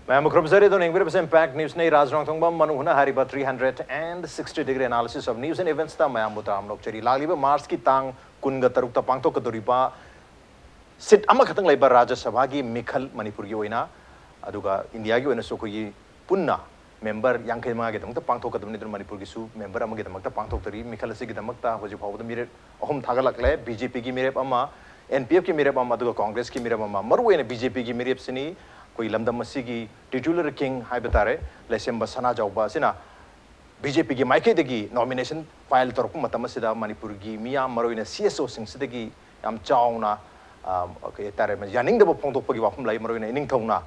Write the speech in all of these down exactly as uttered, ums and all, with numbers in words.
ꯃꯌꯥꯝꯕꯨ ꯈꯨꯔꯨꯝꯖꯔꯤ꯫ ꯑꯗꯨꯅ ꯌꯦꯡꯕꯤꯔꯤꯕꯁꯤ Impact News ꯅꯤ꯫ ꯔꯥꯖ ꯔꯣꯡꯊꯣꯡꯕꯝ ꯃꯅꯨꯡ ꯍꯨꯠꯅ ꯍꯥꯏꯔꯤꯕ three hundred and sixty degree analysis of news and events ꯇ ꯃꯌꯥꯝꯕꯨ ꯇꯔꯥꯝꯅ ꯑꯣꯛꯆꯔꯤ꯫ ꯂꯥꯛꯂꯤꯕ March ꯀꯤ ꯇꯥꯡ ꯀꯨꯟꯒ ꯇꯔꯨꯛꯇ ꯄꯥꯡꯊꯣꯛꯀꯗꯧꯔꯤꯕ seat ꯑꯃꯈꯛꯇꯪ ꯂꯩꯕ ꯔꯥꯖ꯭ꯌ ꯁꯚꯥꯒꯤ ꯃꯤꯈꯜ ꯃꯅꯤꯄꯨꯔꯒꯤ ꯑꯣꯏꯅ, ꯑꯗꯨꯒ ꯏꯟꯗꯤꯌꯥꯒꯤ ꯑꯣꯏꯅꯁꯨ ꯑꯩꯈꯣꯏꯒꯤ ꯄꯨꯟꯅ member ꯌꯥꯡꯈꯩ ꯃꯉꯥꯒꯤꯗꯃꯛꯇ ꯄꯥꯡꯊꯣꯛꯀꯗꯕꯅꯤ꯫ ꯑꯗꯨꯅ ꯃꯅꯤꯄꯨꯔꯒꯤꯁꯨ member ꯑꯃꯒꯤꯗꯃꯛꯇ ꯄꯥꯡꯊꯣꯛꯇꯔꯤ꯫ ꯃꯤꯈꯜ ꯑꯁꯤꯒꯤꯗꯃꯛꯇ ꯍꯧꯖꯤꯛ ꯐꯥꯎꯕꯗ ꯃꯤꯔꯦꯞ ꯑꯍꯨꯝ ꯊꯥꯒꯠꯂꯛꯂꯦ: ꯕꯤ ꯖꯦ ꯄꯤꯒꯤ ꯃꯤꯔꯦꯞ ꯑꯃ, ꯑꯦꯟ ꯄꯤ ꯑꯦꯐꯀꯤ ꯃꯤꯔꯦꯞ ꯑꯃ, ꯑꯗꯨꯒ ꯀꯣꯡꯒ꯭ꯔꯦꯁꯀꯤ ꯃꯤꯔꯦꯞ ꯑꯃ꯫ ꯃꯔꯨꯑꯣꯏꯅ ꯕꯤ ꯖꯦ ꯄꯤꯒꯤ ꯃꯤꯔꯦꯞꯁꯤꯅꯤ ꯑꯩꯈꯣꯏ ꯂꯝꯗꯝ ꯑꯁꯤꯒꯤ titular king ꯍꯥꯏꯕ ꯇꯥꯔꯦ, ꯂꯩꯁꯦꯝꯕ ꯁꯅꯥꯖꯥꯎꯕ ꯑꯁꯤꯅ ꯕꯤ ꯖꯦ ꯄꯤꯒꯤ ꯃꯥꯏꯀꯩꯗꯒꯤ nomination file ꯇꯧꯔꯛꯄ ꯃꯇꯝ ꯑꯁꯤꯗ ꯃꯅꯤꯄꯨꯔꯒꯤ ꯃꯤꯌꯥꯝ, ꯃꯔꯨꯑꯣꯏꯅ ꯁꯤ ꯑꯦꯁ ꯑꯣꯁꯤꯡꯁꯤꯗꯒꯤ ꯌꯥꯝ ꯆꯥꯎꯅ, ꯑ, ꯀꯩ ꯍꯥꯏꯇꯥꯔꯦ, ꯌꯥꯅꯤꯡꯗꯕ ꯐꯣꯡꯗꯣꯛꯄꯒꯤ ꯋꯥꯐꯝ ꯂꯩ꯫ ꯃꯔꯨꯑꯣꯏꯅ ꯏꯅꯤꯡꯊꯧꯅ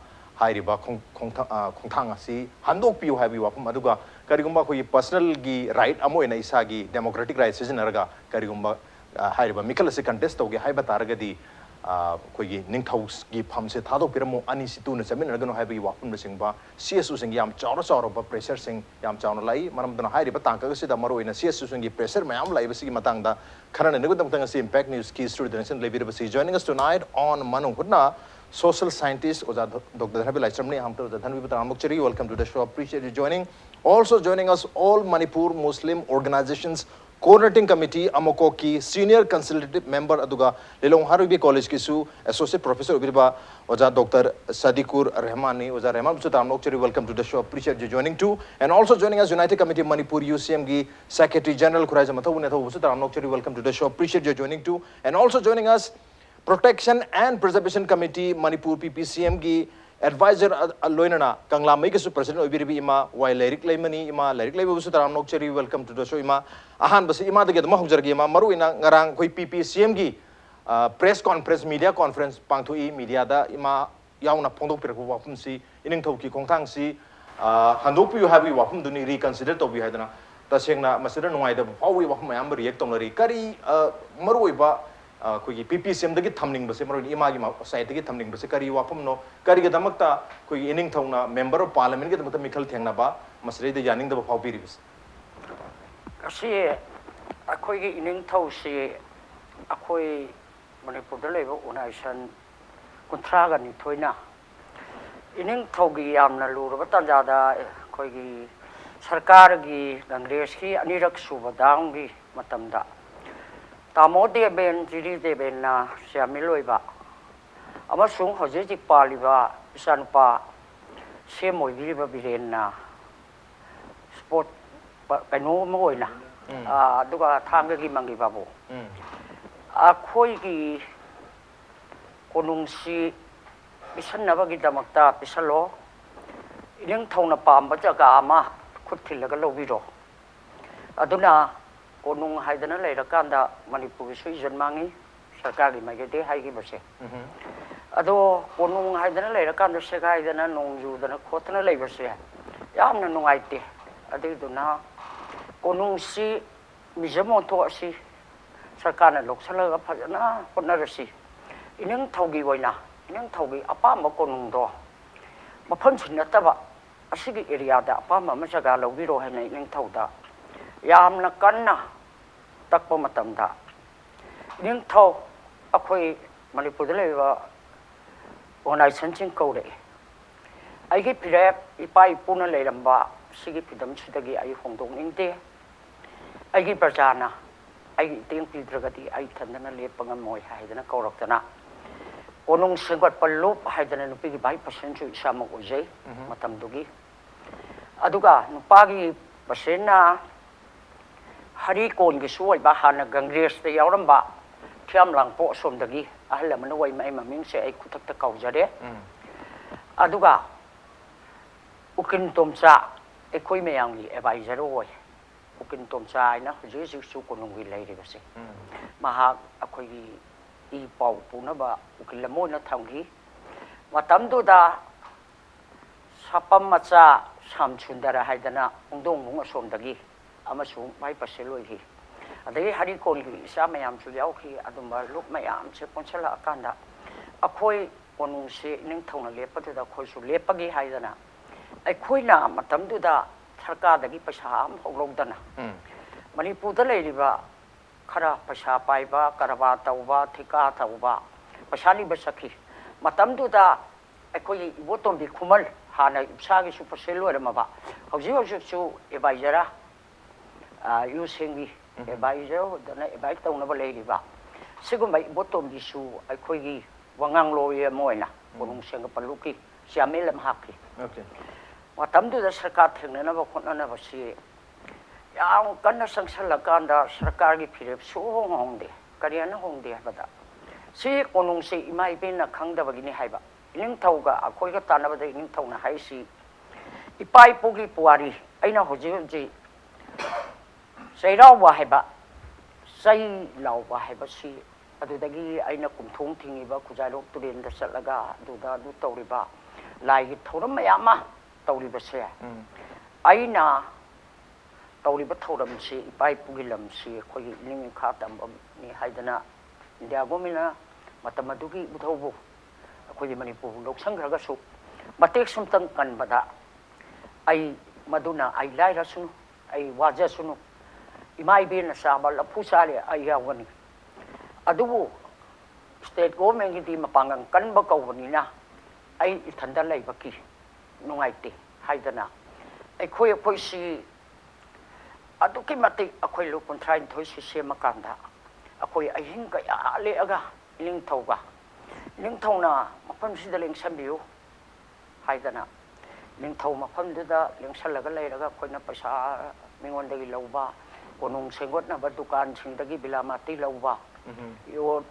ꯍꯥꯏꯔꯤꯕ ꯈꯣꯡ-, ꯈꯣꯡꯊꯥ-, ꯑ, ꯈꯣꯡꯊꯥꯡ ꯑꯁꯤ ꯍꯟꯗꯣꯛꯄꯤꯌꯨ ꯍꯥꯏꯕꯒꯤ ꯋꯥꯐꯝ, ꯑꯗꯨꯒ ꯀꯔꯤꯒꯨꯝꯕ ꯑꯩꯈꯣꯏꯒꯤ personal ꯒꯤ right ꯑꯃ ꯑꯣꯏꯅ ꯏꯁꯥꯒꯤ democratic right ꯁꯤꯖꯤꯟꯅꯔꯒ ꯀꯔꯤꯒꯨꯝꯕ, ꯑ, ꯍꯥꯏꯔꯤꯕ ꯃꯤꯈꯜ ꯑꯁꯤ contest ꯇꯧꯒꯦ ꯍꯥꯏꯕ ꯇꯥꯔꯒꯗꯤ, ꯑ, ꯑꯩꯈꯣꯏꯒꯤ ꯅꯤꯡꯊꯧꯒꯤ ꯐꯝꯁꯦ ꯊꯥꯗꯣꯛꯄꯤꯔꯝꯃꯨ, ꯑꯅꯤꯁꯤ ꯇꯨꯅ ꯆꯠꯃꯤꯟꯅꯔꯒꯅꯨ ꯍꯥꯏꯕꯒꯤ ꯋꯥꯐꯝꯅꯆꯤꯡꯕ ꯁꯤ ꯑꯦꯁ ꯑꯣꯁꯤꯡꯒꯤ ꯌꯥꯝ ꯆꯥꯎꯔ ꯆꯥꯎꯔꯕ pressure ꯁꯤꯡ ꯌꯥꯝ ꯆꯥꯎꯅ ꯂꯥꯛꯏ꯫ ꯃꯔꯝ ꯑꯗꯨꯅ ꯍꯥꯏꯔꯤꯕ ꯇꯥꯡꯀꯛ ꯑꯁꯤꯗ ꯃꯔꯨꯑꯣꯏꯅ ꯁꯤ ꯑꯦꯁ ꯑꯣꯁꯤꯡꯒꯤ pressure ꯃꯌꯥꯝ ꯂꯥꯛꯏꯕꯁꯤꯒꯤ ꯃꯇꯥꯡꯗ ꯈꯟꯅꯅꯕꯒꯤꯗꯃꯛꯇ ꯉꯁꯤ Impact News ꯀꯤ studio the ꯂꯩꯕꯤꯔꯤꯕꯁꯤ, joining us tonight on ꯃꯅꯨꯡ ꯍꯨꯠꯅ, social scientist ꯑꯣꯖꯥ ꯗꯣ-, ꯗꯣꯛꯇꯔ ꯙꯅꯕꯤ ꯂꯥꯏꯁ꯭ꯔꯝꯅꯤ꯫ ꯑꯍꯥꯟꯕꯗ ꯑꯣꯖꯥ ꯙꯅꯕꯤꯕꯨ ꯇꯔꯥꯝꯅ ꯑꯣꯛꯆꯔꯤ, welcome to the show, appreciate you joining. Also joining us, All Manipur Muslim Organizations Coordinating Committee, ꯑꯃꯣꯀꯣꯛꯀꯤ senior consultative member ꯑꯗꯨꯒ ꯂꯤꯂꯣꯡ ꯍꯥꯔꯨꯕꯤ ꯀꯣꯂꯦꯖꯀꯤꯁꯨ associate professor ꯑꯣꯏꯕꯤꯔꯤꯕ ꯑꯣꯖꯥ doctor ꯁꯗꯤꯀꯨꯔ ꯔꯦꯍꯃꯥꯟꯅꯤ꯫ ꯑꯣꯖꯥ ꯔꯦꯍꯃꯥꯟꯕꯨꯁꯨ ꯇꯔꯥꯝꯅ ꯑꯣꯛꯆꯔꯤ, welcome to the show, appreciate you joining too. And also joining us, United Committee Manipur, U C M ꯒꯤ secretary general Khuraijam ꯃꯊꯧꯕꯨ ꯅꯦꯊꯧꯕꯨꯁꯨ ꯇꯔꯥꯝꯅ ꯑꯣꯛꯆꯔꯤ, welcome to the show, appreciate you joining too. And also joining us, Protection and Preservation Committee Manipur, P P C M ꯒꯤ advisor ꯑ-, ꯑ-, ꯂꯣꯏꯅꯅ ꯀꯪꯂꯥꯃꯩꯒꯤꯁꯨ president ꯑꯣꯏꯕꯤꯔꯤꯕ ꯏꯃꯥ ꯋꯥꯏ ꯂꯥꯏꯔꯤꯛ ꯂꯩꯃꯅꯤ꯫ ꯏꯃꯥ ꯂꯥꯏꯔꯤꯛ ꯂꯩꯃꯕꯨꯁꯨ ꯇꯔꯥꯝꯅ ꯑꯣꯛꯆꯔꯤ, welcome to the show ꯏꯃꯥ꯫ ꯑꯍꯥꯟꯕꯁꯤ ꯏꯃꯥꯗꯒꯤ ꯑꯗꯨꯝ ꯍꯧꯖꯔꯒꯦ ꯏꯃꯥ꯫ ꯃꯔꯨꯑꯣꯏꯅ ꯉꯔꯥꯡ ꯑꯩꯈꯣꯏ P P C M ꯒꯤ, ꯑ, press conference, media conference ꯄꯥꯡꯊꯣꯛꯏ꯫ Media ꯗ ꯏꯃꯥ ꯌꯥꯎꯅ ꯐꯣꯡꯗꯣꯛꯄꯤꯔꯛꯄ ꯋꯥꯐꯝꯁꯤ ꯏꯅꯤꯡꯊꯧꯒꯤ ꯈꯣꯡꯊꯥꯡꯁꯤ, ꯑ, ꯍꯟꯗꯣꯛꯄꯤꯌꯨ ꯍꯥꯏꯕꯒꯤ ꯋꯥꯐꯝꯗꯨꯅꯤ, reconsider ꯇꯧꯕꯤꯌꯨ ꯍꯥꯏꯗꯅ꯫ ꯇꯁꯦꯡꯅ ꯃꯁꯤꯗ ꯅꯨꯡꯉꯥꯏꯇꯕ ꯐꯥꯎꯕꯒꯤ ꯋꯥꯐꯝ ꯃꯌꯥꯝ ꯑꯃ react ꯇꯧꯅꯔꯤ꯫ ꯀꯔꯤ, ꯑ, ꯃꯔꯨꯑꯣꯏꯕ, ꯑ, ꯑꯩꯈꯣꯏꯒꯤ P P C M ꯗꯒꯤ ꯊꯝꯅꯤꯡꯕꯁꯦ, ꯃꯔꯨꯑꯣꯏꯅ ꯏꯃꯥꯒꯤ ꯃ-, side ꯇꯒꯤ ꯊꯝꯅꯤꯡꯕꯁꯦ ꯀꯔꯤ ꯋꯥꯐꯝꯅꯣ? ꯀꯔꯤꯒꯤꯗꯃꯛꯇ ꯑꯩꯈꯣꯏꯒꯤ ꯏꯅꯤꯡꯊꯧꯅ member of parliament ꯒꯤꯗꯃꯛꯇ ꯃꯤꯈꯜ ꯊꯦꯡꯅꯕ ꯃꯁꯤꯗꯩꯗ ꯌꯥꯅꯤꯡꯗꯕ ꯐꯥꯎꯕꯤꯔꯤꯕꯁꯦ? ꯑꯁꯤ ꯑꯩꯈꯣꯏꯒꯤ ꯏꯅꯤꯡꯊꯧꯁꯤ ꯑꯩꯈꯣꯏ ꯃꯅꯤꯄꯨꯔꯗ ꯂꯩꯕ organization ꯀꯨꯟꯊ꯭ꯔꯥꯒ ꯅꯤꯊꯣꯏꯅ ꯏꯅꯤꯡꯊꯧꯒꯤ ꯌꯥꯝꯅ ꯂꯨꯔꯕ ꯇꯥꯟꯖꯥꯗ ꯑꯩꯈꯣꯏꯒꯤ ꯁꯔꯀꯥꯔꯒꯤ ꯀꯪꯒ꯭ꯔꯦꯁꯀꯤ ꯑꯅꯤꯔꯛ ꯁꯨꯕ ꯗꯥꯎꯟꯒꯤ ꯃꯇꯝꯗ ꯇꯥꯃꯣ ꯗꯦꯕꯦꯟ, ꯖꯤꯔꯤ ꯗꯦꯕꯦꯟꯅ ꯆꯤꯌꯥꯔꯃꯦꯟ ꯑꯣꯏꯕ ꯑꯃꯁꯨꯡ ꯍꯧꯖꯤꯛ ꯍꯧꯖꯤꯛ ꯄꯥꯜꯂꯤꯕ ꯏꯆꯥꯅꯨꯄꯥ ꯁꯦꯝ ꯑꯣꯏꯕꯤꯔꯤꯕ ꯕꯤꯔꯦꯟꯅ ꯁ꯭ꯄꯣꯔꯠ ꯀꯩꯅꯣ ꯑꯃ ꯑꯣꯏꯅ, ꯎꯝ꯫ ꯑꯥ, ꯑꯗꯨꯒ ꯊꯥꯡꯒꯒꯤ ꯃꯪꯒꯤ ꯕꯥꯕꯨ꯫ ꯎꯝ꯫ ꯑꯩꯈꯣꯏꯒꯤ ꯀꯣꯅꯨꯡꯁꯤ ꯄꯤꯁꯟꯅꯕꯒꯤꯗꯃꯛꯇ ꯄꯤꯁꯜꯂꯣ꯫ ꯏꯅꯤꯡꯊꯧꯅ ꯄꯥꯝꯕ ꯖꯒꯥ ꯑꯃ ꯈꯨꯠ ꯊꯤꯜꯂꯒ ꯂꯧꯕꯤꯔꯣ꯫ ꯑꯗꯨꯅ ꯀꯣꯅꯨꯡ ꯍꯥꯏꯗꯅ ꯂꯩꯔꯀꯥꯟꯗ ꯃꯅꯤꯄꯨꯔꯒꯤꯁꯨ ꯏꯖꯠ ꯃꯥꯡꯉꯤ, ꯁꯔꯀꯥꯔꯒꯤ ꯃꯥꯏꯀꯩꯗꯒꯤ ꯍꯥꯏꯈꯤꯕꯁꯦ꯫ ꯎꯝꯍꯨꯝ꯫ ꯑꯗꯣ ꯀꯣꯅꯨꯡ ꯍꯥꯏꯗꯅ ꯂꯩꯔꯀꯥꯟꯗ ꯁꯦꯒꯥꯏꯗꯅ ꯅꯣꯡ ꯌꯨꯗꯅ ꯈꯣꯠꯇꯅ ꯂꯩꯕꯁꯦ ꯌꯥꯝꯅ ꯅꯨꯡꯉꯥꯏꯇꯦ꯫ ꯑꯗꯨꯏꯗꯨꯅ ꯀꯣꯅꯨꯡꯁꯤ ꯃ꯭ꯌꯨꯖꯤꯌꯝ ꯑꯣꯟꯊꯣꯛꯑꯁꯤ, ꯁꯔꯀꯥꯔꯅ ꯂꯧꯁꯤꯜꯂꯒ ꯐꯖꯅ ꯍꯣꯠꯅꯔꯁꯤ꯫ ꯏꯅꯤꯡꯊꯧꯒꯤ ꯑꯣꯏꯅ ꯏꯅꯤꯡꯊꯧꯒꯤ ꯑꯄꯥꯝꯕ ꯀꯣꯅꯨꯡꯗꯣ ꯃꯐꯝꯁꯤ ꯅꯠꯇꯕ ꯑꯁꯤꯒꯤ ꯑꯦꯔꯤꯌꯥꯗ ꯑꯄꯥꯝꯕ ꯑꯃ ꯖꯒꯥ ꯂꯧꯕꯤꯔꯣ ꯍꯥꯏꯅ ꯏꯅꯤꯡꯊꯧꯗ ꯌꯥꯝꯅ ꯀꯟꯅ ꯇꯛꯄ ꯃꯇꯝꯗ, ꯏꯅꯤꯡꯊꯧ, ꯑꯩꯈꯣꯏ ꯃꯅꯤꯄꯨꯔꯗ ꯂꯩꯔꯤꯕ ꯑꯣꯔꯒꯅꯥꯏꯖꯦꯁꯟꯁꯤꯡ ꯀꯧꯔꯛꯏ꯫ ꯑꯩꯒꯤ ꯐꯤꯔꯦꯞ ꯏꯄꯥ ꯏꯄꯨꯅ ꯂꯩꯔꯝꯕ ꯁꯤꯒꯤ ꯐꯤꯗꯝꯁꯤꯗꯒꯤ ꯑꯩ ꯍꯣꯡꯗꯣꯛꯅꯤꯡꯗꯦ꯫ ꯑꯩꯒꯤ ꯄ꯭ꯔꯖꯥꯅ ꯑꯩꯒꯤ ꯏꯇꯦꯡ ꯄꯤꯗ꯭ꯔꯒꯗꯤ ꯑꯩ ꯏꯊꯟꯗꯅ ꯂꯦꯞꯄ ꯉꯝꯃꯣꯏ ꯍꯥꯏꯗꯅ ꯀꯧꯔꯛꯇꯅ, ꯀꯣꯅꯨꯡ ꯁꯦꯝꯒꯠꯄ ꯂꯨꯞ ꯍꯥꯏꯗꯅ ꯅꯨꯄꯤꯒꯤ ꯚꯥꯏꯁ ꯄ꯭ꯔꯁꯤꯗꯦꯟꯁꯨ ꯏꯁꯥꯃꯛ ꯑꯣꯏꯖꯩ ꯎꯝꯍꯨꯝ꯫ ꯃꯇꯝꯗꯨꯒꯤ꯫ ꯑꯗꯨꯒ ꯅꯨꯄꯥꯒꯤ ꯄ꯭ꯔꯁꯤꯗꯦꯟꯅ ꯍꯔꯤ ꯀꯣꯟꯒꯤꯁꯨ ꯑꯣꯏꯕ, ꯍꯥꯟꯅ ꯀꯪꯒ꯭ꯔꯦꯁꯇ ꯌꯥꯎꯔꯝꯕ ꯊꯤꯌꯥꯝ ꯂꯥꯡꯄꯣꯛ ꯑꯁꯣꯝꯗꯒꯤ ꯑꯍꯜ ꯑꯃꯅ ꯑꯣꯏ, ꯑꯩ ꯃꯃꯤꯡꯁꯦ ꯑꯩ ꯈꯨꯊꯛꯇ ꯀꯥꯎꯖꯔꯦ꯫ ꯎꯝ꯫ ꯑꯗꯨꯒ ꯎꯀꯤꯜ ꯇꯣꯝꯆꯥ, ꯑꯩꯈꯣꯏ ꯃꯌꯥꯝꯒꯤ ꯑꯦꯗꯚꯥꯏꯖꯔ ꯑꯣꯏ꯫ ꯎꯀꯤꯜ ꯇꯣꯝꯆꯥ ꯍꯥꯏꯅ ꯍꯧꯖꯤꯛ ꯍꯧꯖꯤꯛꯁꯨ ꯀꯣꯅꯨꯡꯒꯤ ꯂꯩꯔꯤꯕꯁꯦ꯫ ꯎꯝ꯫ ꯃꯍꯥꯛ ꯑꯩꯈꯣꯏꯒꯤ ꯏ ꯄꯥꯎ ꯄꯨꯅꯕ ꯎꯀꯤꯜ ꯑꯃ ꯑꯣꯏꯅ ꯊꯝꯈꯤ꯫ ꯃꯇꯝꯗꯨꯗ ꯁꯥꯄꯝ ꯃꯆꯥ ꯁ꯭ꯌꯥꯝ ꯁꯨꯟꯗꯔ ꯍꯥꯏꯗꯅ ꯄꯨꯡꯗꯣꯡꯕꯨꯡ ꯑꯁꯣꯝꯗꯒꯤ ꯑꯃꯁꯨ ꯚꯥꯏꯁ ꯄ꯭ꯔꯁꯤꯗꯦꯟ ꯑꯣꯏꯈꯤ꯫ ꯑꯗꯒꯤ ꯍꯔꯤ ꯀꯣꯟꯒꯤ ꯏꯆꯥ ꯃꯌꯥꯝꯁꯨ ꯌꯥꯎꯈꯤ꯫ ꯑꯗꯨꯝꯕ ꯂꯨꯞ ꯃꯌꯥꯝꯁꯦ ꯄꯨꯟꯁꯤꯜꯂꯛꯑꯀꯥꯟꯗ ꯑꯩꯈꯣꯏ ꯀꯣꯅꯨꯡꯁꯤ ꯏꯅꯤꯡꯊꯧꯅ ꯂꯦꯞꯄꯗꯨꯗ ꯑꯩꯈꯣꯏꯁꯨ ꯂꯦꯞꯄꯒꯦ ꯍꯥꯏꯗꯅ, ꯑꯩꯈꯣꯏꯅ ꯃꯇꯝꯗꯨꯗ ꯁꯔꯀꯥꯔꯗꯒꯤ ꯄꯩꯁꯥ ꯑꯃꯐꯥꯎ ꯂꯧꯗꯅ ꯎꯝ꯫ ꯃꯅꯤꯄꯨꯔꯗ ꯂꯩꯔꯤꯕ ꯈꯔ ꯄꯩꯁꯥ ꯄꯥꯏꯕ, ꯀꯔꯕꯥꯔ ꯇꯧꯕ, ꯊꯤꯀꯥ ꯇꯧꯕ, ꯄꯩꯁꯥ ꯅꯤꯕ ꯆꯠꯈꯤ꯫ ꯃꯇꯝꯗꯨꯗ ꯑꯩꯈꯣꯏꯒꯤ ꯏꯕꯣꯇꯣꯝꯕꯤ ꯈꯨꯃꯟ, ꯍꯥꯟꯅ ꯏꯞꯁꯥꯒꯤꯁꯨ ꯄ꯭ꯔꯁꯤꯗꯦꯟ ꯑꯣꯏꯔꯝꯃꯕ, ꯍꯧꯖꯤꯛ ꯍꯧꯖꯤꯛꯁꯨ ꯑꯦꯗꯚꯥꯏꯖꯔ, ꯌꯨ ꯁꯦꯡꯒꯤ ꯑꯦꯗꯚꯥꯏꯖꯔ ꯑꯣꯏꯗꯅ ꯑꯦꯗꯚꯥꯏꯁ ꯇꯧꯅꯕ ꯂꯩꯔꯤꯕ, ꯁꯤꯒꯨꯝꯕ ꯏꯕꯣꯇꯣꯝꯕꯤꯁꯨ ꯑꯩꯈꯣꯏꯒꯤ ꯋꯥꯉꯥꯡꯂꯣꯏ ꯑꯃ ꯑꯣꯏꯅ ꯀꯣꯅꯨꯡ ꯁꯦꯝꯒꯠꯄ ꯂꯨꯞꯀꯤ ꯆꯤꯌꯥꯔꯃꯦꯟ ꯑꯃ ꯍꯥꯞꯈꯤ꯫ Okay. ꯃꯇꯝꯗꯨꯗ ꯁꯔꯀꯥꯔ ꯊꯦꯡꯅꯅꯕ ꯍꯣꯠꯅꯅꯕꯁꯤ ꯌꯥꯝ ꯀꯟꯅ ꯆꯪꯁꯜꯂꯀꯥꯟꯗ ꯁꯔꯀꯥꯔꯒꯤ ꯐꯤꯔꯦꯞ ꯁꯨꯍꯣꯡ ꯍꯣꯡꯗꯦ꯫ ꯀꯔꯤꯅ ꯍꯣꯡꯗꯦ ꯍꯥꯏꯕꯗ, ꯁꯤ ꯀꯣꯅꯨꯡꯁꯤ ꯏꯃꯥ ꯏꯕꯦꯟꯅ ꯈꯪꯗꯕꯒꯤꯅꯤ ꯍꯥꯏꯕ꯫ ꯏꯅꯤꯡꯊꯧꯒ ꯑꯩꯈꯣꯏꯒ ꯇꯥꯟꯅꯕꯗ ꯏꯅꯤꯡꯊꯧꯅ ꯍꯥꯏꯁꯤ, ꯏꯄꯥ ꯏꯄꯨꯒꯤ ꯄꯨꯋꯥꯔꯤ, ꯑꯩꯅ ꯍꯧꯖꯤꯛ ꯍꯧꯖꯤꯛ ꯆꯩꯔꯥꯎꯕ ꯍꯥꯏꯕ, ꯆꯩ ꯂꯥꯎꯕ ꯍꯥꯏꯕꯁꯤ, ꯑꯗꯨꯗꯒꯤ ꯑꯩꯅ ꯀꯨꯝꯊꯣꯡ ꯊꯤꯡꯉꯤꯕ ꯈꯨꯖꯥꯏꯔꯣꯛ ꯇꯨꯔꯦꯜꯗ ꯆꯠꯂꯒ ꯑꯗꯨꯗ ꯑꯗꯨ ꯇꯧꯔꯤꯕ, ꯂꯥꯏꯒꯤ ꯊꯧꯔꯝ ꯃꯌꯥꯝ ꯑꯃ ꯇꯧꯔꯤꯕꯁꯦ, ꯎꯝ. ꯑꯩꯅ ꯇꯧꯔꯤꯕ ꯊꯧꯔꯝꯁꯤ ꯏꯄꯥ ꯏꯄꯨꯒꯤ ꯂꯝꯁꯤ ꯑꯩꯈꯣꯏꯒꯤ ꯏꯅꯤꯡ ꯏꯈꯥ ꯇꯝꯕꯅꯤ ꯍꯥꯏꯗꯅ ꯏꯟꯗꯤꯌꯥ ꯒꯣꯔꯃꯦꯟꯅ ꯃꯇꯝ ꯑꯗꯨꯒꯤ ꯏꯙꯧꯕꯨ ꯑꯩꯈꯣꯏꯒꯤ ꯃꯅꯤꯄꯨꯔꯕꯨ ꯂꯧꯁꯤꯟꯈ꯭ꯔꯒꯁꯨ, ꯃꯇꯦꯛ ꯁꯨꯝꯇꯪ ꯀꯟꯕꯗ, ꯑꯩ ꯃꯗꯨꯅ ꯑꯩ ꯂꯥꯏꯔꯁꯅꯨ, ꯑꯩ ꯋꯥꯖꯁꯅꯨ, ꯏꯃꯥ ꯏꯕꯦꯟꯅ ꯆꯥꯕ ꯂꯐꯨ ꯆꯥꯔꯦ ꯑꯩ ꯌꯥꯎꯒꯅꯤ꯫ ꯑꯗꯨꯕꯨ state governmentꯀꯤꯗꯤ ꯃꯄꯥꯡꯒꯜ ꯀꯟꯕ ꯀꯧꯕꯅꯤꯅ ꯑꯩ ꯏꯊꯟꯗ ꯂꯩꯕꯒꯤ ꯅꯨꯡꯉꯥꯏꯇꯦ ꯍꯥꯏꯗꯅ, ꯑꯩꯈꯣꯏ ꯑꯩꯈꯣꯏꯁꯤ ꯑꯗꯨꯛꯀꯤ ꯃꯇꯤꯛ, ꯑꯩꯈꯣꯏ ꯂꯨꯞ ꯀꯨꯟꯊ꯭ꯔꯥꯅꯤꯊꯣꯏꯁꯤ ꯁꯦꯝꯃꯀꯥꯟꯗ ꯑꯩꯈꯣꯏ ꯑꯍꯤꯡ ꯀꯌꯥ ꯂꯦꯛꯑꯒ ꯏꯅꯤꯡꯊꯧꯒ, ꯏꯅꯤꯡꯊꯧꯅ ꯃꯐꯝꯁꯤꯗ ꯂꯦꯡꯁꯟꯕꯤꯌꯨ ꯍꯥꯏꯗꯅ, ꯅꯤꯡꯊꯧ ꯃꯐꯝꯗꯨꯗ ꯂꯦꯡꯁꯜꯂꯒ ꯂꯩꯔꯒ ꯑꯩꯈꯣꯏꯅ ꯄꯩꯁꯥ ꯃꯤꯉꯣꯟꯗꯒꯤ ꯂꯧꯕ, ꯀꯣꯅꯨꯡ ꯁꯦꯝꯒꯠꯅꯕ ꯗꯨꯀꯥꯟꯁꯤꯡꯗꯒꯤ ꯕꯤꯂꯥꯃꯥꯇꯤ ꯂꯧꯕ, ꯎꯝ. ꯌꯣꯠ,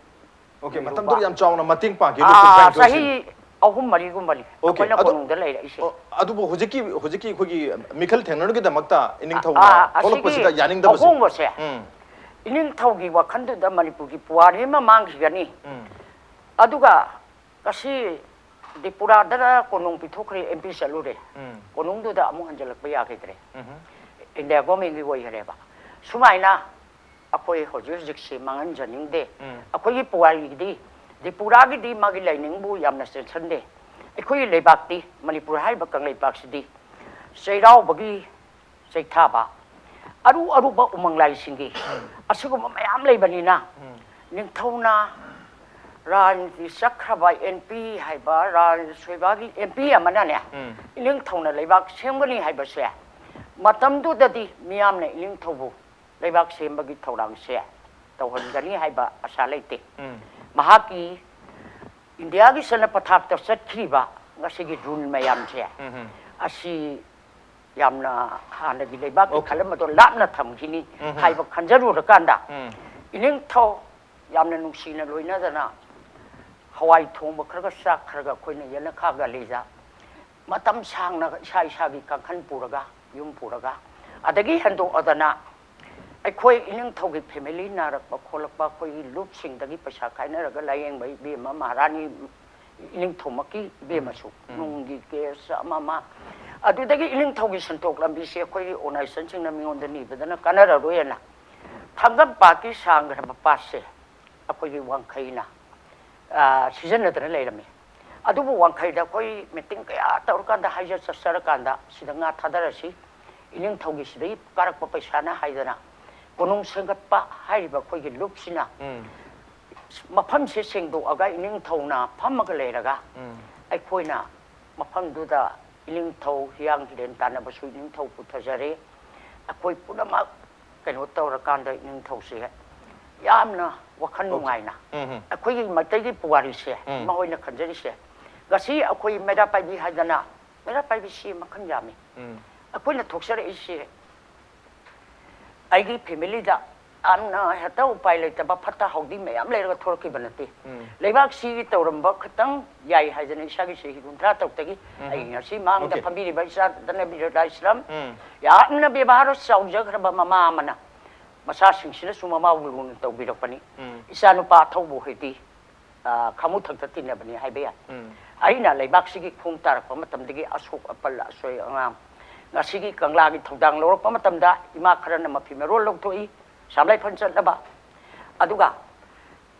Okay, ꯂꯨꯄꯥ, ꯃꯇꯝꯗꯨꯗ ꯌꯥꯝ ꯆꯥꯎꯅ ꯃꯇꯦꯡ ꯄꯥꯡꯈꯤ ꯑꯥ, ꯂꯨꯞ ꯀꯨꯟꯊ꯭ꯔꯥꯅꯤꯊꯣꯏꯁꯤꯡ꯫ ꯆꯍꯤ ꯑꯍꯨꯝ ꯃꯔꯤꯒꯨꯝꯕꯅꯤ Okay, ꯑꯩꯈꯣꯏꯅ ꯑꯗꯨ- ꯀꯣꯅꯨꯡꯗ ꯂꯩꯔꯛꯏꯁꯦ꯫ ꯑꯣ, ꯑꯗꯨꯕꯨ ꯍꯧꯖꯤꯛꯀꯤ ꯍꯧꯖꯤꯛꯀꯤ ꯑꯩꯈꯣꯏꯒꯤ ꯃꯤꯈꯜ ꯊꯦꯡꯅꯔꯨꯒꯤꯗꯃꯛꯇ ꯏꯅꯤꯡꯊꯧꯅ ꯑꯥ, ꯑꯁꯤꯒꯤ ꯊꯣꯛꯂꯛꯄꯁꯤꯗ ꯌꯥꯅꯤꯡꯗꯕꯁꯦ꯫ ꯑꯍꯣꯡꯕꯁꯦ, ꯎꯝ. ꯏꯅꯤꯡꯊꯧꯒꯤ ꯋꯥꯈꯜꯗꯨꯗ ꯃꯅꯤꯄꯨꯔꯒꯤ ꯄꯨꯋꯥꯔꯤ ꯑꯃ ꯃꯥꯡꯈꯤꯒꯅꯤ꯫ ꯎꯝ. ꯑꯗꯨꯒ ꯉꯁꯤ ꯇ꯭ꯔꯤꯄꯨꯔꯥꯗꯅ ꯀꯣꯅꯨꯡ ꯄꯤꯊꯣꯛꯈ꯭ꯔꯦ, ꯑꯦꯝ ꯄꯤ ꯆꯠꯂꯨꯔꯦ꯫ ꯎꯝ. ꯀꯣꯅꯨꯡꯗꯨꯗ ꯑꯃꯨꯛ ꯍꯟꯖꯤꯜꯂꯛꯄ ꯌꯥꯈꯤꯗ꯭ꯔꯦ꯫ ꯎꯝ. ꯏꯟꯗꯤꯌꯥ ꯒꯣꯔꯃꯦꯟꯒꯤ ꯑꯣꯏꯈꯔꯦꯕ꯫ ꯁꯨꯃꯥꯏꯅ ꯑꯩꯈꯣꯏ ꯍꯧꯖꯤꯛ ꯍꯧꯖꯤꯛꯁꯤ ꯃꯥꯡꯍꯟꯖꯅꯤꯡꯗꯦ꯫ ꯎꯝ. ꯑꯩꯈꯣꯏꯒꯤ ꯄꯨꯋꯥꯔꯤꯒꯤꯗꯤ, ꯇ꯭ꯔꯤꯄꯨꯔꯥꯒꯤꯗꯤ ꯃꯥꯒꯤ ꯂꯥꯏꯅꯤꯡꯕꯨ ꯌꯥꯝꯅ ꯆꯦꯛꯁꯤꯟꯗꯦ꯫ ꯑꯩꯈꯣꯏꯒꯤ ꯂꯩꯕꯥꯛꯇꯤ, ꯃꯅꯤꯄꯨꯔ ꯍꯥꯏꯔꯤꯕ ꯀꯪꯂꯩꯄꯥꯛꯁꯤꯗꯤ ꯆꯩꯔꯥꯎꯕꯒꯤ ꯆꯩꯊꯥꯕ, ꯑꯔꯨ ꯑꯔꯨꯕ ꯎꯃꯪ ꯂꯥꯏꯁꯤꯡꯒꯤ ꯑꯁꯤꯒꯨꯝꯕ ꯃꯌꯥꯝ ꯂꯩꯕꯅꯤꯅ, ꯎꯝ. ꯅꯤꯡꯊꯧꯅ ꯔꯥꯟꯒꯤ ꯆꯠꯈ꯭ꯔꯕ ꯑꯦꯝ ꯄꯤ ꯍꯥꯏꯕ, ꯔꯥꯟ ꯁꯣꯏꯕꯒꯤ ꯑꯦꯝ ꯄꯤ ꯑꯃꯅꯅꯦ, ꯎꯝ꯫ ꯏꯅꯤꯡꯊꯧꯅ ꯂꯩꯕꯥꯛ ꯁꯦꯝꯒꯅꯤ ꯍꯥꯏꯕꯁꯦ, ꯃꯇꯝꯗꯨꯗꯗꯤ ꯃꯤꯌꯥꯝꯅ ꯏꯅꯤꯡꯊꯧꯕꯨ ꯂꯩꯕꯥꯛ ꯁꯦꯝꯕꯒꯤ ꯊꯧꯔꯥꯡꯁꯦ ꯇꯧꯍꯟꯒꯅꯤ ꯍꯥꯏꯕ ꯑꯁꯥ ꯂꯩꯇꯦ꯫ ꯎꯝ꯫ ꯃꯍꯥꯛꯀꯤ ꯏꯟꯗꯤꯌꯥꯒꯤ ꯆꯠꯅ ꯄꯊꯥꯞꯇ ꯆꯠꯈꯤꯕ ꯉꯁꯤꯒꯤ ꯔꯨꯜ ꯃꯌꯥꯝꯁꯦ, ꯎꯝ꯫ ꯑꯁꯤ ꯌꯥꯝꯅ ꯍꯥꯟꯅꯒꯤ ꯂꯩꯕꯥꯛꯀꯤ Okay. ꯈꯜꯂꯝꯕꯗꯣ ꯂꯥꯞꯅ ꯊꯝꯈꯤꯅꯤ ꯎꯝ꯫ ꯍꯥꯏꯕ ꯈꯟꯖꯔꯨꯔꯀꯥꯟꯗ, ꯎꯝ꯫ ꯏꯅꯤꯡꯊꯧ ꯌꯥꯝꯅ ꯅꯨꯡꯁꯤꯅ ꯂꯣꯏꯅꯗꯅ ꯍꯋꯥꯏ ꯊꯣꯡꯕ ꯈꯔꯒ ꯆꯥꯛ ꯈꯔꯒ ꯑꯩꯈꯣꯏꯅ ꯌꯦꯅꯈꯥ ꯒꯥꯂꯤꯗ ꯃꯇꯝ ꯁꯥꯡꯅ ꯏꯁꯥ ꯏꯁꯥꯒꯤ ꯀꯥꯡꯈꯟ ꯄꯨꯔꯒ, ꯌꯨꯝ ꯄꯨꯔꯒ, ꯑꯗꯒꯤ ꯍꯦꯟꯗꯣꯛꯑꯗꯅ ꯑꯩꯈꯣꯏ ꯏꯅꯤꯡꯊꯧꯒꯤ ꯐꯦꯃꯤꯂꯤ ꯅꯥꯔꯛꯄ ꯈꯣꯠꯂꯛꯄ, ꯑꯩꯈꯣꯏꯒꯤ ꯂꯨꯞꯁꯤꯡꯗꯒꯤ ꯄꯩꯁꯥ ꯈꯥꯏꯅꯔꯒ ꯂꯥꯏꯌꯦꯡꯕ ꯏꯕꯦꯝꯃ ꯃꯍꯥꯔꯥꯅꯤ ꯏꯅꯤꯡꯊꯧꯃꯛꯀꯤ ꯏꯕꯦꯝꯃꯁꯨ, ꯎꯝ꯫ ꯅꯨꯡꯒꯤ ꯀꯦꯁ ꯑꯃ ꯑꯃ, ꯑꯗꯨꯗꯒꯤ ꯏꯅꯤꯡꯊꯧꯒꯤ ꯁꯦꯟꯊꯣꯛ ꯂꯝꯕꯤꯁꯦ ꯑꯩꯈꯣꯏꯒꯤ ꯑꯣꯔꯒꯅꯥꯏꯖꯦꯁꯟꯁꯤꯡꯅ ꯃꯤꯉꯣꯟꯗ ꯅꯤꯕꯗꯅ ꯀꯥꯟꯅꯔꯔꯣꯏꯅ ꯊꯥꯡꯒꯝꯄꯥꯠꯀꯤ ꯁꯥꯡꯈ꯭ꯔꯕ ꯄꯥꯠꯁꯦ ꯑꯩꯈꯣꯏꯒꯤ ꯋꯥꯡꯈꯩꯅ, ꯑ, ꯁꯤꯖꯤꯟꯅꯗꯅ ꯂꯩꯔꯝꯃꯤ꯫ ꯑꯗꯨꯕꯨ ꯋꯥꯡꯈꯩꯗ ꯑꯩꯈꯣꯏ ꯃꯤꯇꯤꯡ ꯀꯌꯥ ꯇꯧꯔꯀꯥꯟꯗ, ꯍꯥꯏꯖ ꯆꯠꯆꯔꯀꯥꯟꯗ, ꯁꯤꯗ ꯉꯥ ꯊꯥꯗꯔꯁꯤ, ꯏꯅꯤꯡꯊꯧꯒꯤ ꯁꯤꯗꯒꯤ ꯀꯥꯔꯛꯄ ꯄꯩꯁꯥꯅ ꯍꯥꯏꯗꯅ ꯀꯣꯅꯨꯡ ꯁꯦꯝꯒꯠꯄ ꯍꯥꯏꯔꯤꯕ ꯑꯩꯈꯣꯏꯒꯤ ꯂꯨꯞꯁꯤꯅ ꯎꯝ꯫ ꯃꯐꯝꯁꯦ ꯁꯦꯡꯗꯣꯛꯑꯒ ꯏꯅꯤꯡꯊꯧꯅ ꯐꯝꯃꯒ ꯂꯩꯔꯒ, ꯎꯝ꯫ ꯑꯩꯈꯣꯏꯅ ꯃꯐꯝꯗꯨꯗ ꯏꯅꯤꯡꯊꯧ ꯍꯤꯌꯥꯡ ꯍꯤꯔꯦꯟ ꯇꯥꯟꯅꯕꯁꯨ ꯏꯅꯤꯡꯊꯧ ꯄꯨꯊꯖꯔꯦ꯫ ꯑꯩꯈꯣꯏ ꯄꯨꯝꯅꯃꯛ ꯀꯩꯅꯣ ꯇꯧꯔꯀꯥꯟꯗ ꯏꯅꯤꯡꯊꯧꯁꯦ ꯌꯥꯝꯅ ꯋꯥꯈꯜ ꯅꯨꯡꯉꯥꯏꯅ, ꯎꯝ ꯍꯝ꯫ ꯑꯩꯈꯣꯏꯒꯤ ꯃꯩꯇꯩꯒꯤ ꯄꯨꯋꯥꯔꯤꯁꯦ, ꯎꯝ꯫ ꯃꯈꯣꯏꯅ ꯈꯟꯖꯔꯤꯁꯦ, ꯉꯁꯤ ꯑꯩꯈꯣꯏ ꯃꯩꯔꯥ ꯄꯥꯏꯕꯤ ꯍꯥꯏꯗꯅ, ꯃꯩꯔꯥ ꯄꯥꯏꯕꯤꯁꯤ ꯃꯈꯜ ꯌꯥꯝꯃꯤ꯫ ꯎꯝ꯫ ꯑꯩꯈꯣꯏꯅ ꯊꯣꯛꯆꯔꯛꯏꯁꯦ ꯑꯩꯒꯤ ꯐꯦꯃꯤꯂꯤꯗ ꯌꯥꯝꯅ ꯍꯦꯛꯇ ꯎꯄꯥꯏ ꯂꯩꯇꯕ ꯐꯠꯇ ꯍꯥꯎꯗꯤ ꯃꯌꯥꯝ ꯂꯩꯔꯒ ꯊꯣꯛꯂꯛꯈꯤꯕ ꯅꯠꯇꯦ꯫ ꯎꯝ꯫ ꯂꯩꯕꯥꯛꯁꯤꯒꯤ ꯇꯧꯔꯝꯕ ꯈꯇꯪ ꯌꯥꯏ ꯍꯥꯏꯗꯅ ꯏꯁꯥꯒꯤ ꯆꯍꯤ ꯀꯨꯟꯊ꯭ꯔꯥ ꯇꯔꯨꯛꯇꯒꯤ ꯎꯝ꯫ ꯑꯩ ꯉꯁꯤ ꯃꯥꯡꯗ Okay. ꯐꯝꯕꯤꯔꯤꯕ ꯏꯆꯥ ꯇꯅꯕꯤꯔ ꯂꯥꯏꯁ꯭ꯔꯝ, ꯎꯝ꯫ ꯌꯥꯝꯅ ꯕꯦꯕꯥꯔ ꯆꯥꯎꯖꯈ꯭ꯔꯕ ꯃꯃꯥ ꯑꯃꯅ ꯃꯆꯥꯁꯤꯡꯁꯤꯅꯁꯨ ꯃꯃꯥꯕꯨ ꯂꯨꯅ ꯇꯧꯕꯤꯔꯛꯄꯅꯤ꯫ ꯎꯝ꯫ ꯏꯆꯥꯅꯨꯄꯥ ꯑꯊꯧꯕ ꯍꯣꯏꯗꯤ, ꯑ, ꯈꯥꯃꯨꯊꯛꯇ ꯇꯤꯟꯅꯕꯅꯤ ꯍꯥꯏꯕ ꯌꯥꯏ꯫ ꯎꯝ꯫ ꯑꯩꯅ ꯂꯩꯕꯥꯛꯁꯤꯒꯤ ꯈꯣꯡ ꯇꯥꯔꯛꯄ ꯃꯇꯝꯗꯒꯤ ꯑꯁꯣꯛ ꯑꯄꯜ ꯑꯁꯣꯏ ꯑꯉꯥꯝ ꯉꯁꯤꯒꯤ ꯀꯪꯂꯥꯒꯤ ꯊꯧꯗꯥꯡ ꯂꯧꯔꯛꯄ ꯃꯇꯝꯗ ꯏꯃꯥ ꯈꯔꯅ ꯃꯐꯤ ꯃꯔꯣꯜ ꯂꯧꯊꯣꯛꯏ, ꯁꯥꯝꯂꯩꯐꯟ ꯆꯠꯅꯕ꯫ ꯑꯗꯨꯒ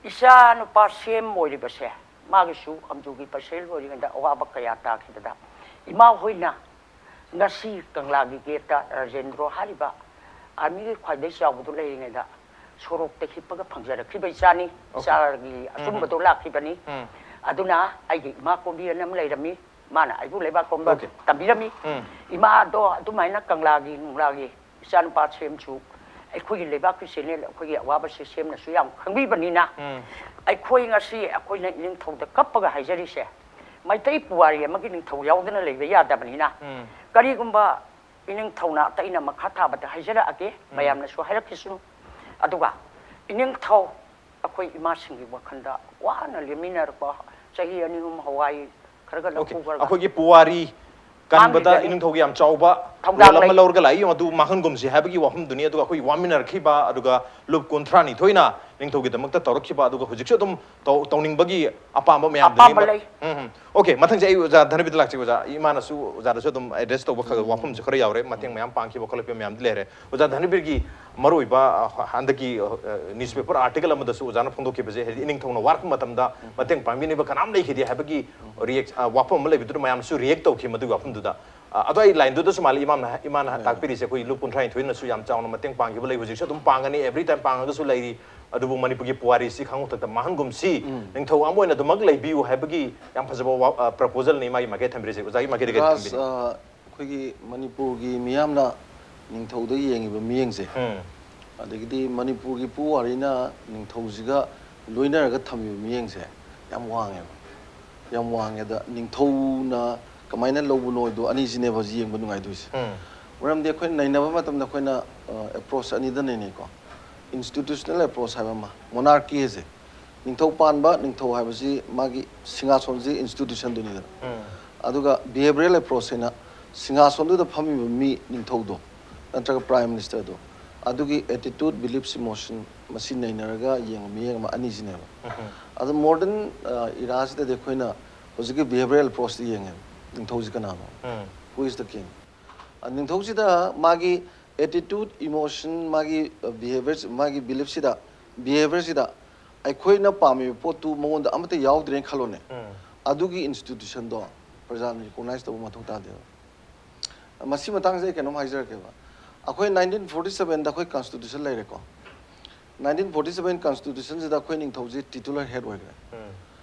ꯏꯆꯥ ꯅꯨꯄꯥ ꯁꯦꯝ ꯑꯣꯏꯔꯤꯕꯁꯦ, ꯃꯥꯒꯤꯁꯨ ꯑꯝꯖꯨꯒꯤ ꯄꯔꯁꯦꯜ ꯑꯣꯏꯔꯤꯉꯩꯗ ꯑꯋꯥꯕ ꯀꯌꯥ ꯇꯥꯈꯤꯕꯗ ꯏꯃꯥ ꯍꯣꯏꯅ ꯉꯁꯤ ꯀꯪꯂꯥꯒꯤ ꯒꯦꯠꯇ ꯔꯥꯖꯦꯟꯗ꯭ꯔꯣ ꯍꯥꯏꯔꯤꯕ ꯑꯥꯔꯃꯤꯒꯤ ꯈ꯭ꯋꯥꯏꯗꯒꯤ ꯆꯥꯎꯕꯗꯨ ꯂꯩꯔꯤꯉꯩꯗ ꯁꯣꯔꯣꯛꯇ ꯍꯤꯞꯄꯒ ꯐꯪꯖꯔꯛꯈꯤꯕ ꯏꯆꯥꯅꯤ꯫ ꯏꯆꯥꯒꯤ ꯑꯆꯨꯝꯕꯗꯣ ꯂꯥꯛꯈꯤꯕꯅꯤ꯫ ꯑꯗꯨꯅ ꯑꯩꯒꯤ ꯏꯃꯥ ꯀꯣꯝꯕꯤ ꯑꯅ ꯑꯃ ꯂꯩꯔꯝꯃꯤ, ꯃꯥꯅ ꯑꯩꯕꯨ ꯂꯩꯕꯥꯛ ꯀꯣꯝꯕ ꯇꯝꯕꯤꯔꯝꯃꯤ꯫ ꯏꯃꯥꯗꯣ ꯑꯗꯨꯃꯥꯏꯅ ꯀꯪꯂꯥꯒꯤ ꯅꯨꯡꯂꯥꯒꯤ ꯏꯆꯥꯅꯨꯄꯥ ꯁꯦꯝꯁꯨ ꯑꯩꯈꯣꯏꯒꯤ ꯂꯩꯕꯥꯛꯀꯤ ꯆꯦꯅꯦꯜ, ꯑꯩꯈꯣꯏꯒꯤ ꯑꯋꯥꯕꯁꯦ ꯁꯦꯝꯅꯁꯨ ꯌꯥꯝ ꯈꯪꯕꯤꯕꯅꯤꯅ, ꯑꯩꯈꯣꯏ ꯉꯁꯤ ꯑꯩꯈꯣꯏꯅ ꯏꯅꯤꯡꯊꯧꯗ ꯀꯞꯄꯒ ꯍꯥꯏꯖꯔꯤꯁꯦ, ꯃꯩꯇꯩ ꯄꯨꯋꯥꯔꯤ ꯑꯃꯒꯤ ꯅꯤꯡꯊꯧ ꯌꯥꯎꯗꯅ ꯂꯩꯕ ꯌꯥꯗꯕꯅꯤꯅ, ꯀꯔꯤꯒꯨꯝꯕ ꯏꯅꯤꯡꯊꯧꯅ ꯑꯇꯩꯅ ꯃꯈꯥ ꯊꯥꯕꯗ ꯍꯥꯏꯖꯔꯛꯑꯒꯦ, ꯃꯌꯥꯝꯅꯁꯨ ꯍꯥꯏꯔꯛꯈꯤꯁꯅꯨ꯫ ꯑꯗꯨꯒ ꯏꯅꯤꯡꯊꯧ ꯑꯩꯈꯣꯏ ꯏꯃꯥꯁꯤꯡꯒꯤ ꯋꯥꯈꯜꯗ ꯋꯥꯅ ꯂꯦꯝꯃꯤꯟꯅꯔꯛꯄ, ꯆꯍꯤ ꯑꯅꯤ ꯑꯍꯨꯝ ꯍꯋꯥꯏ ꯈꯔꯒ ꯂꯧꯊꯣꯛꯈ꯭ꯔꯒ ꯑꯩꯈꯣꯏꯒꯤ ꯄꯨꯋꯥꯔꯤ ꯀꯟꯕꯗ ꯏꯅꯤꯡꯊꯧꯒꯤ ꯌꯥꯝ ꯆꯥꯎꯕ ꯊꯧꯗꯥꯡ ꯔꯣꯜ ꯑꯃ ꯂꯩ꯫ ꯂꯧꯔꯒ ꯂꯥꯛꯏ, ꯃꯗꯨ ꯃꯥꯡꯍꯟꯒꯨꯝꯁꯤ ꯍꯥꯏꯕꯒꯤ ꯋꯥꯐꯝꯗꯨꯅꯤ꯫ ꯑꯗꯨꯒ ꯑꯩꯈꯣꯏ ꯋꯥꯃꯤꯟꯅꯔꯛꯈꯤꯕ, ꯑꯗꯨꯒ ꯂꯨꯞ ꯀꯨꯟꯊ꯭ꯔꯥꯅꯤꯊꯣꯏꯅ ꯅꯤꯡꯊꯧꯒꯤꯗꯃꯛꯇ ꯇꯧꯔꯛꯈꯤꯕ, ꯑꯗꯨꯒ ꯍꯧꯖꯤꯛꯁꯨ ꯑꯗꯨꯝ ꯇꯧ- ꯇꯧꯅꯤꯡꯕꯒꯤ ꯑꯄꯥꯝꯕ ꯃꯌꯥꯝꯗꯨꯅꯤ꯫ ꯑꯄꯥꯝꯕ ꯂꯩ꯫ ꯎꯝ, ꯎꯝ꯫ ꯑꯣꯀꯦ, ꯃꯊꯪꯁꯦ ꯑꯩ ꯑꯣꯖꯥ ꯙꯅꯕꯤꯔꯗ ꯂꯥꯛꯆꯒꯦ꯫ ꯑꯣꯖꯥ, ꯏꯃꯥꯅꯁꯨ ꯑꯣꯖꯥꯗꯁꯨ ꯑꯗꯨꯝ ꯑꯦꯗ꯭ꯔꯦꯁ ꯇꯧꯕ ꯈꯔ ꯋꯥꯐꯝꯁꯨ ꯈꯔ ꯌꯥꯎꯔꯦ, ꯃꯇꯦꯡ ꯃꯌꯥꯝ ꯄꯥꯡꯈꯤꯕ ꯈꯣꯠꯂꯛꯈꯤꯕ ꯃꯌꯥꯝꯗꯤ ꯂꯩꯔꯦ꯫ ꯑꯣꯖꯥ ꯙꯅꯕꯤꯔꯒꯤ ꯃꯔꯨꯑꯣꯏꯕ, ꯑ, ꯍꯟꯗꯛꯀꯤ, ꯑ, ꯅ꯭ꯌꯨꯁꯄꯦꯄꯔ ꯑꯥꯔꯇꯤꯀꯜ ꯑꯃꯗꯁꯨ ꯑꯣꯖꯥꯅ ꯐꯣꯡꯗꯣꯛꯈꯤꯕꯁꯦ, ꯍꯥꯏꯗꯤ ꯏꯅꯤꯡꯊꯧꯅ ꯋꯥꯔꯛꯄ ꯃꯇꯝꯗ ꯃꯇꯦꯡ ꯄꯥꯡꯕꯤꯅꯕ ꯀꯅꯥꯝ ꯂꯩꯈꯤꯗꯦ ꯍꯥꯏꯕꯒꯤ ꯔꯤꯌꯦꯛ-, ꯑ, ꯋꯥꯐꯝ ꯑꯃ ꯂꯩꯕꯗꯨꯗ ꯃꯌꯥꯝꯁꯨ ꯔꯤꯌꯦꯛ ꯇꯧꯈꯤ ꯃꯗꯨꯒꯤ ꯋꯥꯐꯝꯗꯨꯗ꯫ ꯑ, ꯑꯗꯣ ꯑꯩ ꯂꯥꯏꯟꯗꯨꯗꯁꯨ ꯃꯥꯜꯂꯤ ꯏꯃꯥꯅ, ꯏꯃꯥꯅ ꯇꯥꯛꯄꯤꯔꯤꯁꯦ, ꯑꯩꯈꯣꯏ ꯂꯨꯞ ꯀꯨꯟꯊ꯭ꯔꯥꯅꯤꯊꯣꯏꯅꯁꯨ ꯌꯥꯝ ꯆꯥꯎꯅ ꯃꯇꯦꯡ ꯄꯥꯡꯈꯤꯕ ꯂꯩ, ꯍꯧꯖꯤꯛꯁꯨ ꯑꯗꯨꯝ ꯄꯥꯡꯉꯒꯁꯨ ꯂꯩꯔꯤ꯫ ꯑꯗꯨꯕꯨ ꯃꯅꯤꯄꯨꯔꯒꯤ ꯄꯨꯋꯥꯔꯤꯁꯤ ꯈꯥꯡꯉꯨ ꯊꯛꯇ ꯃꯥꯡꯍꯟꯒꯨꯝꯁꯤ, ꯅꯤꯡꯊꯧ ꯑꯃ ꯑꯣꯏꯅ ꯑꯗꯨꯃꯛ ꯂꯩꯕꯤꯌꯨ ꯍꯥꯏꯕꯒꯤ ꯌꯥꯝ ꯐꯖꯕ ꯋꯥ-, ꯑ, ꯄ꯭ꯔꯄꯣꯖꯜꯅꯤ ꯃꯥꯒꯤ ꯃꯥꯏꯀꯩ ꯊꯝꯕꯤꯔꯤꯁꯦ꯫ ꯑꯣꯖꯥꯒꯤ ꯃꯥꯏꯀꯩꯗꯒꯤ ꯔꯥꯖ, ꯊꯝꯕꯤꯅꯤꯡꯉꯤ꯫ ꯑ, ꯑꯩꯈꯣꯏꯒꯤ ꯃꯅꯤꯄꯨꯔꯒꯤ ꯃꯤꯌꯥꯝꯅ ꯅꯤꯡꯊꯧꯗ ꯌꯦꯡꯉꯤꯕ ꯃꯤꯠꯌꯦꯡꯁꯦ, ꯎꯝ꯫ ꯑꯗꯒꯤꯗꯤ ꯃꯅꯤꯄꯨꯔꯒꯤ ꯄꯨꯋꯥꯔꯤꯅ ꯅꯤꯡꯊꯧꯁꯤꯒ ꯂꯣꯏꯅꯔꯒ ꯊꯝꯃꯤꯕ ꯃꯤꯠꯌꯦꯡꯁꯦ ꯌꯥꯝ ꯋꯥꯡꯉꯦꯕ꯫ ꯌꯥꯝ ꯋꯥꯡꯉꯦ꯫ ꯑꯗ ꯅꯤꯡꯊꯧꯅ ꯀꯃꯥꯏꯅ ꯂꯧꯕꯅꯣꯗꯣ ꯑꯅꯤꯁꯤꯅꯦꯕ ꯍꯧꯖꯤꯛ ꯌꯦꯡꯕ ꯅꯨꯡꯉꯥꯏꯗꯣꯏꯁꯦ꯫ ꯎꯝ꯫ ꯃꯔꯝꯗꯤ ꯑꯩꯈꯣꯏꯅ ꯅꯩꯅꯕ ꯃꯇꯝꯗ ꯑꯩꯈꯣꯏꯅ, ꯑ, ꯑꯦꯄ꯭ꯔꯣꯆ ꯑꯅꯤꯗ ꯅꯩꯅꯩꯀꯣ꯫ ꯏꯟꯁꯇꯤꯇ꯭ꯌꯨꯁꯅꯦꯜ ꯑꯦꯄ꯭ꯔꯣꯆ ꯍꯥꯏꯕ ꯑꯃ, ꯃꯣꯅꯥꯔꯀꯤ ꯍꯥꯏꯁꯦ꯫ ꯅꯤꯡꯊꯧ ꯄꯥꯟꯕ, ꯅꯤꯡꯊꯧ ꯍꯥꯏꯕꯁꯤ ꯃꯥꯒꯤ ꯁꯤꯡꯍꯥꯁꯣꯟꯁꯤ ꯏꯟꯁꯇꯤꯇ꯭ꯌꯨꯁꯟꯗꯨꯅꯤꯗꯅ꯫ ꯎꯝ꯫ ꯑꯗꯨꯒ ꯕꯤꯍꯦꯕꯤꯌꯔꯦꯜ ꯑꯦꯄ꯭ꯔꯣꯆ ꯍꯥꯏꯅ ꯁꯤꯡꯍꯥꯁꯣꯟꯗꯨꯗ ꯐꯝꯃꯤꯕ ꯃꯤ, ꯅꯤꯡꯊꯧꯗꯣ ꯅꯠꯇ꯭ꯔꯒ ꯄ꯭ꯔꯥꯏꯝ ꯃꯤꯅꯤꯁꯇꯔꯗꯣ, ꯑꯗꯨꯒꯤ ꯑꯦꯇꯤꯇ꯭ꯌꯨꯠ, ꯕꯤꯂꯤꯐꯁ, ꯏꯃꯣꯁꯟ, ꯃꯁꯤ ꯅꯩꯅꯔꯒ ꯌꯦꯡꯕ ꯃꯤꯠꯌꯦꯡ ꯑꯃ ꯑꯅꯤꯁꯤꯅꯦꯕ꯫ ꯎꯝ꯫ ꯑꯗꯣ ꯃꯣꯗꯔꯟ, ꯑ, ꯏꯔꯥꯁꯤꯗꯗꯤ ꯑꯩꯈꯣꯏꯅ ꯍꯧꯖꯤꯛꯀꯤ ꯕꯤꯍꯦꯕꯤꯌꯔꯦꯜ ꯑꯦꯄ꯭ꯔꯣꯆꯇ ꯌꯦꯡꯉꯦꯕ, ꯅꯤꯡꯊꯧꯁꯤ ꯀꯅꯥꯅꯣ? ꯎꯝ꯫ Who is the king? ꯑ, ꯅꯤꯡꯊꯧꯁꯤꯗ ꯃꯥꯒꯤ ꯑꯦꯇꯤꯇ꯭ꯌꯨꯠ, ꯏꯃꯣꯁꯟ, ꯃꯥꯒꯤ, ꯑ, ꯕꯤꯍꯦꯕꯤꯌꯔ, ꯃꯥꯒꯤ ꯕꯤꯂꯤꯐꯁꯤꯗ, ꯕꯤꯍꯦꯕꯤꯌꯔꯁꯤꯗ ꯑꯩꯈꯣꯏꯅ ꯄꯥꯝꯃꯤꯕ ꯄꯣꯠꯇꯨ ꯃꯉꯣꯟꯗ ꯑꯃꯠꯇ ꯌꯥꯎꯗ꯭ꯔꯦꯅ ꯈꯜꯂꯣꯅꯦ꯫ ꯎꯝ꯫ ꯑꯗꯨꯒꯤ ꯏꯟꯁꯇꯤꯇ꯭ꯌꯨꯁꯟꯗꯣ ꯄ꯭ꯔꯖꯥꯅ ꯔꯤꯀꯣꯛꯅꯥꯏꯖ ꯇꯧꯕ ꯃꯊꯧ ꯇꯥꯗꯦꯕ꯫ ꯃꯁꯤ ꯃꯇꯥꯡꯁꯤꯗ ꯑꯩ ꯀꯩꯅꯣꯝ ꯍꯥꯏꯖꯔꯛꯀꯦꯕ꯫ ꯑꯩꯈꯣꯏ ꯅꯥꯏꯟꯇꯤꯟ ꯐꯣꯔꯇꯤ ꯁꯕꯦꯟꯗ ꯑꯩꯈꯣꯏ ꯀꯟꯁꯇꯤꯇ꯭ꯌꯨꯁꯟ ꯂꯩꯔꯦꯀꯣ꯫ ꯅꯥꯏꯟꯇꯤꯟ ꯐꯣꯔꯇꯤ ꯁꯚꯦꯟ ꯀꯟꯁꯇꯤꯇ꯭ꯌꯨꯁꯟꯁꯤꯗ ꯑꯩꯈꯣꯏ ꯅꯤꯡꯊꯧꯁꯤ ꯇꯤꯇꯨꯂꯔ ꯍꯦꯗ ꯑꯣꯏꯈ꯭ꯔꯦ꯫ ꯎꯝ.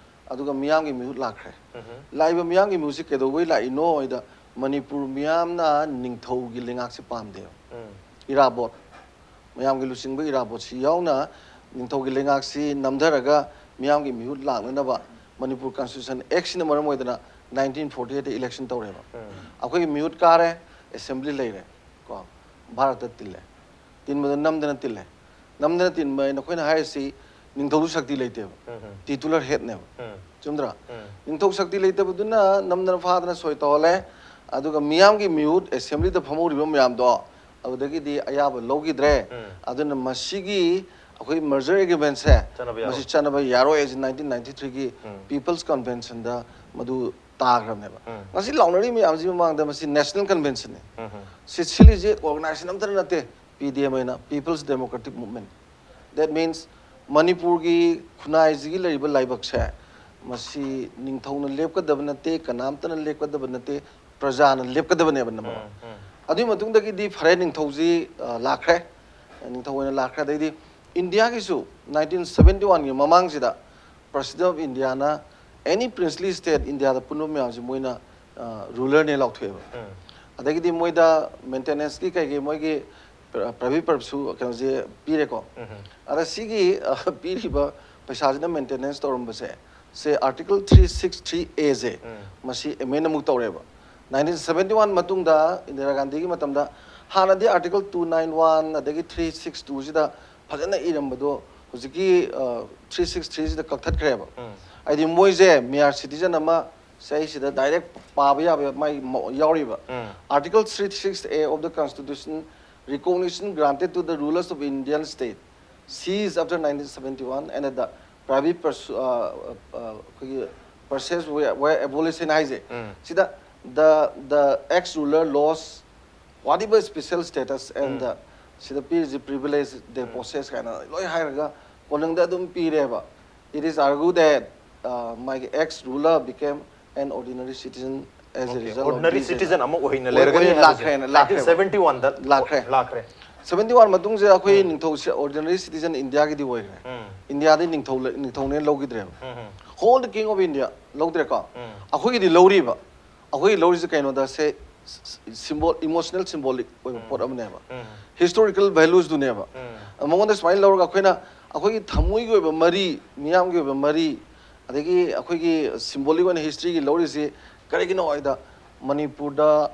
ꯑꯗꯨꯒ ꯃꯤꯌꯥꯝꯒꯤ ꯃꯤꯍꯨꯠ ꯂꯥꯛꯈ꯭ꯔꯦ꯫ ꯎꯝ. ꯂꯥꯛꯏꯕ ꯃꯤꯌꯥꯝꯒꯤ ꯃꯤꯍꯨꯠꯁꯤ ꯀꯩꯗꯧꯕꯩ ꯂꯥꯛꯏꯅꯣ ꯍꯥꯏꯗ, ꯃꯅꯤꯄꯨꯔ ꯃꯤꯌꯥꯝꯅ ꯅꯤꯡꯊꯧꯒꯤ ꯂꯩꯉꯥꯛꯁꯤ ꯄꯥꯝꯗꯦꯕ꯫ ꯎꯝ. ꯏꯔꯥꯕꯣꯠ, ꯃꯌꯥꯝꯒꯤ ꯂꯨꯆꯤꯡꯕ ꯏꯔꯥꯕꯣꯠꯁꯤ ꯌꯥꯎꯅ ꯅꯤꯡꯊꯧꯒꯤ ꯂꯩꯉꯥꯛꯁꯤ ꯅꯝꯊꯔꯒ ꯃꯤꯌꯥꯝꯒꯤ ꯃꯤꯍꯨꯠ ꯂꯥꯛꯅꯅꯕ ꯃꯅꯤꯄꯨꯔ ꯀꯟꯁꯇꯤꯇ꯭ꯌꯨꯁꯟ ꯑꯦꯛꯁꯤꯅ ꯃꯔꯝ ꯑꯣꯏꯗꯅ ꯅꯥꯏꯟꯇꯤꯟ ꯐꯣꯔꯇꯤ ꯑꯩꯠꯇ ꯏꯂꯦꯛꯁꯟ ꯇꯧꯔꯦꯕ꯫ ꯎꯝ. ꯑꯩꯈꯣꯏꯒꯤ ꯃꯤꯍꯨꯠ ꯀꯥꯔꯦ, ꯑꯦꯁꯦꯝꯕ꯭ꯂꯤ ꯂꯩꯔꯦ, ꯀꯣ, ꯚꯥꯔꯠꯇ ꯇꯤꯜꯂꯦ꯫ ꯇꯤꯟꯕꯗ ꯅꯝꯗꯅ ꯇꯤꯜꯂꯦ꯫ ꯅꯝꯗꯅ ꯇꯤꯟꯕ ꯍꯥꯏꯅ ꯑꯩꯈꯣꯏꯅ ꯍꯥꯏꯔꯤꯁꯤ ꯅꯤꯡꯊꯧꯗꯨ ꯁꯛꯇꯤ ꯂꯩꯇꯦꯕ꯫ ꯎꯝ. ꯇꯤꯇꯨꯂꯔ ꯍꯦꯗꯅꯦꯕ꯫ ꯎꯝ. ꯆꯨꯝꯗ꯭ꯔꯥ? ꯎꯝ. ꯅꯤꯡꯊꯧ ꯁꯛꯇꯤ ꯂꯩꯇꯕꯗꯨꯅ ꯅꯝꯗꯅ ꯐꯥꯗꯅ ꯁꯣꯏ ꯇꯧꯍꯜꯂꯦ꯫ ꯑꯗꯨꯒ ꯃꯤꯌꯥꯝꯒꯤ ꯃꯤꯍꯨꯠ ꯑꯦꯁꯦꯝꯕ꯭ꯂꯤꯗ ꯐꯝꯍꯧꯔꯤꯕ ꯃꯌꯥꯝꯗꯣ ꯑꯗꯨꯗꯒꯤꯗꯤ ꯑꯌꯥꯕ ꯂꯧꯈꯤꯗ꯭ꯔꯦ꯫ ꯎꯝ. ꯑꯗꯨꯅ ꯃꯁꯤꯒꯤ ꯑꯩꯈꯣꯏ ꯃꯔꯖꯔ ꯑꯦꯒ꯭ꯔꯤꯃꯦꯟꯁꯦ ꯆꯠꯅꯕ ꯌꯥꯔꯣꯏ꯫ ꯃꯁꯤ ꯆꯠꯅꯕ ꯌꯥꯔꯣꯏ ꯍꯥꯏꯁꯦ ꯅꯥꯏꯟꯇꯤꯟ ꯅꯥꯏꯟꯇꯤ ꯊ꯭ꯔꯤꯒꯤ ꯎꯝ. ꯄꯤꯄꯜꯁ ꯀꯟꯚꯦꯟꯁꯟꯗ ꯃꯗꯨ ꯇꯥꯈ꯭ꯔꯕꯅꯦꯕ꯫ ꯎꯝ. ꯉꯁꯤ ꯂꯥꯎꯅꯔꯤꯕ ꯃꯌꯥꯝꯁꯤ ꯃꯃꯥꯡꯗ ꯃꯁꯤ ꯅꯦꯁꯅꯦꯜ ꯀꯟꯚꯦꯟꯁꯟꯅꯤ꯫ ꯎꯝ. ꯁꯤ ꯁꯤꯜꯂꯤꯁꯦ ꯑꯣꯔꯒꯅꯥꯏꯖꯦꯁꯟ ꯑꯝꯇ ꯅꯠꯇꯦ, ꯄꯤ ꯗꯤ ꯑꯦꯝ ꯑꯩꯅ, people's democratic movement. That means ꯃꯅꯤꯄꯨꯔꯒꯤ ꯈꯨꯟꯅꯥꯏꯁꯤꯒꯤ ꯂꯩꯔꯤꯕ ꯂꯥꯏꯕꯛꯁꯦ ꯃꯁꯤ ꯅꯤꯡꯊꯧꯅ ꯂꯦꯞꯀꯗꯕ ꯅꯠꯇꯦ, ꯀꯅꯥꯝꯇꯅ ꯂꯦꯞꯀꯗꯕ ꯅꯠꯇꯦ, ꯄ꯭ꯔꯖꯥꯅ ꯂꯦꯞꯀꯗꯕꯅꯦꯕ ꯅꯝꯕꯔ ꯋꯥꯟ꯫ ꯎꯝ. ꯎꯝ. ꯑꯗꯨꯒꯤ ꯃꯇꯨꯡꯗꯒꯤꯗꯤ ꯐꯔꯦ, ꯅꯤꯡꯊꯧꯁꯤ ꯑ, ꯂꯥꯛꯈ꯭ꯔꯦ, ꯅꯤꯡꯊꯧ ꯑꯣꯏꯅ ꯂꯥꯛꯈ꯭ꯔꯦ꯫ ꯑꯗꯩꯗꯤ ꯏꯟꯗꯤꯌꯥꯒꯤꯁꯨ ꯅꯥꯏꯟꯇꯤꯟ ꯁꯕꯦꯟꯇꯤ ꯋꯥꯟꯒꯤ ꯃꯃꯥꯡꯁꯤꯗ President of Indiaꯅ any princely state ꯏꯟꯗꯤꯌꯥꯗ ꯄꯨꯟꯕ ꯃꯌꯥꯝꯁꯦ ꯃꯣꯏꯅ ꯔꯨꯂꯔꯅꯦ ꯂꯥꯎꯊꯣꯛꯑꯦꯕ꯫ ꯎꯝ. ꯑꯗꯒꯤꯗꯤ ꯃꯣꯏꯗ ꯃꯦꯟꯇꯦꯅꯦꯟꯁꯀꯤ ꯀꯩꯀꯩ ꯃꯣꯏꯒꯤ ꯄ꯭ꯔ- ꯄ꯭ꯔꯚꯤ ꯄ꯭ꯔꯚꯁꯨ ꯀꯩꯅꯣꯁꯦ ꯄꯤꯔꯦꯀꯣ꯫ ꯎꯝ. ꯑꯗ ꯁꯤꯒꯤ ꯑ, ꯄꯤꯔꯤꯕ ꯄꯩꯁꯥꯁꯤꯅ ꯃꯦꯟꯇꯦꯅꯦꯟꯁ ꯇꯧꯔꯝꯕꯁꯦ, ꯁꯦ ꯑꯥꯔꯇꯤꯀꯜ ꯊ꯭ꯔꯤ ꯁꯤꯛꯁ ꯊ꯭ꯔꯤ ꯑꯦꯁꯦ ꯎꯝ. ꯃꯁꯤ ꯑꯦꯃꯦꯟ ꯑꯃꯨꯛ ꯇꯧꯔꯦꯕ꯫ ꯅꯥꯏꯟꯇꯤꯟ ꯁꯕꯦꯟꯇꯤ ꯋꯥꯟ ꯃꯇꯨꯡꯗ ꯏꯟꯗꯤꯔꯥ ꯒꯥꯟꯙꯤꯒꯤ ꯃꯇꯝꯗ ꯍꯥꯟꯅꯗꯤ ꯑꯥꯔꯇꯤꯀꯜ ꯇꯨ ꯅꯥꯏꯟ ꯋꯥꯟ ꯑꯗꯒꯤ ꯊ꯭ꯔꯤ ꯁꯤꯛꯁ ꯇꯨꯁꯤꯗ ꯐꯖꯅ ꯏꯔꯝꯕꯗꯣ ꯍꯧꯖꯤꯛꯀꯤ ꯊ꯭ꯔꯤ ꯁꯤꯛꯁ ꯊ꯭ꯔꯤꯁꯤꯗ ꯀꯛꯊꯠꯈ꯭ꯔꯦꯕ꯫ ꯎꯝ. ꯍꯥꯏꯗꯤ ꯃꯣꯏꯁꯦ ꯃꯤꯌꯥꯔ ꯁꯤꯇꯤꯖꯟ ꯑꯃ ꯁꯦ ꯑꯩ ꯁꯤꯗ ꯗꯥꯏꯔꯦꯛ ꯄꯥꯕ ꯌꯥꯕ ꯃꯥꯏ ꯃ- ꯌꯥꯎꯔꯤꯕ꯫ ꯎꯝ. Article three six A of the Constitution, recognition granted to the rulers of Indian state seized after nineteen seventy-one and the privy pers- uh, uh, ꯑꯩꯈꯣꯏꯒꯤ purses were, were abolished ꯍꯥꯏꯁꯦ꯫ ꯎꯝ. ꯁꯤꯗ the the ex ruler lost whatever special status and um. the ꯁꯤꯗ ꯄꯤꯔꯤꯁꯤ privilege, the um. possess ꯀꯥꯏꯅ ꯂꯣꯏ ꯍꯥꯏꯔꯒ ꯀꯣꯅꯨꯡꯗ ꯑꯗꯨꯝ ꯄꯤꯔꯦꯕ꯫ It is argued that uh, my ex ruler became an ordinary citizen as a Okay. result of Ordinary this. citizen ꯑꯃ ꯑꯣꯏꯅ ꯑꯣꯏ- ꯂꯩꯔꯒꯅꯤ ꯑꯣꯏꯅ ꯍꯥꯏꯕꯁꯦ ꯂꯥꯛꯈ꯭ꯔꯦꯅ, ꯂꯥꯛꯈ꯭ꯔꯦꯕ꯫ ꯅꯥꯏꯟꯇꯤꯟ ꯁꯕꯦꯟꯇꯤ ꯋꯥꯟꯗ ꯂꯥꯛꯈ꯭ꯔꯦ꯫ ꯂꯥꯛꯈ꯭ꯔꯦ꯫ ꯁꯚꯦꯟꯇꯤ ꯋꯥꯟ ꯃꯇꯨꯡꯁꯦ ꯑꯩꯈꯣꯏ ꯅꯤꯡꯊꯧꯁꯦ ordinary citizen ꯏꯟꯗꯤꯌꯥꯒꯤꯗꯤ ꯑꯣꯏꯈ꯭ꯔꯦ꯫ ꯏꯟꯗꯤꯌꯥꯗꯤ ꯅꯤꯡꯊꯧ ꯅꯤꯡꯊꯧꯅꯦꯅ ꯂꯧꯈꯤꯗ꯭ꯔꯦꯕ꯫ Hold the King of India ꯂꯧꯗ꯭ꯔꯦꯀꯣ꯫ ꯑꯩꯈꯣꯏꯒꯤꯗꯤ ꯂꯧꯔꯤꯕ, ꯑꯩꯈꯣꯏꯒꯤ ꯂꯧꯔꯤꯁꯦ ꯀꯩꯅꯣꯗ ꯁꯦ symbol, emotional symbolic ꯑꯣꯏꯕ ꯄꯣꯠ ꯑꯃꯅꯦꯕ꯫ Historical valuesꯗꯨꯅꯦꯕ꯫ ꯃꯉꯣꯟꯗ ꯁꯨꯃꯥꯏꯅ ꯂꯧꯔꯒ ꯑꯩꯈꯣꯏꯅ ꯑꯩꯈꯣꯏꯒꯤ ꯊꯃꯣꯏꯒꯤ ꯑꯣꯏꯕ ꯃꯔꯤ, ꯃꯤꯌꯥꯝꯒꯤ ꯑꯣꯏꯕ ꯃꯔꯤ, ꯑꯗꯒꯤ ꯑꯩꯈꯣꯏꯒꯤ symbolic ꯑꯣꯏꯅ historyꯒꯤ ꯂꯧꯔꯤꯁꯤ ꯀꯔꯤꯒꯤꯅꯣ ꯍꯥꯏꯗ, ꯃꯅꯤꯄꯨꯔꯗ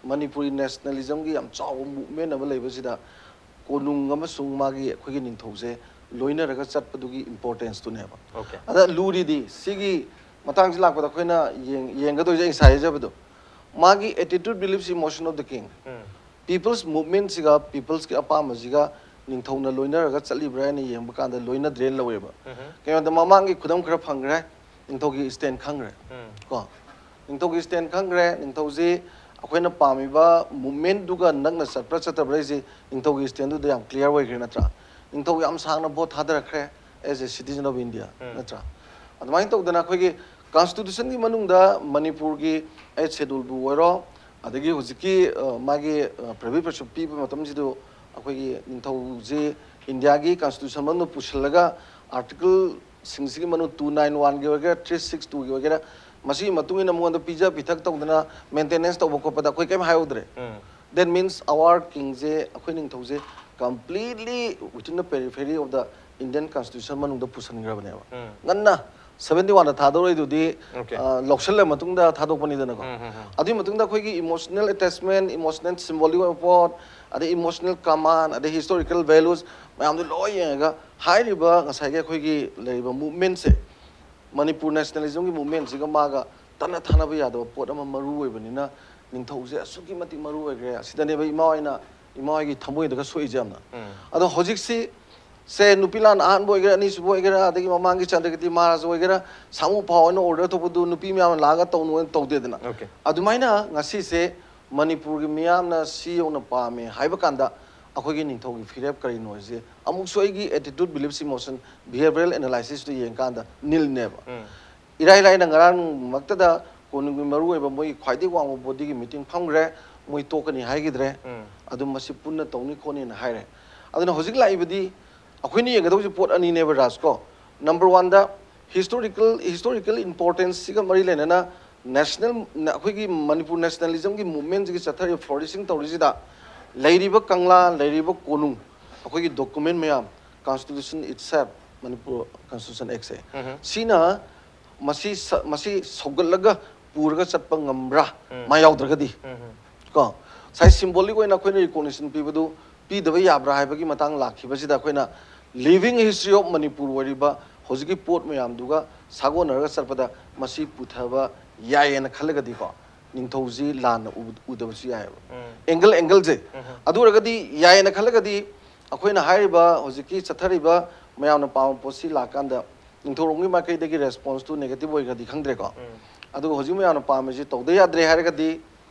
ꯃꯅꯤꯄꯨꯔꯤ nationalismꯒꯤ ꯌꯥꯝ ꯆꯥꯎꯕ movement ꯑꯃ ꯂꯩꯕꯁꯤꯗ ꯀꯣꯅꯨꯡ ꯑꯃꯁꯨꯡ ꯃꯥꯒꯤ ꯑꯩꯈꯣꯏꯒꯤ ꯅꯤꯡꯊꯧꯁꯦ ꯂꯣꯏꯅꯔꯒ ꯆꯠꯄꯗꯨꯒꯤ importanceꯇꯨꯅꯦꯕ꯫ Okay. ꯑꯗ ꯂꯨꯔꯤꯗꯤ ꯁꯤꯒꯤ ꯃꯇꯥꯡꯁꯤ ꯂꯥꯛꯄꯗ ꯑꯩꯈꯣꯏꯅ ꯌꯦꯡ- ꯌꯦꯡꯒꯗꯣꯏꯁꯦ ꯑꯩ ꯉꯁꯥꯏ ꯍꯥꯏꯖꯕꯗꯣ, ꯃꯥꯒꯤ attitude, beliefs, emotion of the king, people's movementꯁꯤꯒ people's ꯀꯤ ꯑꯄꯥꯝꯕꯁꯤꯒ ꯅꯤꯡꯊꯧꯅ ꯂꯣꯏꯅꯔꯒ ꯆꯠꯂꯤꯕ꯭ꯔꯥ ꯍꯥꯏꯅ ꯌꯦꯡꯕ ꯀꯥꯟꯗ ꯂꯣꯏꯅꯗ꯭ꯔꯦꯅ ꯂꯧꯋꯦꯕ꯫ ꯀꯩꯅꯣꯗ ꯃꯃꯥꯡꯒꯤ ꯈꯨꯗꯝ ꯈꯔ ꯐꯪꯈ꯭ꯔꯦ, ꯅꯤꯡꯊꯧꯒꯤ stand ꯈꯪꯈ꯭ꯔꯦ꯫ ꯀꯣ, ꯅꯤꯡꯊꯧꯒꯤ stand ꯈꯪꯈ꯭ꯔꯦ, ꯅꯤꯡꯊꯧꯁꯤ ꯑꯩꯈꯣꯏꯅ ꯄꯥꯝꯃꯤꯕ movementꯗꯨꯒ ꯅꯛꯅ ꯆꯠꯄ꯭ꯔꯥ ꯆꯠꯇꯕ꯭ꯔꯥ ꯍꯥꯏꯁꯤ ꯅꯤꯡꯊꯧꯒꯤ standꯗꯨꯗ ꯌꯥꯝ clear ꯑꯣꯏꯈ꯭ꯔꯦ ꯅꯠꯇ꯭ꯔꯥ? ꯅꯤꯡꯊꯧ ꯌꯥꯝ ꯁꯥꯡꯅ vote ꯊꯥꯗꯔꯛꯈ꯭ꯔꯦ as a citizen of India, ꯅꯠꯇ꯭ꯔꯥ? ꯑꯗꯨꯃꯥꯏꯅ ꯇꯧꯗꯅ ꯑꯩꯈꯣꯏꯒꯤ constitutionꯒꯤ ꯃꯅꯨꯡꯗ ꯃꯅꯤꯄꯨꯔꯒꯤ eighth scheduleꯕꯨ ꯑꯣꯏꯔꯣ, ꯑꯗꯒꯤ ꯍꯧꯖꯤꯛꯀꯤ ꯑ, ꯃꯥꯒꯤ ꯑ, ꯄ꯭ꯔꯤꯚꯤ ꯄ꯭ꯔꯁꯨꯞ ꯄꯤꯕ ꯃꯇꯝꯁꯤꯗ ꯑꯩꯈꯣꯏꯒꯤ ꯅꯤꯡꯊꯧꯁꯤ ꯏꯟꯗꯤꯌꯥꯒꯤ constitution ꯃꯅꯨꯡꯗ ꯄꯨꯁꯤꯜꯂꯒ articleꯁꯤꯡꯁꯤꯒꯤ ꯃꯅꯨꯡ two nine oneꯒꯤ ꯑꯣꯏꯒꯦꯔꯥ three six twoꯒꯤ ꯑꯣꯏꯒꯦꯔꯥ ꯃꯁꯤꯒꯤ ꯃꯇꯨꯡ ꯏꯟꯅ ꯃꯉꯣꯟꯗ ꯄꯤꯖ ꯄꯤꯊꯛ ꯇꯧꯗꯅ maintenance ꯇꯧꯕ ꯈꯣꯠꯄꯗ ꯑꯩꯈꯣꯏ ꯀꯔꯤꯝ ꯍꯥꯏꯍꯧꯗ꯭ꯔꯦ꯫ That means our kingꯁꯦ, ꯑꯩꯈꯣꯏ ꯅꯤꯡꯊꯧꯁꯦ completely within the periphery of the Indian constitution ꯃꯅꯨꯡꯗ ꯄꯨꯁꯤꯟꯈ꯭ꯔꯕꯅꯦꯕ꯫ ꯉꯟꯅ seventy oneꯗ ꯊꯥꯗꯣꯔꯛꯏꯗꯨꯗꯤ Okay. ꯑ, ꯂꯧꯁꯤꯜꯂ ꯃꯇꯨꯡꯗ ꯊꯥꯗꯣꯛꯄꯅꯤꯗꯅꯀꯣ꯫ ꯑꯗꯨꯒꯤ ꯃꯇꯨꯡꯗ ꯑꯩꯈꯣꯏꯒꯤ emotional attachment, emotional symbolic ꯑꯣꯏꯕ ꯄꯣꯠ, ꯑꯗꯩ emotional command, ꯑꯗꯩ historical values ꯃꯌꯥꯝꯗꯨ ꯂꯣꯏ ꯌꯦꯡꯉꯒ ꯍꯥꯏꯔꯤꯕ ꯉꯁꯥꯏꯒꯤ ꯑꯩꯈꯣꯏꯒꯤ ꯂꯩꯔꯤꯕ movementꯁꯦ, ꯃꯅꯤꯄꯨꯔ nationalismꯒꯤ movementꯁꯤꯒ ꯃꯥꯒ ꯇꯠꯅ ꯊꯥꯅꯕ ꯌꯥꯗꯕ ꯄꯣꯠ ꯑꯃ ꯃꯔꯨ ꯑꯣꯏꯕꯅꯤꯅ ꯅꯤꯡꯊꯧꯁꯦ ꯑꯁꯨꯛꯀꯤ ꯃꯇꯤꯛ ꯃꯔꯨ ꯑꯣꯏꯈ꯭ꯔꯦ꯫ ꯑꯁꯤꯗꯅꯦꯕ ꯏꯃꯥ ꯍꯣꯏꯅ, ꯏꯃꯥ ꯍꯣꯏꯒꯤ ꯊꯃꯣꯏꯗꯒ ꯁꯣꯛꯏꯁꯦ ꯌꯥꯝꯅ꯫ ꯑꯗꯣ ꯍꯧꯖꯤꯛꯁꯤ ꯁꯦ ꯅꯨꯄꯤ ꯂꯥꯟ ꯑꯍꯥꯟꯕ ꯑꯣꯏꯒꯦꯔꯥ, ꯑꯅꯤꯁꯨꯕ ꯑꯣꯏꯒꯦꯔꯥ, ꯑꯗꯒꯤ ꯃꯃꯥꯡꯒꯤ ꯆꯟꯗ꯭ꯔꯀꯤꯔꯇꯤ ꯃꯍꯥꯔꯥꯖ ꯑꯣꯏꯒꯦꯔꯥ, ꯁꯥꯃꯨ ꯐꯥꯎ ꯍꯥꯏꯅ order ꯊꯣꯛꯄꯗꯨ ꯅꯨꯄꯤ ꯃꯌꯥꯝꯅ ꯂꯥꯛꯑꯒ ꯇꯧꯅꯨ ꯍꯥꯏꯅ ꯇꯧꯗꯦꯗꯅ꯫ Okay. ꯑꯗꯨꯃꯥꯏꯅ ꯉꯁꯤꯁꯦ ꯃꯅꯤꯄꯨꯔꯒꯤ ꯃꯤꯌꯥꯝꯅ ꯁꯤ ꯌꯧꯅ ꯄꯥꯝꯃꯦ ꯍꯥꯏꯕ ꯀꯥꯟꯗ ꯑꯩꯈꯣꯏꯒꯤ ꯅꯤꯡꯊꯧꯒꯤ ꯐꯤꯔꯦꯞ ꯀꯔꯤꯅꯣ ꯍꯥꯏꯁꯦ ꯑꯃꯨꯛꯁꯨ ꯑꯩꯒꯤ attitude, beliefs, emotion, behavioral analysisꯇꯨ ꯌꯦꯡꯀꯥꯟꯗ ꯅꯤꯜꯅꯦꯕ꯫ ꯏꯔꯥꯏ ꯂꯥꯏꯅ ꯉꯔꯥꯡꯃꯛꯇꯗ ꯀꯣꯅꯨꯡꯒꯤ ꯃꯔꯨꯑꯣꯏꯕ ꯃꯣꯏꯒꯤ ꯈ꯭ꯋꯥꯏꯗꯒꯤ ꯋꯥꯡꯕ bodyꯒꯤ meeting ꯐꯝꯈ꯭ꯔꯦ꯫ ꯃꯣꯏ ꯇꯣꯛꯀꯅꯤ ꯍꯥꯏꯈꯤꯗ꯭ꯔꯦ꯫ ꯎꯝ꯫ ꯑꯗꯨꯝ ꯃꯁꯤ ꯄꯨꯟꯅ ꯇꯧꯅꯤ ꯈꯣꯠꯅꯤꯅ ꯍꯥꯏꯔꯦ꯫ ꯑꯗꯨꯅ ꯍꯧꯖꯤꯛ ꯂꯥꯛꯏꯕꯗꯤ ꯑꯩꯈꯣꯏꯅ ꯌꯦꯡꯒꯗꯧꯁꯦ ꯄꯣꯠ ꯑꯅꯤꯅꯦꯕ, ꯔꯥꯖ ꯀꯣ꯫ ꯅꯝꯕꯔ ꯋꯥꯟꯗ ꯍꯤꯁꯇꯣꯔꯤꯀꯦꯜ, ꯍꯤꯁꯇꯣꯔꯤꯀꯦꯜ ꯏꯝꯄꯣꯔꯇꯦꯟꯁꯁꯤꯒ ꯃꯔꯤ ꯂꯩꯅꯅ ꯅꯦꯁꯅꯦꯜ, ꯑꯩꯈꯣꯏꯒꯤ ꯃꯅꯤꯄꯨꯔ ꯅꯦꯁꯅꯦꯂꯤꯖꯝꯒꯤ ꯃꯨꯞꯃꯦꯟꯁꯤꯒꯤ ꯆꯠꯊꯔꯤꯕ, ꯐ꯭ꯂꯣꯔꯤꯁꯤꯡ ꯇꯧꯔꯤꯁꯤꯗ ꯂꯩꯔꯤꯕ ꯀꯪꯂꯥ, ꯂꯩꯔꯤꯕ ꯀꯣꯅꯨꯡ, ꯑꯩꯈꯣꯏꯒꯤ ꯗꯣꯀꯨꯃꯦꯟ ꯃꯌꯥꯝ, ꯀꯟꯁꯇꯤꯇ꯭ꯌꯨꯁꯟ ꯏꯠꯁꯦꯜꯐ, ꯃꯅꯤꯄꯨꯔ ꯀꯟꯁꯇꯤꯇ꯭ꯌꯨꯁꯟ ꯑꯦꯛꯁꯦ, ꯎꯝ꯫ ꯁꯤꯅ ꯃꯁꯤ ꯁ-, ꯃꯁꯤ ꯁꯧꯒꯠꯂꯒ ꯄꯨꯔꯒ ꯆꯠꯄ ꯉꯝꯕ꯭ꯔꯥ? ꯎꯝ꯫ ꯃꯥ ꯌꯥꯎꯗ꯭ꯔꯒꯗꯤ꯫ ꯎꯝ꯫ ꯀꯣ, ꯉꯁꯥꯏ ꯁꯤꯝꯕꯣꯂꯤꯛ ꯑꯣꯏꯅ ꯑꯩꯈꯣꯏꯅ ꯔꯤꯀꯣꯒꯅꯤꯁꯟ ꯄꯤꯕꯗꯨ ꯄꯤꯗꯕ ꯌꯥꯕ꯭ꯔꯥ ꯍꯥꯏꯕꯒꯤ ꯃꯇꯥꯡ ꯂꯥꯛꯈꯤꯕꯁꯤꯗ, ꯑꯩꯈꯣꯏꯅ ꯂꯤꯚꯤꯡ ꯍꯤꯁꯇ꯭ꯔꯤ ꯑꯣꯐ ꯃꯅꯤꯄꯨꯔ ꯑꯣꯏꯔꯤꯕ ꯍꯧꯖꯤꯛꯀꯤ ꯄꯣꯠ ꯃꯌꯥꯝꯗꯨꯒ ꯁꯥꯒꯣꯟꯅꯔꯒ ꯆꯠꯄꯗ ꯃꯁꯤ ꯄꯨꯊꯕ ꯌꯥꯏꯌꯦꯅ ꯈꯜꯂꯒꯗꯤꯀꯣ, ꯅꯤꯡꯊꯧꯁꯤ ꯂꯥꯟꯅ ꯎ-, ꯎꯗꯕꯁꯨ ꯌꯥꯏꯑꯕ꯫ ꯎꯝ꯫ ꯑꯦꯡꯒꯜ, ꯑꯦꯡꯒꯜꯁꯦ꯫ ꯎꯝ꯫ ꯑꯗꯨ ꯑꯣꯏꯔꯒꯗꯤ, ꯌꯥꯏꯌꯦꯅ ꯈꯜꯂꯒꯗꯤ, ꯑꯩꯈꯣꯏꯅ ꯍꯥꯏꯔꯤꯕ ꯍꯧꯖꯤꯛꯀꯤ ꯆꯠꯊꯔꯤꯕ ꯃꯌꯥꯝꯅ ꯄꯥꯝꯕ ꯄꯣꯠꯁꯤ ꯂꯥꯛꯀꯥꯟꯗ, ꯅꯤꯡꯊꯧꯔꯣꯝꯒꯤ ꯃꯥꯏꯀꯩꯗꯒꯤ ꯔꯦꯁꯄꯣꯟꯁꯇꯨ ꯅꯦꯒꯦꯇꯤꯚ ꯑꯣꯏꯈ꯭ꯔꯗꯤ ꯈꯪꯗ꯭ꯔꯦꯀꯣ꯫ ꯎꯝ꯫ ꯑꯗꯨꯒ ꯍꯧꯖꯤꯛ ꯃꯌꯥꯝꯅ ꯄꯥꯝꯃꯤꯁꯤ ꯇꯧꯗ ꯌꯥꯗ꯭ꯔꯦ ꯍꯥꯏꯔꯒꯗꯤ,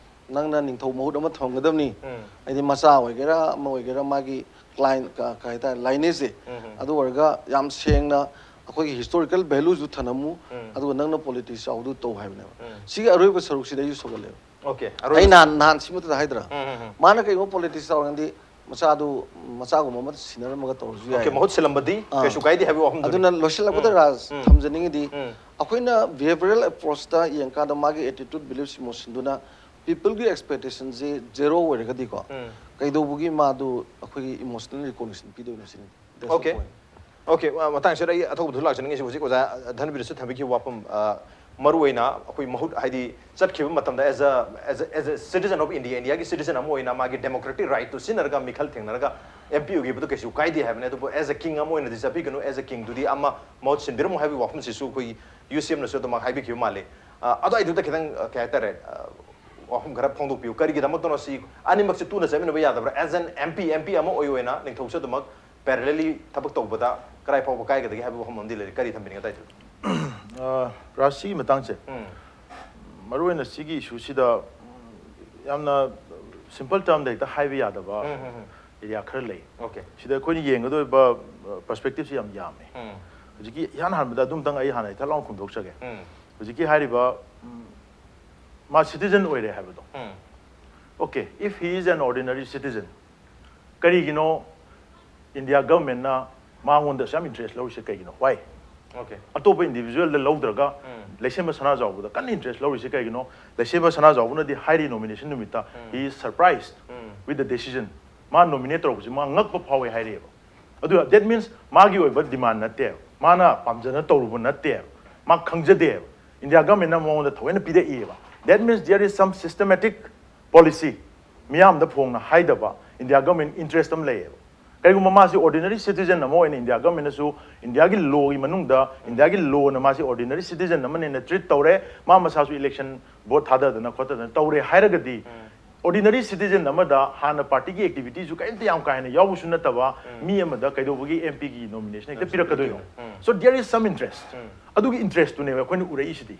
ꯅꯪꯅ ꯅꯤꯡꯊꯧ ꯃꯍꯨꯠ ꯑꯃ ꯊꯝꯒꯗꯕꯅꯤ꯫ ꯎꯝ꯫ ꯍꯥꯏꯗꯤ ꯃꯆꯥ ꯑꯣꯏꯒꯦꯔꯥ, ꯑꯃ ꯑꯣꯏꯒꯦꯔꯥ, ꯃꯥꯒꯤ ꯀ꯭ꯂꯥꯏꯟ, ꯀ-, ꯀꯩ ꯍꯥꯏꯇꯥꯔꯦ, ꯂꯥꯏꯅꯦꯖꯁꯦ꯫ ꯎꯝ, ꯎꯝ꯫ ꯑꯗꯨ ꯑꯣꯏꯔꯒ ꯌꯥꯝ ꯁꯦꯡꯅ ꯑꯩꯈꯣꯏꯒꯤ ꯍꯤꯁꯇꯣꯔꯤꯀꯦꯜ ꯚꯦꯂꯨꯁꯨ ꯊꯅꯝꯃꯨ, ꯎꯝ꯫ ꯑꯗꯨꯒ ꯅꯪꯅ ꯄꯣꯂꯤꯇꯤꯛꯁ ꯌꯥꯎꯕꯗꯨ ꯇꯧ ꯍꯥꯏꯕꯅꯦꯕ꯫ ꯎꯝ꯫ ꯁꯤꯒꯤ ꯑꯔꯣꯏꯕ ꯁꯔꯨꯛꯁꯤꯗ ꯑꯩꯁꯨ ꯁꯧꯒꯠꯂꯦꯕ꯫ ꯑꯣꯀꯦ, ꯑꯩ ꯑꯔꯣꯏꯕ ꯅꯍꯥꯟ, ꯅꯍꯥꯟ ꯁꯤꯃꯛꯇꯗ ꯍꯥꯏꯗ꯭ꯔꯥ? ꯎꯝ, ꯎꯝ, ꯎꯝ꯫ ꯃꯥꯅ ꯀꯩꯒꯨꯝꯕ ꯄꯣꯂꯤꯇꯤꯛꯁ ꯇꯧꯔꯒꯗꯤ ꯃꯆꯥꯗꯨ, ꯃꯆꯥꯒꯨꯝꯕ ꯑꯃ ꯁꯤꯟꯅꯔꯝꯃꯒ ꯇꯧꯔꯁꯨ ꯑꯣꯀꯦ, ꯌꯥꯏ꯫ ꯃꯍꯨꯠ ꯁꯤꯜꯂꯝꯕꯗꯤ ꯑꯥ꯫ ꯀꯩꯁꯨ ꯀꯥꯏꯗꯦ ꯍꯥꯏꯕꯒꯤ ꯋꯥꯐꯝꯗꯨꯅꯤ꯫ ꯑꯗꯨꯅ ꯂꯣꯏꯁꯤꯜꯂꯛꯄꯗ, ꯎꯝ꯫ ꯔꯥꯖ, ꯎꯝ꯫ ꯊꯝꯖꯅꯤꯡꯉꯤꯗꯤ, ꯎꯝ꯫ ꯑꯩꯈꯣꯏꯅ ꯕꯤꯍꯦꯕꯤꯌꯔꯦꯜ ꯑꯦꯄ꯭ꯔꯣꯆꯇ ꯌꯦꯡꯀꯥꯟꯗ ꯃꯥꯒꯤ ꯑꯦꯇꯤꯇ꯭ꯌꯨꯠ, ꯕꯤꯂꯤꯐ, ꯏꯃꯣꯁꯟꯗꯨꯅ ꯄꯤꯄꯜꯒꯤ ꯑꯦꯛꯁꯄꯦꯛꯇꯦꯁꯟꯁꯤ ꯖꯦꯔꯣ ꯑꯣꯏꯔꯒꯗꯤꯀꯣ, ꯎꯝ꯫ ꯀꯩꯗꯧꯕꯒꯤ ꯃꯥꯗꯨ ꯑꯩꯈꯣꯏꯒꯤ ꯏꯃꯣꯁꯅꯦꯜ ꯔꯤꯀꯣꯒꯅꯤꯁꯟ ꯄꯤꯗꯣꯏꯅꯣ ꯁꯤꯅꯤ꯫ That's the okay. point. Okay, ꯑ, ꯃꯇꯥꯡꯁꯤꯗ ꯑꯩ ꯑꯊꯧꯕꯗꯨ ꯂꯥꯛꯆꯅꯤꯡꯉꯤꯁꯤ, ꯍꯧꯖꯤꯛ ꯑꯣꯖꯥ ꯙꯅꯕꯤꯔꯁꯨ ꯊꯝꯕꯤꯈꯤꯕ ꯋꯥꯐꯝ, ꯑ, ꯃꯔꯨ ꯑꯣꯏꯅ ꯑꯩꯈꯣꯏ ꯃꯍꯨꯠ, ꯍꯥꯏꯗꯤ ꯆꯠꯈꯤꯕ ꯃꯇꯝꯗ as a, as a, as a citizen of India, ꯏꯟꯗꯤꯌꯥꯒꯤ ꯁꯤꯇꯤꯖꯟ ꯑꯃ ꯑꯣꯏꯅ ꯃꯥꯒꯤ ꯗꯦꯃꯣꯀ꯭ꯔꯦꯇꯤꯛ ꯔꯥꯏꯠꯇꯨ ꯁꯤꯖꯤꯟꯅꯔꯒ ꯃꯤꯈꯜ ꯊꯦꯡꯅꯔꯒ ꯑꯦꯝ ꯄꯤ ꯑꯣꯏꯈꯤꯕꯗꯨ ꯀꯩꯁꯨ ꯀꯥꯏꯗꯦ ꯍꯥꯏꯕꯅꯤ꯫ ꯑꯗꯨꯕꯨ as a king ꯑꯃ ꯑꯣꯏꯅꯗꯤ ꯆꯠꯄꯤꯒꯅꯨ, as a kingꯗꯨꯗꯤ ꯑꯃ ꯃꯍꯨꯠ ꯁꯤꯟꯕꯤꯔꯝꯃꯣ ꯍꯥꯏꯕꯒꯤ ꯋꯥꯐꯝꯁꯤꯁꯨ ꯑꯩꯈꯣꯏ ꯌꯨ ꯁꯤ ꯑꯦꯝꯅꯁꯨ ꯑꯗꯨꯃꯛ ꯍꯥꯏꯕꯤꯈꯤꯕ ꯃꯥꯜꯂꯤ꯫ ꯑ, ꯑꯗꯣ ꯑꯩꯗꯨꯗ ꯈꯤꯇꯪ, ꯑ, ꯀꯩ ꯍꯥꯏꯇꯥꯔꯦ, ꯑ, ꯋꯥꯐꯝ ꯈꯔ ꯐꯣꯡꯗꯣꯛꯄꯤꯌꯨ꯫ ꯀꯔꯤꯒꯤꯗꯃꯛꯇꯅꯣ ꯁꯤ ꯑꯅꯤꯃꯛꯁꯦ ꯇꯨꯅ ꯆꯠꯃꯤꯟꯅꯕ ꯌꯥꯗꯕ꯭ꯔꯥ? As an M P, M P ꯑꯃ ꯑꯣꯏ ꯑꯣꯏꯅ ꯅꯤꯡꯊꯧꯁꯨ ꯑꯗꯨꯃꯛ parallelly ꯊꯕꯛ ꯇꯧꯕꯗ ꯀꯗꯥꯏ ꯐꯥꯎꯕ ꯀꯥꯏꯒꯗꯒꯦ ꯍꯥꯏꯕ ꯋꯥꯐꯝ ꯑꯃꯗꯤ ꯂꯩꯔꯦ꯫ ꯀꯔꯤ ꯊꯝꯕꯤꯅꯤꯡꯉꯦ ꯑꯇꯩꯗꯨ? ꯑ, ꯔꯥꯖ, ꯁꯤꯒꯤ ꯃꯇꯥꯡꯁꯦ, ꯎꯝ꯫ ꯃꯔꯨꯑꯣꯏꯅ ꯁꯤꯒꯤ ꯏꯁꯨꯁꯤꯗ, ꯎꯝ, ꯌꯥꯝꯅ ꯁꯤꯝꯄꯜ ꯇꯔꯝꯗ ꯍꯦꯛꯇ ꯍꯥꯏꯕ ꯌꯥꯗꯕ ꯎꯝ, ꯎꯝ, ꯎꯝ꯫ ꯑꯦꯔꯤꯌꯥ ꯈꯔ ꯂꯩ꯫ ꯑꯣꯀꯦ꯫ ꯁꯤꯗ ꯑꯩꯈꯣꯏꯅ ꯌꯦꯡꯒꯗꯧꯔꯤꯕ, ꯑ, ꯄꯔꯁꯄꯦꯛꯇꯤꯞꯁꯤ ꯌꯥꯝ ꯌꯥꯝꯃꯦ꯫ ꯎꯝ꯫ ꯍꯧꯖꯤꯛꯀꯤ ꯏꯍꯥꯟ ꯍꯥꯟꯕꯗ ꯑꯗꯨꯝꯇꯪ ꯑꯩ ꯍꯥꯟꯅ ꯍꯦꯛꯇ ꯂꯥꯎꯅ ꯐꯣꯡꯗꯣꯛꯆꯒꯦ꯫ ꯎꯝ꯫ ꯍꯧꯖꯤꯛꯀꯤ ꯍꯥꯏꯔꯤꯕ, ꯎꯝ, ꯃꯥ ꯁꯤꯇꯤꯖꯟ ꯑꯣꯏꯔꯦ ꯍꯥꯏꯕꯗꯣ, ꯎꯝ꯫ Okay, if he is an ordinary citizen, ꯀꯔꯤꯒꯤꯅꯣ ꯏꯟꯗꯤꯌꯥ ꯒꯚꯔꯟꯃꯦꯟꯠꯅ ꯃꯉꯣꯟꯗ ꯑꯁꯨꯛ ꯌꯥꯝ ꯏꯟꯇꯔꯦꯁ ꯂꯧꯔꯤꯁꯦ ꯀꯩꯒꯤꯅꯣ? Why? Okay. ꯑꯇꯣꯞꯄ ꯏꯟꯗꯤꯕꯤꯖꯨꯋꯦꯜꯗ ꯂꯧꯗ꯭ꯔꯒ ꯂꯩꯁꯦꯝꯕ ꯁꯅꯥꯖꯥꯎꯕꯗ ꯀꯟꯅ ꯏꯟꯇꯔꯦꯁ ꯂꯧꯔꯤꯁꯦ ꯀꯩꯒꯤꯅꯣ? ꯂꯩꯁꯦꯝꯕ ꯁꯅꯥꯖꯥꯎꯕꯅꯗꯤ ꯍꯥꯏꯔꯤ ꯅꯣꯃꯤꯅꯦꯁꯟ ꯅꯨꯃꯤꯠꯇ, he is surprised with the decision. ꯃꯥ ꯅꯣꯃꯤꯅꯦꯠ ꯇꯧꯔꯛꯄꯁꯦ ꯃꯥ ꯉꯛꯄ ꯐꯥꯎꯋꯦ ꯍꯥꯏꯔꯛꯑꯦꯕ꯫ ꯑꯗꯨ that means ꯃꯥꯒꯤ ꯑꯣꯏꯕ ꯗꯤꯃꯥꯟ ꯅꯠꯇꯦꯕ, ꯃꯥꯅ ꯄꯥꯝꯖꯅ ꯇꯧꯔꯨꯕ ꯅꯠꯇꯦꯕ, ꯃꯥ ꯈꯪꯖꯗꯦꯕ꯫ ꯏꯟꯗꯤꯌꯥ ꯒꯚꯔꯟꯃꯦꯟꯠꯅ ꯃꯉꯣꯟꯗ ꯊꯑꯣꯏꯅ ꯄꯤꯔꯛꯏꯕ꯫ That means there is some systematic policy, ꯃꯤꯌꯥꯝꯗ ꯐꯣꯡꯅ ꯍꯥꯏꯗꯕ ꯏꯟꯗꯤꯌꯥ ꯒꯚꯔꯟꯃꯦꯟꯠ ꯏꯟꯇꯔꯦꯁ ꯑꯃ ꯂꯩꯌꯦꯕ꯫ ꯀꯩꯒꯨꯝꯕ ꯃꯥꯁꯤ ꯑꯣꯔꯗꯤꯅꯔꯤ ꯁꯤꯇꯤꯖꯟ ꯑꯃ ꯑꯣꯏꯅ ꯏꯟꯗꯤꯌꯥ ꯒꯚꯔꯟꯃꯦꯟꯠꯅꯁꯨ ꯏꯟꯗꯤꯌꯥꯒꯤ ꯂꯣꯒꯤ ꯃꯅꯨꯡꯗ, ꯏꯟꯗꯤꯌꯥꯒꯤ ꯂꯣꯅ ꯃꯥꯁꯤ ꯑꯣꯔꯗꯤꯅꯔꯤ ꯁꯤꯇꯤꯖꯟ ꯑꯃꯅꯦꯅ ꯇ꯭ꯔꯤꯠ ꯇꯧꯔꯦ, ꯃꯥ ꯃꯁꯥꯁꯨ ꯏꯂꯦꯛꯁꯟ ꯚꯣꯠ ꯊꯥꯗꯗꯅ ꯈꯣꯠꯇꯗꯅ ꯇꯧꯔꯦ ꯍꯥꯏꯔꯒꯗꯤ, ꯑꯣꯔꯗꯤꯅꯔꯤ ꯁꯤꯇꯤꯖꯟ ꯑꯃꯗ ꯍꯥꯟꯅ ꯄꯥꯔꯇꯤꯒꯤ ꯑꯦꯛꯇꯤꯚꯤꯇꯤꯁꯨ ꯀꯔꯤꯝꯇ ꯌꯥꯝ ꯀꯥ ꯍꯦꯟꯅ ꯌꯥꯎꯕꯁꯨ ꯅꯠꯇꯕ ꯃꯤ ꯑꯃꯗ ꯀꯩꯗꯧꯕꯒꯤ ꯑꯦꯝ ꯄꯤꯒꯤ ꯅꯣꯃꯤꯅꯦꯁꯟ ꯍꯦꯛꯇ ꯄꯤꯔꯛꯀꯗꯣꯏꯅꯣ? So there is some interest. ꯑꯗꯨꯒꯤ ꯏꯟꯇꯔꯦꯁꯇꯨꯅꯦꯕ ꯑꯩꯈꯣꯏꯅ ꯎꯔꯛꯏꯁꯤꯗꯤ꯫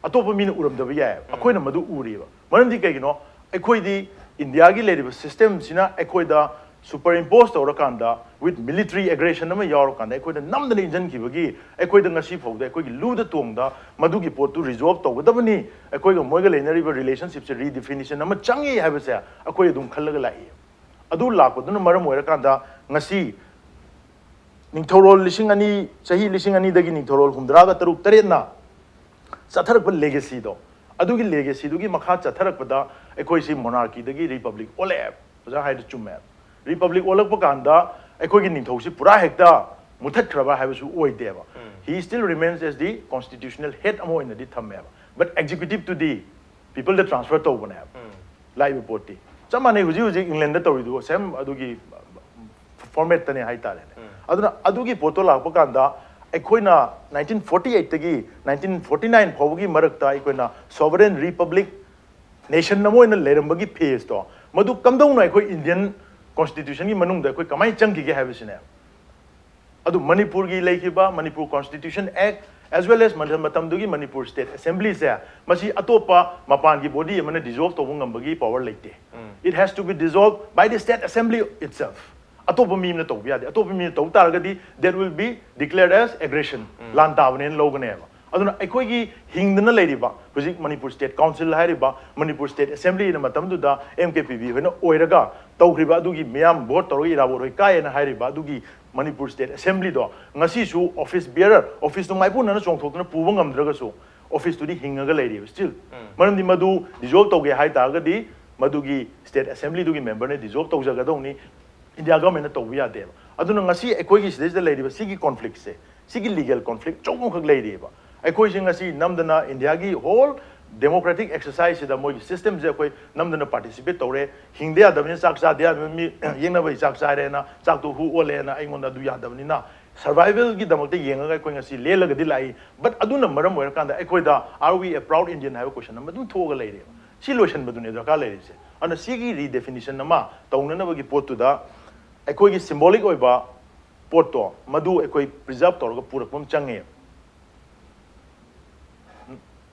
ꯑꯇꯣꯞꯄ ꯃꯤꯅ ꯎꯔꯝꯗꯕ ꯌꯥꯏꯑꯕ, ꯑꯩꯈꯣꯏꯅ ꯃꯗꯨ ꯎꯔꯤꯕ꯫ ꯃꯔꯝꯗꯤ ꯀꯩꯒꯤꯅꯣ? ꯑꯩꯈꯣꯏꯗꯤ ꯏꯟꯗꯤꯌꯥꯒꯤ ꯂꯩꯔꯤꯕ ꯁꯤꯁꯇꯦꯝꯁꯤꯅ ꯑꯩꯈꯣꯏꯗ ꯁꯨꯄꯔ ꯏꯝꯄꯣꯁ ꯇꯧꯔꯀꯥꯟꯗ, with military aggression ꯑꯃ ꯌꯥꯎꯔꯀꯥꯟꯗ, ꯑꯩꯈꯣꯏꯗ ꯅꯝꯗꯅ ꯏꯟꯖꯟꯈꯤꯕꯒꯤ ꯑꯩꯈꯣꯏꯗ ꯉꯁꯤ ꯐꯥꯎꯗ ꯑꯩꯈꯣꯏꯒꯤ ꯂꯨꯗ ꯇꯣꯡꯗ ꯃꯗꯨꯒꯤ ꯄꯣꯠꯇꯨ ꯔꯤꯖꯣꯜꯕ ꯇꯧꯒꯗꯕꯅꯤ, ꯑꯩꯈꯣꯏꯒ ꯃꯣꯏꯒ ꯂꯩꯅꯔꯤꯕ ꯔꯤꯂꯦꯁꯟꯁꯤꯞꯁꯦ ꯔꯤꯗꯤꯐꯤꯅꯤꯁꯟ ꯑꯃ ꯆꯪꯉꯤ ꯍꯥꯏꯕꯁꯦ ꯑꯩꯈꯣꯏ ꯑꯗꯨꯝ ꯈꯜꯂꯒ ꯂꯥꯛꯏ꯫ ꯑꯗꯨ ꯂꯥꯛꯄꯗꯨꯅ ꯃꯔꯝ ꯑꯣꯏꯔꯀꯥꯟꯗ ꯉꯁꯤ ꯅꯤꯡꯊꯧꯔꯣꯜ ꯂꯤꯁꯤꯡ ꯑꯅꯤ, ꯆꯍꯤ ꯂꯤꯁꯤꯡ ꯑꯅꯤꯗꯒꯤ ꯅꯤꯡꯊꯧꯔꯣꯜ ꯍꯨꯝꯗ꯭ꯔꯥꯒ ꯇꯔꯨꯛ ꯇꯔꯦꯠꯅ ꯆꯠꯊꯔꯛꯄ ꯂꯦꯒꯦꯁꯤꯗꯣ, ꯑꯗꯨꯒꯤ ꯂꯦꯒꯦꯁꯤꯗꯨꯒꯤ ꯃꯈꯥ ꯆꯠꯊꯔꯛꯄꯗ ꯑꯩꯈꯣꯏꯁꯤ ꯃꯣꯅꯥꯔꯀꯤꯗꯒꯤ ꯔꯤꯄꯕ꯭ꯂꯤꯛ ꯑꯣꯜꯂꯛꯑꯦꯕ꯫ ꯑꯣꯖꯥ ꯍꯥꯏꯗꯣ ꯆꯨꯝꯃꯦꯕ꯫ ꯔꯤꯄꯕ꯭ꯂꯤꯛ ꯑꯣꯜꯂꯛꯄ ꯀꯥꯟꯗ ꯑꯩꯈꯣꯏꯒꯤ ꯅꯤꯡꯊꯧꯁꯤ ꯄꯨꯔꯥ ꯍꯦꯛꯇ ꯃꯨꯊꯠꯈ꯭ꯔꯕ ꯍꯥꯏꯕꯁꯨ ꯑꯣꯏꯗꯦꯕ꯫ He still remains as the constitutional head ꯑꯃ ꯑꯣꯏꯅꯗꯤ ꯊꯝꯃꯦꯕ, but executive to the people the transfer ꯇꯧꯕꯅꯦꯕ꯫ ꯂꯥꯛꯏꯕ ꯄꯣꯠꯇꯤ ꯆꯞ ꯃꯥꯟꯅꯩ, ꯍꯧꯖꯤꯛ ꯍꯧꯖꯤꯛ ꯏꯪꯂꯦꯟꯗ ꯇꯧꯔꯤꯗꯨ ꯁꯦꯝ ꯑꯗꯨꯒꯤ ꯐꯣꯔꯃꯦꯠꯇꯅꯦ ꯍꯥꯏꯇꯥꯔꯦꯅꯦ꯫ ꯑꯗꯨꯅ ꯑꯗꯨꯒꯤ ꯄꯣꯠꯇꯣ ꯂꯥꯛꯄ ꯀꯥꯟꯗ ꯑꯩꯈꯣꯏꯅ ꯅꯥꯏꯟꯇꯤꯟ ꯐꯣꯔꯇꯤ ꯑꯩꯠꯇꯒꯤ ꯅꯥꯏꯟꯇꯤꯟ ꯐꯣꯔꯇꯤ ꯅꯥꯏꯟ ꯐꯥꯎꯕꯒꯤ ꯃꯔꯛꯇ ꯑꯩꯈꯣꯏꯅ ꯁꯣꯚꯔꯦꯟ ꯔꯤꯄꯕ꯭ꯂꯤꯛ ꯅꯦꯁꯟ ꯑꯃ ꯑꯣꯏꯅ ꯂꯩꯔꯝꯕꯒꯤ ꯐꯦꯁꯇꯣ, ꯃꯗꯨ ꯀꯝꯗꯧꯅ ꯑꯩꯈꯣꯏ ꯏꯟꯗꯤꯌꯟ ꯀꯣꯟꯁꯇꯤꯇ꯭ꯌꯨꯁꯟꯒꯤ ꯃꯅꯨꯡꯗ ꯑꯩꯈꯣꯏ ꯀꯃꯥꯏꯅ ꯆꯪꯈꯤꯒꯦ ꯍꯥꯏꯕꯁꯤꯅꯦ꯫ ꯑꯗꯨ ꯃꯅꯤꯄꯨꯔꯒꯤ ꯂꯩꯈꯤꯕ ꯃꯅꯤꯄꯨꯔ ꯀꯣꯟꯁꯇꯤꯇ꯭ꯌꯨꯁꯟ ꯑꯦꯛ, as well as ꯃꯇꯝ ꯃꯇꯝꯗꯨꯒꯤ ꯃꯅꯤꯄꯨꯔ ꯁ꯭ꯇꯦꯠ ꯑꯦꯁꯦꯝꯕ꯭ꯂꯤꯁꯦ, ꯃꯁꯤ ꯑꯇꯣꯞꯄ ꯃꯄꯥꯟꯒꯤ ꯕꯣꯗꯤ ꯑꯃꯅ ꯗꯤꯖꯣꯜꯕ ꯇꯧꯕ ꯉꯝꯕꯒꯤ ꯄꯋꯥꯔ ꯂꯩꯇꯦ꯫ It has to be dissolved by the state assembly itself. ꯑꯇꯣꯞꯄ ꯃꯤ ꯑꯃꯅ ꯇꯧꯕ ꯌꯥꯗꯦ꯫ ꯑꯇꯣꯞꯄ ꯃꯤꯅ ꯇꯧ ꯇꯥꯔꯒꯗꯤ that will be declared as aggression, ꯂꯥꯟ ꯇꯥꯕꯅꯦꯅ ꯂꯧꯒꯅꯦꯕ꯫ ꯑꯗꯨꯅ ꯑꯩꯈꯣꯏꯒꯤ ꯍꯤꯡꯗꯅ ꯂꯩꯔꯤꯕ ꯍꯧꯖꯤꯛ ꯃꯅꯤꯄꯨꯔ ꯁ꯭ꯇꯦꯠ ꯀꯥꯎꯟꯁꯤꯜ ꯍꯥꯏꯔꯤꯕ, ꯃꯅꯤꯄꯨꯔ ꯁ꯭ꯇꯦꯠ ꯑꯦꯁꯦꯝꯕ꯭ꯂꯤꯅ ꯃꯇꯝꯗꯨꯗ ꯑꯦꯝ ꯀꯦ ꯄꯤ ꯕꯤ ꯍꯣꯏꯅ ꯑꯣꯏꯔꯒ ꯇꯧꯈ꯭ꯔꯤꯕ ꯑꯗꯨꯒꯤ ꯃꯤꯌꯥꯝ ꯚꯣꯠ ꯇꯧꯔꯒ ꯏꯔꯥꯕꯣꯠ ꯍꯣꯏ ꯀꯥꯏꯌꯦꯅ ꯍꯥꯏꯔꯤꯕ ꯑꯗꯨꯒꯤ ꯃꯅꯤꯄꯨꯔ ꯁ꯭ꯇꯦꯠ ꯑꯦꯁꯦꯝꯕ꯭ꯂꯤꯗꯣ ꯉꯁꯤꯁꯨ ꯑꯣꯐꯤꯁ ꯕꯤꯌꯔꯔ, ꯑꯣꯐꯤꯁꯇꯨ ꯃꯥꯏꯄꯨꯅꯅ ꯆꯣꯡꯊꯣꯛꯇꯨꯅ ꯄꯨꯕ ꯉꯝꯗ꯭ꯔꯒꯁꯨ ꯑꯣꯐꯤꯁꯇꯨꯗꯤ ꯍꯤꯡꯉꯒ ꯂꯩꯔꯤꯕ still꯫ ꯃꯔꯝꯗꯤ ꯃꯗꯨ ꯗꯤꯖꯣꯜꯕ ꯇꯧꯒꯦ ꯍꯥꯏ ꯇꯥꯔꯒꯗꯤ ꯃꯗꯨꯒꯤ ꯁ꯭ꯇꯦꯠ ꯑꯦꯁꯦꯝꯕ꯭ꯂꯤꯗꯨꯒꯤ ꯃꯦꯝꯕꯔꯅ ꯗꯤꯖꯣꯜꯕ ꯇꯧꯖꯒꯗꯧꯅꯤ꯫ ꯏꯟꯗꯤꯌꯥ ꯒꯚꯔꯟꯃꯦꯟꯅ ꯇꯧꯕ ꯌꯥꯗꯦꯕ꯫ ꯑꯗꯨꯅ ꯉꯁꯤ ꯑꯩꯈꯣꯏꯒꯤ ꯁꯤꯗꯩꯁꯤꯗ ꯂꯩꯔꯤꯕ ꯁꯤꯒꯤ ꯀꯣꯟꯐ꯭ꯂꯤꯛꯁꯦ, ꯁꯤꯒꯤ ꯂꯤꯒꯦꯜ ꯀꯣꯟꯐ꯭ꯂꯤꯛ ꯑꯆꯧꯕ ꯑꯃꯈꯛ ꯂꯩꯔꯤꯑꯕ꯫ ꯑꯩꯈꯣꯏꯁꯦ ꯉꯁꯤ ꯅꯝꯗꯅ ꯏꯟꯗꯤꯌꯥꯒꯤ ꯍꯣꯜ ꯗꯦꯃꯣꯀ꯭ꯔꯦꯇꯤꯛ ꯑꯦꯛꯁꯔꯁꯥꯏꯁꯁꯤꯗ ꯃꯣꯏꯒꯤ ꯁꯤꯁꯇꯦꯝꯁꯦ ꯑꯩꯈꯣꯏ ꯅꯝꯗꯅ ꯄꯥꯔꯇꯤꯁꯤꯄꯦꯠ ꯇꯧꯔꯦ꯫ ꯍꯤꯡꯗ ꯌꯥꯗꯕꯅꯤꯅ ꯆꯥꯛ ꯆꯥꯗ ꯌꯥꯗꯕꯅꯤ, ꯃꯤ ꯌꯦꯛꯅꯕꯒꯤ ꯆꯥꯛ ꯆꯥꯔꯦꯅ ꯆꯥꯛꯇꯣ ꯍꯨ ꯑꯣꯜꯂꯦꯅ ꯑꯩꯉꯣꯟꯗ ꯑꯗꯨ ꯌꯥꯗꯕꯅꯤꯅ ꯁꯔꯚꯥꯏꯚꯦꯜꯒꯤꯗꯃꯛꯇ ꯌꯦꯡꯉꯒ ꯑꯩꯈꯣꯏ ꯉꯁꯤ ꯂꯦꯜꯂꯒꯗꯤ ꯂꯥꯛꯏ꯫ ꯕꯠ ꯑꯗꯨꯅ ꯃꯔꯝ ꯑꯣꯏꯔꯀꯥꯟꯗ ꯑꯩꯈꯣꯏꯗ "Are we a proud Indian?" ꯍꯥꯏꯕ ꯀꯣꯏꯁꯟ ꯑꯃ ꯑꯗꯨꯝ ꯊꯣꯛꯑꯒ ꯂꯩꯔꯦꯕ꯫ ꯁꯤ ꯂꯣꯏꯁꯟꯕꯗꯨꯅꯦ ꯗꯔꯀꯥꯔ ꯂꯩꯔꯤꯁꯦ꯫ ꯑꯗꯨꯅ ꯁꯤꯒꯤ ꯔꯤꯗꯦꯐꯤꯅꯤꯁꯟ ꯑꯃ ꯇꯧꯅꯅꯕꯒꯤ ꯄꯣꯠꯇꯨꯗ ꯑꯩꯈꯣꯏꯒꯤ ꯁꯤꯝꯕꯣꯂꯤꯛ ꯑꯣꯏꯕ ꯄꯣꯠꯇꯣ ꯃꯗꯨ ꯑꯩꯈꯣꯏ ꯄ꯭ꯔꯤꯖꯥꯔꯕ ꯇꯧꯔꯒ ꯄꯨꯔꯛꯄ ꯑꯃ ꯆꯪꯉꯦ꯫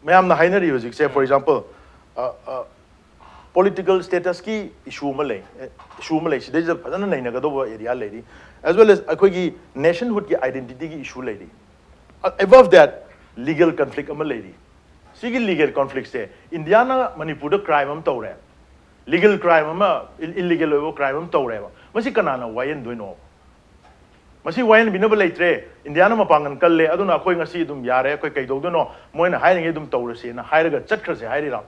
ꯃꯌꯥꯝꯅ ꯍꯥꯏꯅꯔꯤ ꯍꯧꯖꯤꯛꯁꯦ, for example, ꯄꯣꯂꯤꯇꯤꯀꯦꯜ ꯁ꯭ꯇꯦꯇꯁꯀꯤ ꯏꯁꯨ ꯑꯃ ꯂꯩ, ꯏꯁꯨ ꯑꯃ ꯂꯩ, ꯁꯤꯗꯩꯁꯤꯗ ꯐꯖꯅ ꯅꯩꯅꯒꯗꯧꯕ ꯑꯦꯔꯤꯌꯥ ꯂꯩꯔꯤ꯫ As well as ꯑꯩꯈꯣꯏꯒꯤ ꯅꯦꯁꯟꯍꯨꯗꯀꯤ ꯑꯥꯏꯗꯦꯟꯇꯤꯇꯤꯒꯤ ꯏꯁꯨ ꯂꯩꯔꯤ꯫ Above that, ꯂꯤꯒꯦꯜ ꯀꯟꯐ꯭ꯂꯤꯛ ꯑꯃ ꯂꯩꯔꯤ꯫ ꯁꯤꯒꯤ ꯂꯤꯒꯦꯜ ꯀꯟꯐ꯭ꯂꯤꯛꯁꯦ, ꯏꯟꯗꯤꯌꯥꯅ ꯃꯅꯤꯄꯨꯔꯗ ꯀ꯭ꯔꯥꯏꯝ ꯑꯃ ꯇꯧꯔꯦ, ꯂꯤꯒꯦꯜ ꯀ꯭ꯔꯥꯏꯝ ꯑꯃ, ꯏꯜꯂꯤꯒꯦꯜ ꯑꯣꯏꯕ ꯀ꯭ꯔꯥꯏꯝ ꯑꯃ ꯇꯧꯔꯦꯕ, ꯃꯁꯤ ꯀꯅꯥꯅ ꯋꯥꯌꯦꯟꯗꯣꯏꯅꯣ? ꯃꯁꯤ ꯋꯥꯌꯦꯟꯕꯤꯅꯕ ꯂꯩꯇ꯭ꯔꯦ꯫ ꯏꯟꯗꯤꯌꯥꯅ ꯃꯄꯥꯡꯒꯜ ꯀꯜꯂꯦ, ꯑꯗꯨꯅ ꯑꯩꯈꯣꯏ ꯉꯁꯤ ꯑꯗꯨꯝ ꯌꯥꯔꯦ, ꯑꯩꯈꯣꯏ ꯀꯩꯗꯧꯗꯣꯏꯅꯣ, ꯃꯣꯏꯅ ꯍꯥꯏꯔꯤꯉꯩ ꯑꯗꯨꯝ ꯇꯧꯔꯁꯦꯅ ꯍꯥꯏꯔꯒ ꯆꯠꯈ꯭ꯔꯁꯦ ꯍꯥꯏꯔꯤꯔꯥ?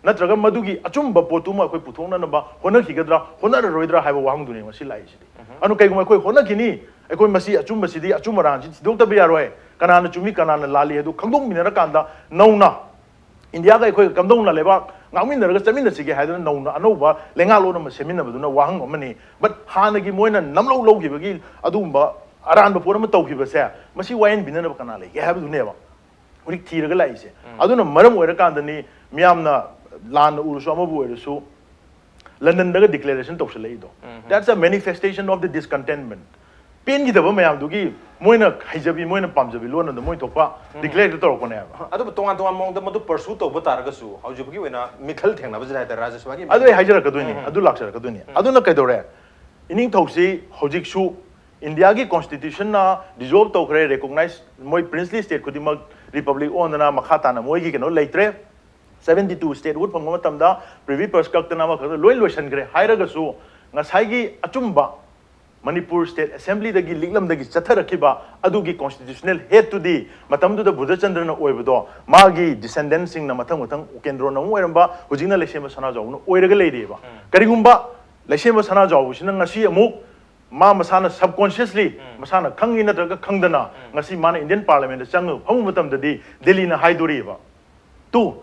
ꯅꯠꯇ꯭ꯔꯒ ꯃꯗꯨꯒꯤ ꯑꯆꯨꯝꯕ ꯄꯣꯠꯇꯨꯃ ꯑꯩꯈꯣꯏ ꯄꯨꯊꯣꯛꯅꯅꯕ ꯍꯣꯠꯅꯈꯤꯒꯗ꯭ꯔꯥ, ꯍꯣꯠꯅꯔꯔꯣꯏꯗ꯭ꯔꯥ ꯍꯥꯏꯕ ꯋꯥꯍꯪꯗꯨꯅꯦ ꯉꯁꯤ ꯂꯥꯛꯏꯁꯤꯗꯤ꯫ ꯑꯗꯨ ꯀꯩꯒꯨꯝꯕ ꯑꯩꯈꯣꯏ ꯍꯣꯠꯅꯈꯤꯅꯤ, ꯑꯩꯈꯣꯏ ꯃꯁꯤ ꯑꯆꯨꯝꯕꯁꯤꯗꯤ, ꯑꯆꯨꯝ ꯑꯔꯥꯟꯁꯤ ꯊꯤꯗꯣꯛꯇꯕ ꯌꯥꯔꯣꯏ꯫ ꯀꯅꯥꯅ ꯆꯨꯝꯃꯤ, ꯀꯅꯥꯅ ꯂꯥꯜꯂꯤ ꯍꯥꯏꯗꯨ ꯈꯪꯗꯣꯛꯃꯤꯟꯅꯔꯀꯥꯟꯗ ꯅꯧꯅ ꯏꯟꯗꯤꯌꯥꯒ ꯑꯩꯈꯣꯏꯒ ꯀꯝꯗꯧꯅ ꯂꯩꯕꯥꯛ ꯉꯥꯛꯃꯤꯟꯅꯔꯒ ꯆꯠꯃꯤꯟꯅꯁꯤꯒꯦ ꯍꯥꯏꯗꯨꯅ ꯅꯧꯅ ꯑꯅꯧꯕ ꯂꯩꯉꯥꯛꯂꯣꯟ ꯑꯃ ꯁꯦꯝꯃꯤꯟꯅꯕꯗꯨꯅ ꯋꯥꯍꯪ ꯑꯃꯅꯤ꯫ ꯕꯠ ꯍꯥꯟꯅꯒꯤ ꯃꯣꯏꯅ ꯅꯝꯂꯧ ꯂꯧꯈꯤꯕꯒꯤ ꯑꯗꯨꯒꯨꯝꯕ ꯑꯔꯥꯟꯕ ꯄꯣꯠ ꯑꯃ ꯇꯧꯈꯤꯕꯁꯦ, ꯃꯁꯤ ꯋꯥꯌꯦꯟꯕꯤꯅꯅꯕ ꯀꯅꯥ ꯂꯩꯒꯦ ꯍꯥꯏꯕꯗꯨꯅꯦꯕ ꯍꯧꯖꯤꯛ ꯊꯤꯔꯒ ꯂꯥꯛꯏꯁꯦ꯫ ꯑꯗꯨꯅ ꯃꯔꯝ ꯑꯣꯏꯔꯀꯥꯟꯗꯅꯤ ꯃꯤꯌꯥꯝꯅ ꯂꯥꯟꯅ ꯎꯔꯁꯨ ꯑꯃꯕꯨ ꯑꯣꯏꯔꯁꯨ ꯂꯟꯗꯟꯗꯒ ꯗꯤꯀ꯭ꯂꯦꯔꯦꯁꯟ ꯇꯧꯁꯜꯂꯛꯏꯗꯣ꯫ That's a manifestation of the discontentment. ꯄꯦꯟꯈꯤꯗꯕ ꯃꯌꯥꯝꯗꯨꯒꯤ ꯃꯣꯏꯅ ꯍꯩꯖꯕꯤ, ꯃꯣꯏꯅ ꯄꯥꯝꯖꯕꯤ ꯂꯣꯟ ꯑꯗꯨꯝ ꯃꯣꯏ ꯊꯣꯛꯄ ꯗꯤꯀ꯭ꯂꯦꯌꯔ ꯇꯧꯔꯛꯄꯅꯦꯕ꯫ ꯑꯗꯨꯕꯨ ꯇꯣꯉꯥꯟ ꯇꯣꯉꯥꯟꯕ ꯃꯑꯣꯡꯗ ꯃꯗꯨ ꯄꯔꯁꯨ ꯇꯧꯕ ꯇꯥꯔꯒꯁꯨ ꯍꯧꯖꯤꯛ ꯐꯥꯎꯒꯤ ꯑꯣꯏꯅ ꯃꯤꯈꯜ ꯊꯦꯡꯅꯕꯁꯤꯗ ꯍꯥꯏꯇꯥꯔꯦ ꯔꯥꯖ꯭ꯌ ꯁꯚꯥꯒꯤ ꯑꯗꯨ ꯑꯩ ꯍꯥꯏꯖꯔꯛꯀꯗꯣꯏꯅꯤ, ꯑꯗꯨ ꯂꯥꯛꯆꯔꯛꯀꯗꯣꯏꯅꯤ꯫ ꯑꯗꯨꯅ ꯀꯩꯗꯧꯔꯦ? ꯏꯅꯤꯡꯊꯧꯁꯤ ꯍꯧꯖꯤꯛꯁꯨ ꯏꯟꯗꯤꯌꯥꯒꯤ ꯀꯣꯟꯁꯇꯤꯇ꯭ꯌꯨꯁꯟꯅ ꯗꯤꯖꯣꯜꯕ ꯇꯧꯈ꯭ꯔꯦ, ꯔꯤꯀꯣꯛꯅꯥꯏꯖ, ꯃꯣꯏ ꯄ꯭ꯔꯤꯟꯁꯂꯤ ꯁ꯭ꯇꯦꯠ ꯈꯨꯗꯤꯡꯃꯛ ꯔꯤꯄꯕ꯭ꯂꯤꯛ ꯑꯣꯟꯗꯅ ꯃꯈꯥ ꯇꯥꯅ ꯃꯣꯏꯒꯤ ꯀꯩꯅꯣ ꯂꯩꯇ꯭ꯔꯦ꯫ Seventy two statehood ꯐꯪꯕ ꯃꯇꯝꯗ ꯄ꯭ꯔꯤꯚꯤ ꯄꯔꯁ ꯀꯛꯇꯅ ꯑꯃꯈꯛꯇ ꯂꯣꯏ ꯂꯣꯏꯁꯤꯟꯈ꯭ꯔꯦ ꯍꯥꯏꯔꯒꯁꯨ, ꯉꯁꯥꯏꯒꯤ ꯑꯆꯨꯝꯕ ꯃꯅꯤꯄꯨꯔ ꯁ꯭ꯇꯦꯠ ꯑꯦꯁꯦꯝꯕ꯭ꯂꯤꯗꯒꯤ ꯂꯤꯛꯂꯝꯗꯒꯤ ꯆꯠꯊꯔꯛꯈꯤꯕ ꯑꯗꯨꯒꯤ ꯀꯣꯟꯁꯇꯤꯇ꯭ꯌꯨꯁꯅꯦꯜ ꯍꯦꯗꯇꯨꯗꯤ ꯃꯇꯝꯗꯨꯗ ꯕꯨꯙꯆꯟꯗ꯭ꯔꯅ ꯑꯣꯏꯕꯗꯣ, ꯃꯥꯒꯤ ꯗꯤꯁꯦꯟꯗꯦꯟꯁꯤꯡꯅ ꯃꯊꯪ ꯃꯊꯪ, ꯎꯀꯦꯟꯗ꯭ꯔꯣꯅ ꯑꯃꯨꯛ ꯑꯣꯏꯔꯝꯕ, ꯍꯧꯖꯤꯛꯅ ꯂꯩꯁꯦꯝꯕ ꯁꯅꯥꯖꯥꯎꯕꯅ ꯑꯣꯏꯔꯒ ꯂꯩꯔꯤꯑꯕ꯫ ꯀꯔꯤꯒꯨꯝꯕ ꯂꯩꯁꯦꯝꯕ ꯁꯅꯥꯖꯥꯎꯕꯁꯤꯅ ꯉꯁꯤ ꯑꯃꯨꯛ ꯃꯥ ꯃꯁꯥꯅ ꯁꯕꯀꯣꯟꯁꯤꯌꯁꯂꯤ, ꯃꯁꯥꯅ ꯈꯪꯉꯤ ꯅꯠꯇ꯭ꯔꯒ ꯈꯪꯗꯅ, ꯉꯁꯤ ꯃꯥꯅ ꯏꯟꯗꯤꯌꯟ ꯄꯥꯔꯂꯤꯌꯥꯃꯦꯟꯗ ꯆꯪꯉꯒ ꯐꯝꯕ ꯃꯇꯝꯗꯗꯤ ꯗꯦꯜꯂꯤꯅ ꯍꯥꯏꯗꯣꯔꯤꯑꯕ꯫ Two,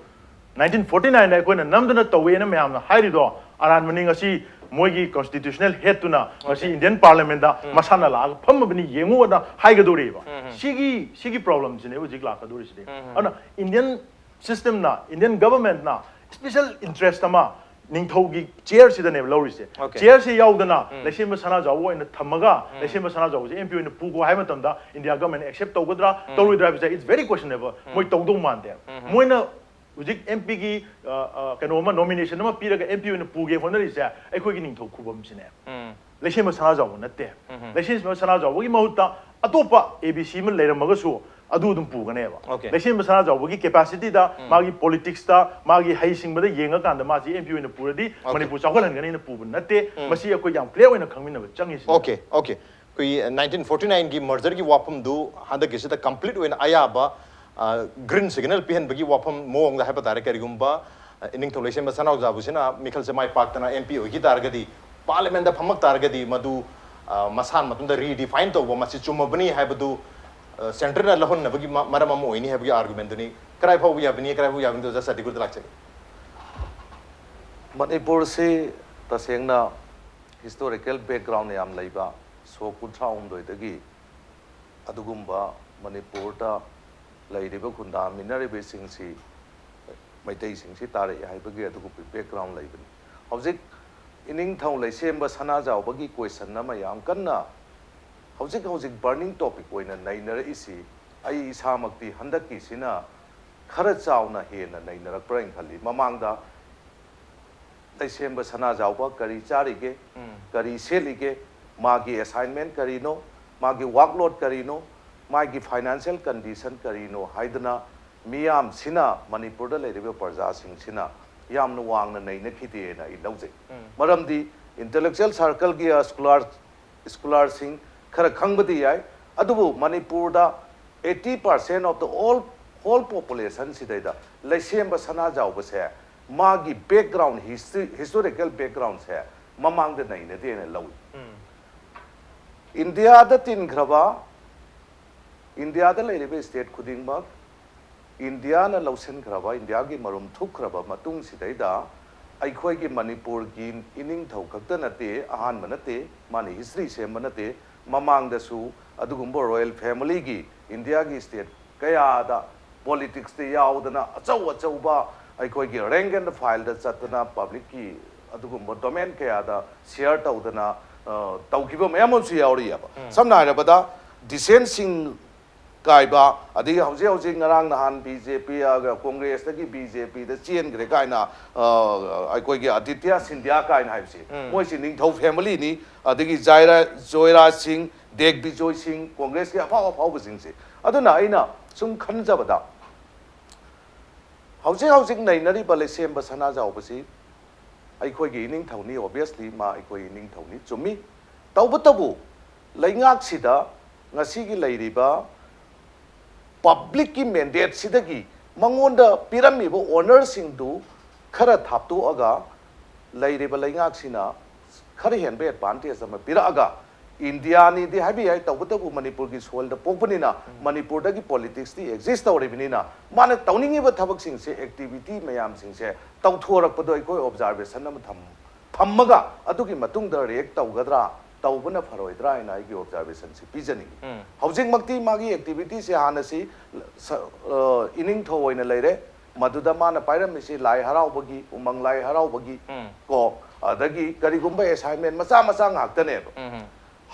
nineteen forty nine ꯑꯩꯈꯣꯏꯅ ꯅꯝꯗꯅ ꯇꯧꯋꯦꯅ ꯃꯌꯥꯝꯅ ꯍꯥꯏꯔꯤꯗꯣ ꯑꯔꯥꯟꯕꯅꯤ꯫ ꯉꯁꯤ ꯃꯣꯏꯒꯤ ꯀꯣꯟꯁꯇꯤꯇ꯭ꯌꯨꯁꯅꯦꯜ ꯍꯦꯗꯇꯨꯅ ꯉꯁꯤ ꯏꯟꯗꯤꯌꯟ ꯄꯥꯔꯂꯤꯌꯥꯃꯦꯟꯗ ꯃꯁꯥꯅ ꯂꯥꯛꯑꯒ ꯐꯝꯃꯕꯅꯤ, ꯌꯦꯡꯉꯨꯅ ꯍꯥꯏꯒꯗꯧꯔꯤꯕ꯫ ꯁꯤꯒꯤ, ꯁꯤꯒꯤ ꯄ꯭ꯔꯣꯕ꯭ꯂꯦꯝꯁꯤꯅꯦ ꯍꯧꯖꯤꯛ ꯂꯥꯛꯀꯗꯧꯔꯤꯁꯤꯗꯤ꯫ ꯑꯗꯨꯅ ꯏꯟꯗꯤꯌꯟ ꯁꯤꯁꯇꯦꯝꯅ, ꯏꯟꯗꯤꯌꯟ ꯒꯚꯔꯟꯃꯦꯟꯠꯅ ꯁ꯭ꯄꯦꯁꯦꯜ ꯏꯟꯇꯔꯦꯁ ꯑꯃ ꯅꯤꯡꯊꯧꯒꯤ ꯆꯤꯌꯔꯁꯤꯗꯅꯦꯕ ꯂꯧꯔꯤꯁꯦ꯫ Okay. ꯆꯤꯌꯔꯁꯤ ꯌꯥꯎꯗꯅ ꯂꯩꯁꯦꯝꯕ ꯁꯅꯥꯖꯥꯎꯕ ꯑꯣꯏꯅ ꯊꯝꯃꯒ, ꯂꯩꯁꯦꯝꯕ ꯁꯅꯥꯖꯥꯎꯕꯁꯦ ꯑꯦꯝ ꯄꯤ ꯑꯣꯏꯅ ꯄꯨꯈꯣ ꯍꯥꯏꯕ ꯃꯇꯝꯗ ꯏꯟꯗꯤꯌꯥ ꯒꯚꯔꯟꯃꯦꯟꯠꯅ ꯑꯦꯛꯁꯦꯞ ꯇꯧꯒꯗ꯭ꯔꯥ ꯇꯧꯔꯣꯏꯗ꯭ꯔꯥ ꯍꯥꯏꯕꯁꯦ, it's very questionable꯫ ꯃꯣꯏ ꯇꯧꯗꯧ ꯃꯥꯟꯗꯦ꯫ ꯃꯣꯏꯅ ꯍꯧꯖꯤꯛ ꯑꯦꯝ ꯄꯤꯒꯤ ꯀꯩꯅꯣ ꯑꯃ, ꯅꯣꯃꯤꯅꯦꯁꯟ ꯑꯃ ꯄꯤꯔꯒ ꯑꯦꯝ ꯄꯤ ꯑꯣꯏꯅ ꯄꯨꯒꯦ ꯍꯣꯠꯅꯔꯤꯁꯦ ꯑꯩꯈꯣꯏꯒꯤ ꯅꯤꯡꯊꯧ ꯈꯨꯕꯝꯁꯤꯅꯦ꯫ ꯂꯩꯁꯦꯝꯕ ꯁꯅꯥꯖꯥꯎꯕ ꯅꯠꯇꯦ꯫ ꯂꯩꯁꯦꯝꯕ ꯁꯅꯥꯖꯥꯎꯕꯒꯤ ꯃꯍꯨꯠꯇ ꯑꯇꯣꯞꯄ ꯑꯦ ꯕꯤ ꯁꯤ ꯑꯃ ꯂꯩꯔꯝꯃꯒꯁꯨ ꯑꯗꯨ ꯑꯗꯨꯝ ꯄꯨꯒꯅꯦꯕ꯫ Okay. ꯂꯩꯁꯦꯝꯕ ꯁꯅꯥꯖꯥꯎꯕꯒꯤ ꯀꯦꯄꯥꯁꯤꯇꯤꯗ, ꯃꯥꯒꯤ ꯄꯣꯂꯤꯇꯤꯛꯁꯇ, ꯃꯥꯒꯤ ꯍꯩꯁꯤꯡꯕꯗ ꯌꯦꯡꯉꯀꯥꯟꯗ ꯃꯥꯁꯤ ꯑꯦꯝ ꯄꯤ ꯑꯣꯏꯅ ꯄꯨꯔꯗꯤ Okay. ꯃꯅꯤꯄꯨꯔ ꯆꯥꯎꯈꯠꯍꯟꯒꯅꯤꯅ ꯄꯨꯕ ꯅꯠꯇꯦ꯫ ꯃꯁꯤ ꯑꯩꯈꯣꯏ ꯌꯥꯝ ꯀ꯭ꯂꯤꯌꯥꯔ ꯑꯣꯏꯅ ꯈꯪꯃꯤꯟꯅꯕ ꯆꯪꯉꯤ ꯁꯤꯅꯤ꯫ Okay, okay. ꯑꯩꯈꯣꯏ nineteen forty nineꯒꯤ mergerꯒꯤ ꯋꯥꯐꯝꯗꯨ ꯍꯟꯗꯛꯀꯤꯁꯤꯗ complete ꯑꯣꯏꯅ ꯑꯌꯥꯕ green signal ꯄꯤꯍꯟꯕꯒꯤ ꯋꯥꯐꯝ ꯃꯑꯣꯡꯗ ꯍꯥꯏꯕ ꯇꯥꯔꯦ꯫ ꯀꯔꯤꯒꯨꯝꯕ ꯏꯅꯤꯡꯊꯧ ꯂꯩꯁꯦꯝꯕ ꯁꯅꯥꯖꯥꯎꯕꯁꯤꯅ ꯃꯤꯈꯜꯁꯦ ꯃꯥꯏ ꯄꯥꯛꯇꯅ ꯑꯦꯝ ꯄꯤ ꯑꯣꯏꯈꯤ ꯇꯥꯔꯒꯗꯤ, ꯄꯥꯔꯂꯤꯌꯥꯃꯦꯟꯠꯇ ꯐꯝꯃꯛ ꯇꯥꯔꯒꯗꯤ, ꯃꯗꯨ ꯃꯁꯥꯅ ꯃꯇꯣꯝꯗ ꯔꯤꯗꯤꯐꯥꯏꯟ ꯇꯧꯕ, ꯃꯁꯤ ꯆꯨꯝꯃꯕꯅꯤ ꯍꯥꯏꯕꯗꯨ ꯁꯦꯟꯇꯔꯅ ꯂꯧꯍꯟꯅꯕꯒꯤ ꯃꯔꯝ ꯑꯃ ꯑꯣꯏꯅꯤ ꯍꯥꯏꯕꯒꯤ ꯑꯥꯔꯒꯨꯃꯦꯟꯠꯇꯨꯅꯤ꯫ ꯀꯗꯥꯏ ꯐꯥꯎꯕ ꯌꯥꯕꯅꯤ, ꯀꯗꯥꯏ ꯐꯥꯎꯕ ꯌꯥꯕꯅꯤ, ꯖꯁ ꯑꯗꯤꯒꯨꯔꯗ ꯂꯥꯛꯆꯒꯦ꯫ ꯃꯅꯤꯄꯨꯔꯁꯤ ꯇꯁꯦꯡꯅ ꯍꯤꯁꯇꯣꯔꯤꯀꯦꯜ ꯕꯦꯛꯒ꯭ꯔꯥꯎꯟ ꯌꯥꯝ ꯂꯩꯕ, ꯁꯣꯛ ꯀꯨꯟꯊ꯭ꯔꯥ ꯍꯨꯝꯗꯣꯏꯗꯒꯤ ꯑꯗꯨꯒꯨꯝꯕ ꯃꯅꯤꯄꯨꯔꯗ ꯂꯩꯔꯤꯕ ꯈꯨꯟꯗꯥꯃꯤꯟꯅꯔꯤꯕꯁꯤꯡꯁꯤ, ꯃꯩꯇꯩꯁꯤꯡꯁꯤ ꯇꯥꯔꯛꯏ ꯍꯥꯏꯕꯒꯤ ꯑꯗꯨꯒꯨꯝꯕ ꯕꯦꯛꯒ꯭ꯔꯥꯎꯟ ꯂꯩꯕꯅꯤ꯫ ꯍꯧꯖꯤꯛ ꯏꯅꯤꯡꯊꯧ ꯂꯩꯁꯦꯝꯕ ꯁꯅꯥꯖꯥꯎꯕꯒꯤ ꯀꯣꯏꯁꯟ ꯑꯃ ꯌꯥꯝ ꯀꯟꯅ ꯍꯧꯖꯤꯛ ꯍꯧꯖꯤꯛ ꯕꯔꯅꯤꯡ ꯇꯣꯄꯤꯛ ꯑꯣꯏꯅ ꯅꯩꯅꯔꯛꯏꯁꯤ, ꯑꯩ ꯏꯁꯥꯃꯛꯇꯤ ꯍꯟꯗꯛꯀꯤꯁꯤꯅ ꯈꯔ ꯆꯥꯎꯅ ꯍꯦꯟꯅ ꯅꯩꯅꯔꯛꯄ꯭ꯔꯥ ꯍꯥꯏꯅ ꯈꯜꯂꯤ꯫ ꯃꯃꯥꯡꯗ ꯂꯩꯁꯦꯝꯕ ꯁꯅꯥꯖꯥꯎꯕ ꯀꯔꯤ ꯆꯥꯔꯤꯒꯦ, ꯀꯔꯤ ꯁꯦꯠꯂꯤꯒꯦ, ꯃꯥꯒꯤ ꯑꯦꯁꯥꯏꯟꯃꯦꯟ ꯀꯔꯤꯅꯣ, ꯃꯥꯒꯤ ꯋꯥꯔꯛꯂꯣꯗ ꯀꯔꯤꯅꯣ, ꯃꯥꯒꯤ ꯐꯥꯏꯅꯥꯟꯁꯤꯌꯦꯜ ꯀꯟꯗꯤꯁꯟ ꯀꯔꯤꯅꯣ ꯍꯥꯏꯗꯅ ꯃꯤꯌꯥꯝꯁꯤꯅ, ꯃꯅꯤꯄꯨꯔꯗ ꯂꯩꯔꯤꯕ ꯄ꯭ꯔꯖꯥꯁꯤꯡꯁꯤꯅ ꯌꯥꯝꯅ ꯋꯥꯡꯅ ꯅꯩꯅꯈꯤꯗꯦꯅ ꯑꯩ ꯂꯧꯖꯩ꯫ ꯃꯔꯝꯗꯤ ꯏꯟꯇꯦꯂꯦꯛꯆꯨꯋꯦꯜ ꯁꯥꯔꯀꯜꯒꯤ ꯁ꯭ꯀꯣꯂꯥꯔ ꯁ꯭ꯀꯣꯂꯥꯔꯁꯤꯡ ꯈꯔ ꯈꯪꯕꯗꯤ ꯌꯥꯏ, ꯑꯗꯨꯕꯨ ꯃꯅꯤꯄꯨꯔꯗ eighty percent of the all whole population ꯁꯤꯗꯩꯗ ꯂꯩꯁꯦꯝꯕ ꯁꯅꯥꯖꯥꯎꯕꯁꯦ ꯃꯥꯒꯤ ꯕꯦꯛꯒ꯭ꯔꯥꯎꯟ, ꯍꯤꯁꯇ꯭ꯔꯤ, ꯍꯤꯁꯇꯣꯔꯤꯀꯦꯜ ꯕꯦꯛꯒ꯭ꯔꯥꯎꯟꯁꯦ ꯃꯃꯥꯡꯗ ꯅꯩꯅꯗꯦꯅ ꯂꯧꯏ꯫ ꯏꯟꯗꯤꯌꯥꯗ ꯇꯤꯟꯈ꯭ꯔꯕ, ꯏꯟꯗꯤꯌꯥꯗ ꯂꯩꯔꯤꯕ ꯁ꯭ꯇꯦꯠ ꯈꯨꯗꯤꯡꯃꯛ ꯏꯟꯗꯤꯌꯥꯅ ꯂꯧꯁꯤꯟꯈ꯭ꯔꯕ, ꯏꯟꯗꯤꯌꯥꯒꯤ ꯃꯔꯨꯝ ꯊꯨꯞꯈ꯭ꯔꯕ ꯃꯇꯨꯡꯁꯤꯗꯩꯗ ꯑꯩꯈꯣꯏꯒꯤ ꯃꯅꯤꯄꯨꯔꯒꯤ ꯏꯅꯤꯡꯊꯧ ꯈꯛꯇ ꯅꯠꯇꯦ, ꯑꯍꯥꯟꯕ ꯅꯠꯇꯦ, ꯃꯥꯅ ꯍꯤꯁꯇ꯭ꯔꯤ ꯁꯦꯝꯕ ꯅꯠꯇꯦ, ꯃꯃꯥꯡꯗꯁꯨ ꯑꯗꯨꯒꯨꯝꯕ ꯔꯣꯌꯦꯜ ꯐꯦꯃꯤꯂꯤꯒꯤ ꯏꯟꯗꯤꯌꯥꯒꯤ ꯁ꯭ꯇꯦꯠ ꯀꯌꯥꯗ ꯄꯣꯂꯤꯇꯤꯛꯁꯇ ꯌꯥꯎꯗꯅ ꯑꯆꯧ ꯑꯆꯧꯕ ꯑꯩꯈꯣꯏꯒꯤ ꯔꯦꯡꯛ ꯑꯦꯟ ꯐꯥꯏꯜꯗ ꯆꯠꯇꯅ ꯄꯕ꯭ꯂꯤꯛꯀꯤ ꯑꯗꯨꯒꯨꯝꯕ ꯗꯣꯃꯦꯟ ꯀꯌꯥꯗ ꯁꯤꯌꯔ ꯇꯧꯗꯅ, ꯑ, ꯇꯧꯈꯤꯕ ꯃꯌꯥꯝ ꯑꯃꯁꯨ ꯌꯥꯎꯔꯤꯑꯕ꯫ ꯁꯝꯅ ꯍꯥꯏꯔꯕꯗ ꯗꯤꯁꯦꯟ ꯁꯤꯡ ꯀꯥꯏꯕ, ꯑꯗꯒꯤ ꯍꯧꯖꯤꯛ ꯍꯧꯖꯤꯛ ꯉꯔꯥꯡ ꯅꯍꯥꯟ ꯕꯤ ꯖꯦ ꯄꯤ, ꯑ, ꯀꯣꯡꯒ꯭ꯔꯦꯁꯇꯒꯤ ꯕꯤ ꯖꯦ ꯄꯤꯗ ꯆꯦꯟꯈ꯭ꯔꯦ ꯀꯥꯏꯅ, ꯑ, ꯑꯩꯈꯣꯏꯒꯤ ꯑꯗꯤꯇ꯭ꯌ ꯁꯤꯟꯙ꯭ꯌꯥ ꯀꯥꯏꯅ ꯍꯥꯏꯕꯁꯤ, ꯃꯣꯏꯁꯤ ꯅꯤꯡꯊꯧ ꯐꯦꯃꯤꯂꯤꯅꯤ꯫ ꯑꯗꯒꯤ ꯖꯥꯏꯔꯥ-, ꯖꯣꯏꯔꯥꯖ ꯁꯤꯡ, ꯗꯦꯒꯕꯤꯖꯣꯏ ꯁꯤꯡ, ꯀꯣꯡꯒ꯭ꯔꯦꯁꯀꯤ ꯑꯐꯥꯎ ꯑꯐꯥꯎꯕꯁꯤꯡꯁꯦ꯫ ꯑꯗꯨꯅ ꯑꯩꯅ ꯁꯨꯝ ꯈꯟꯖꯕꯗ, ꯍꯧꯖꯤꯛ ꯍꯧꯖꯤꯛ ꯅꯩꯅꯔꯤꯕ ꯂꯩꯁꯦꯝꯕ ꯁꯅꯥꯖꯥꯎꯕꯁꯤ ꯑꯩꯈꯣꯏꯒꯤ ꯏꯅꯤꯡꯊꯧꯅꯤ, obviously ꯃꯥ ꯑꯩꯈꯣꯏ ꯏꯅꯤꯡꯊꯧꯅꯤ, ꯆꯨꯝꯃꯤ꯫ ꯇꯧꯕꯇꯕꯨ ꯂꯩꯉꯥꯛꯁꯤꯗ ꯉꯁꯤꯒꯤ ꯂꯩꯔꯤꯕ ꯄꯕ꯭ꯂꯤꯛꯀꯤ ꯃꯦꯟꯗꯦꯠꯁꯤꯗꯒꯤ ꯃꯉꯣꯟꯗ ꯄꯤꯔꯝꯃꯤꯕ ꯑꯣꯅꯔꯁꯤꯡꯗꯨ ꯈꯔ ꯊꯥꯞꯇꯣꯛꯑꯒ ꯂꯩꯔꯤꯕ ꯂꯩꯉꯥꯛꯁꯤꯅ ꯈꯔ ꯍꯦꯟꯕ ꯑꯦꯗꯚꯥꯟꯇꯦꯖ ꯑꯃ ꯄꯤꯔꯛꯑꯒ, ꯏꯟꯗꯤꯌꯥꯅꯤꯗꯤ ꯍꯥꯏꯕ ꯌꯥꯏ, ꯇꯧꯕꯇꯕꯨ ꯃꯅꯤꯄꯨꯔꯒꯤ ꯁꯣꯏꯜꯗ ꯄꯣꯛꯄꯅꯤꯅ, ꯃꯅꯤꯄꯨꯔꯗꯒꯤ ꯄꯣꯂꯤꯇꯤꯛꯁꯇꯤ ꯑꯦꯛꯖꯤꯁ ꯇꯧꯔꯤꯕꯅꯤꯅ, ꯃꯥꯅ ꯇꯧꯅꯤꯡꯉꯤꯕ ꯊꯕꯛꯁꯤꯡꯁꯦ ꯑꯦꯛꯇꯤꯚꯤꯇꯤ ꯃꯌꯥꯝꯁꯤꯡꯁꯦ ꯇꯧꯊꯣꯔꯛꯄꯗꯣ ꯑꯩꯈꯣꯏ ꯑꯣꯕꯖꯥꯔꯕꯦꯁꯟ ꯑꯃ ꯊꯝ-, ꯊꯝꯃꯒ ꯑꯗꯨꯒꯤ ꯃꯇꯨꯡꯗ ꯔꯤꯌꯦꯛ ꯇꯧꯒꯗ꯭ꯔꯥ, ꯇꯧꯕꯅ ꯐꯔꯣꯏꯗ꯭ꯔꯥ ꯍꯥꯏꯅ ꯑꯩꯒꯤ ꯑꯣꯕꯖꯥꯔꯕꯦꯁꯟꯁꯤ ꯄꯤꯖꯅꯤꯡꯉꯤ꯫ ꯍꯧꯖꯤꯛꯃꯛꯇꯤ ꯃꯥꯒꯤ ꯑꯦꯛꯇꯤꯚꯤꯇꯤꯁꯦ ꯍꯥꯟꯅꯁꯤ ꯁ-, ꯑ, ꯏꯅꯤꯡꯊꯧ ꯑꯣꯏꯅ ꯂꯩꯔꯦ, ꯃꯗꯨꯗ ꯃꯥꯅ ꯄꯥꯏꯔꯝꯃꯤꯁꯤ ꯂꯥꯏ ꯍꯔꯥꯎꯕꯒꯤ, ꯎꯃꯪ ꯂꯥꯏ ꯍꯔꯥꯎꯕꯒꯤ ꯀꯣ, ꯑꯗꯒꯤ ꯀꯔꯤꯒꯨꯝꯕ ꯑꯦꯁꯥꯏꯟꯃꯦꯟ ꯃꯆꯥ ꯃꯆꯥ ꯉꯥꯛꯇꯅꯦꯕ꯫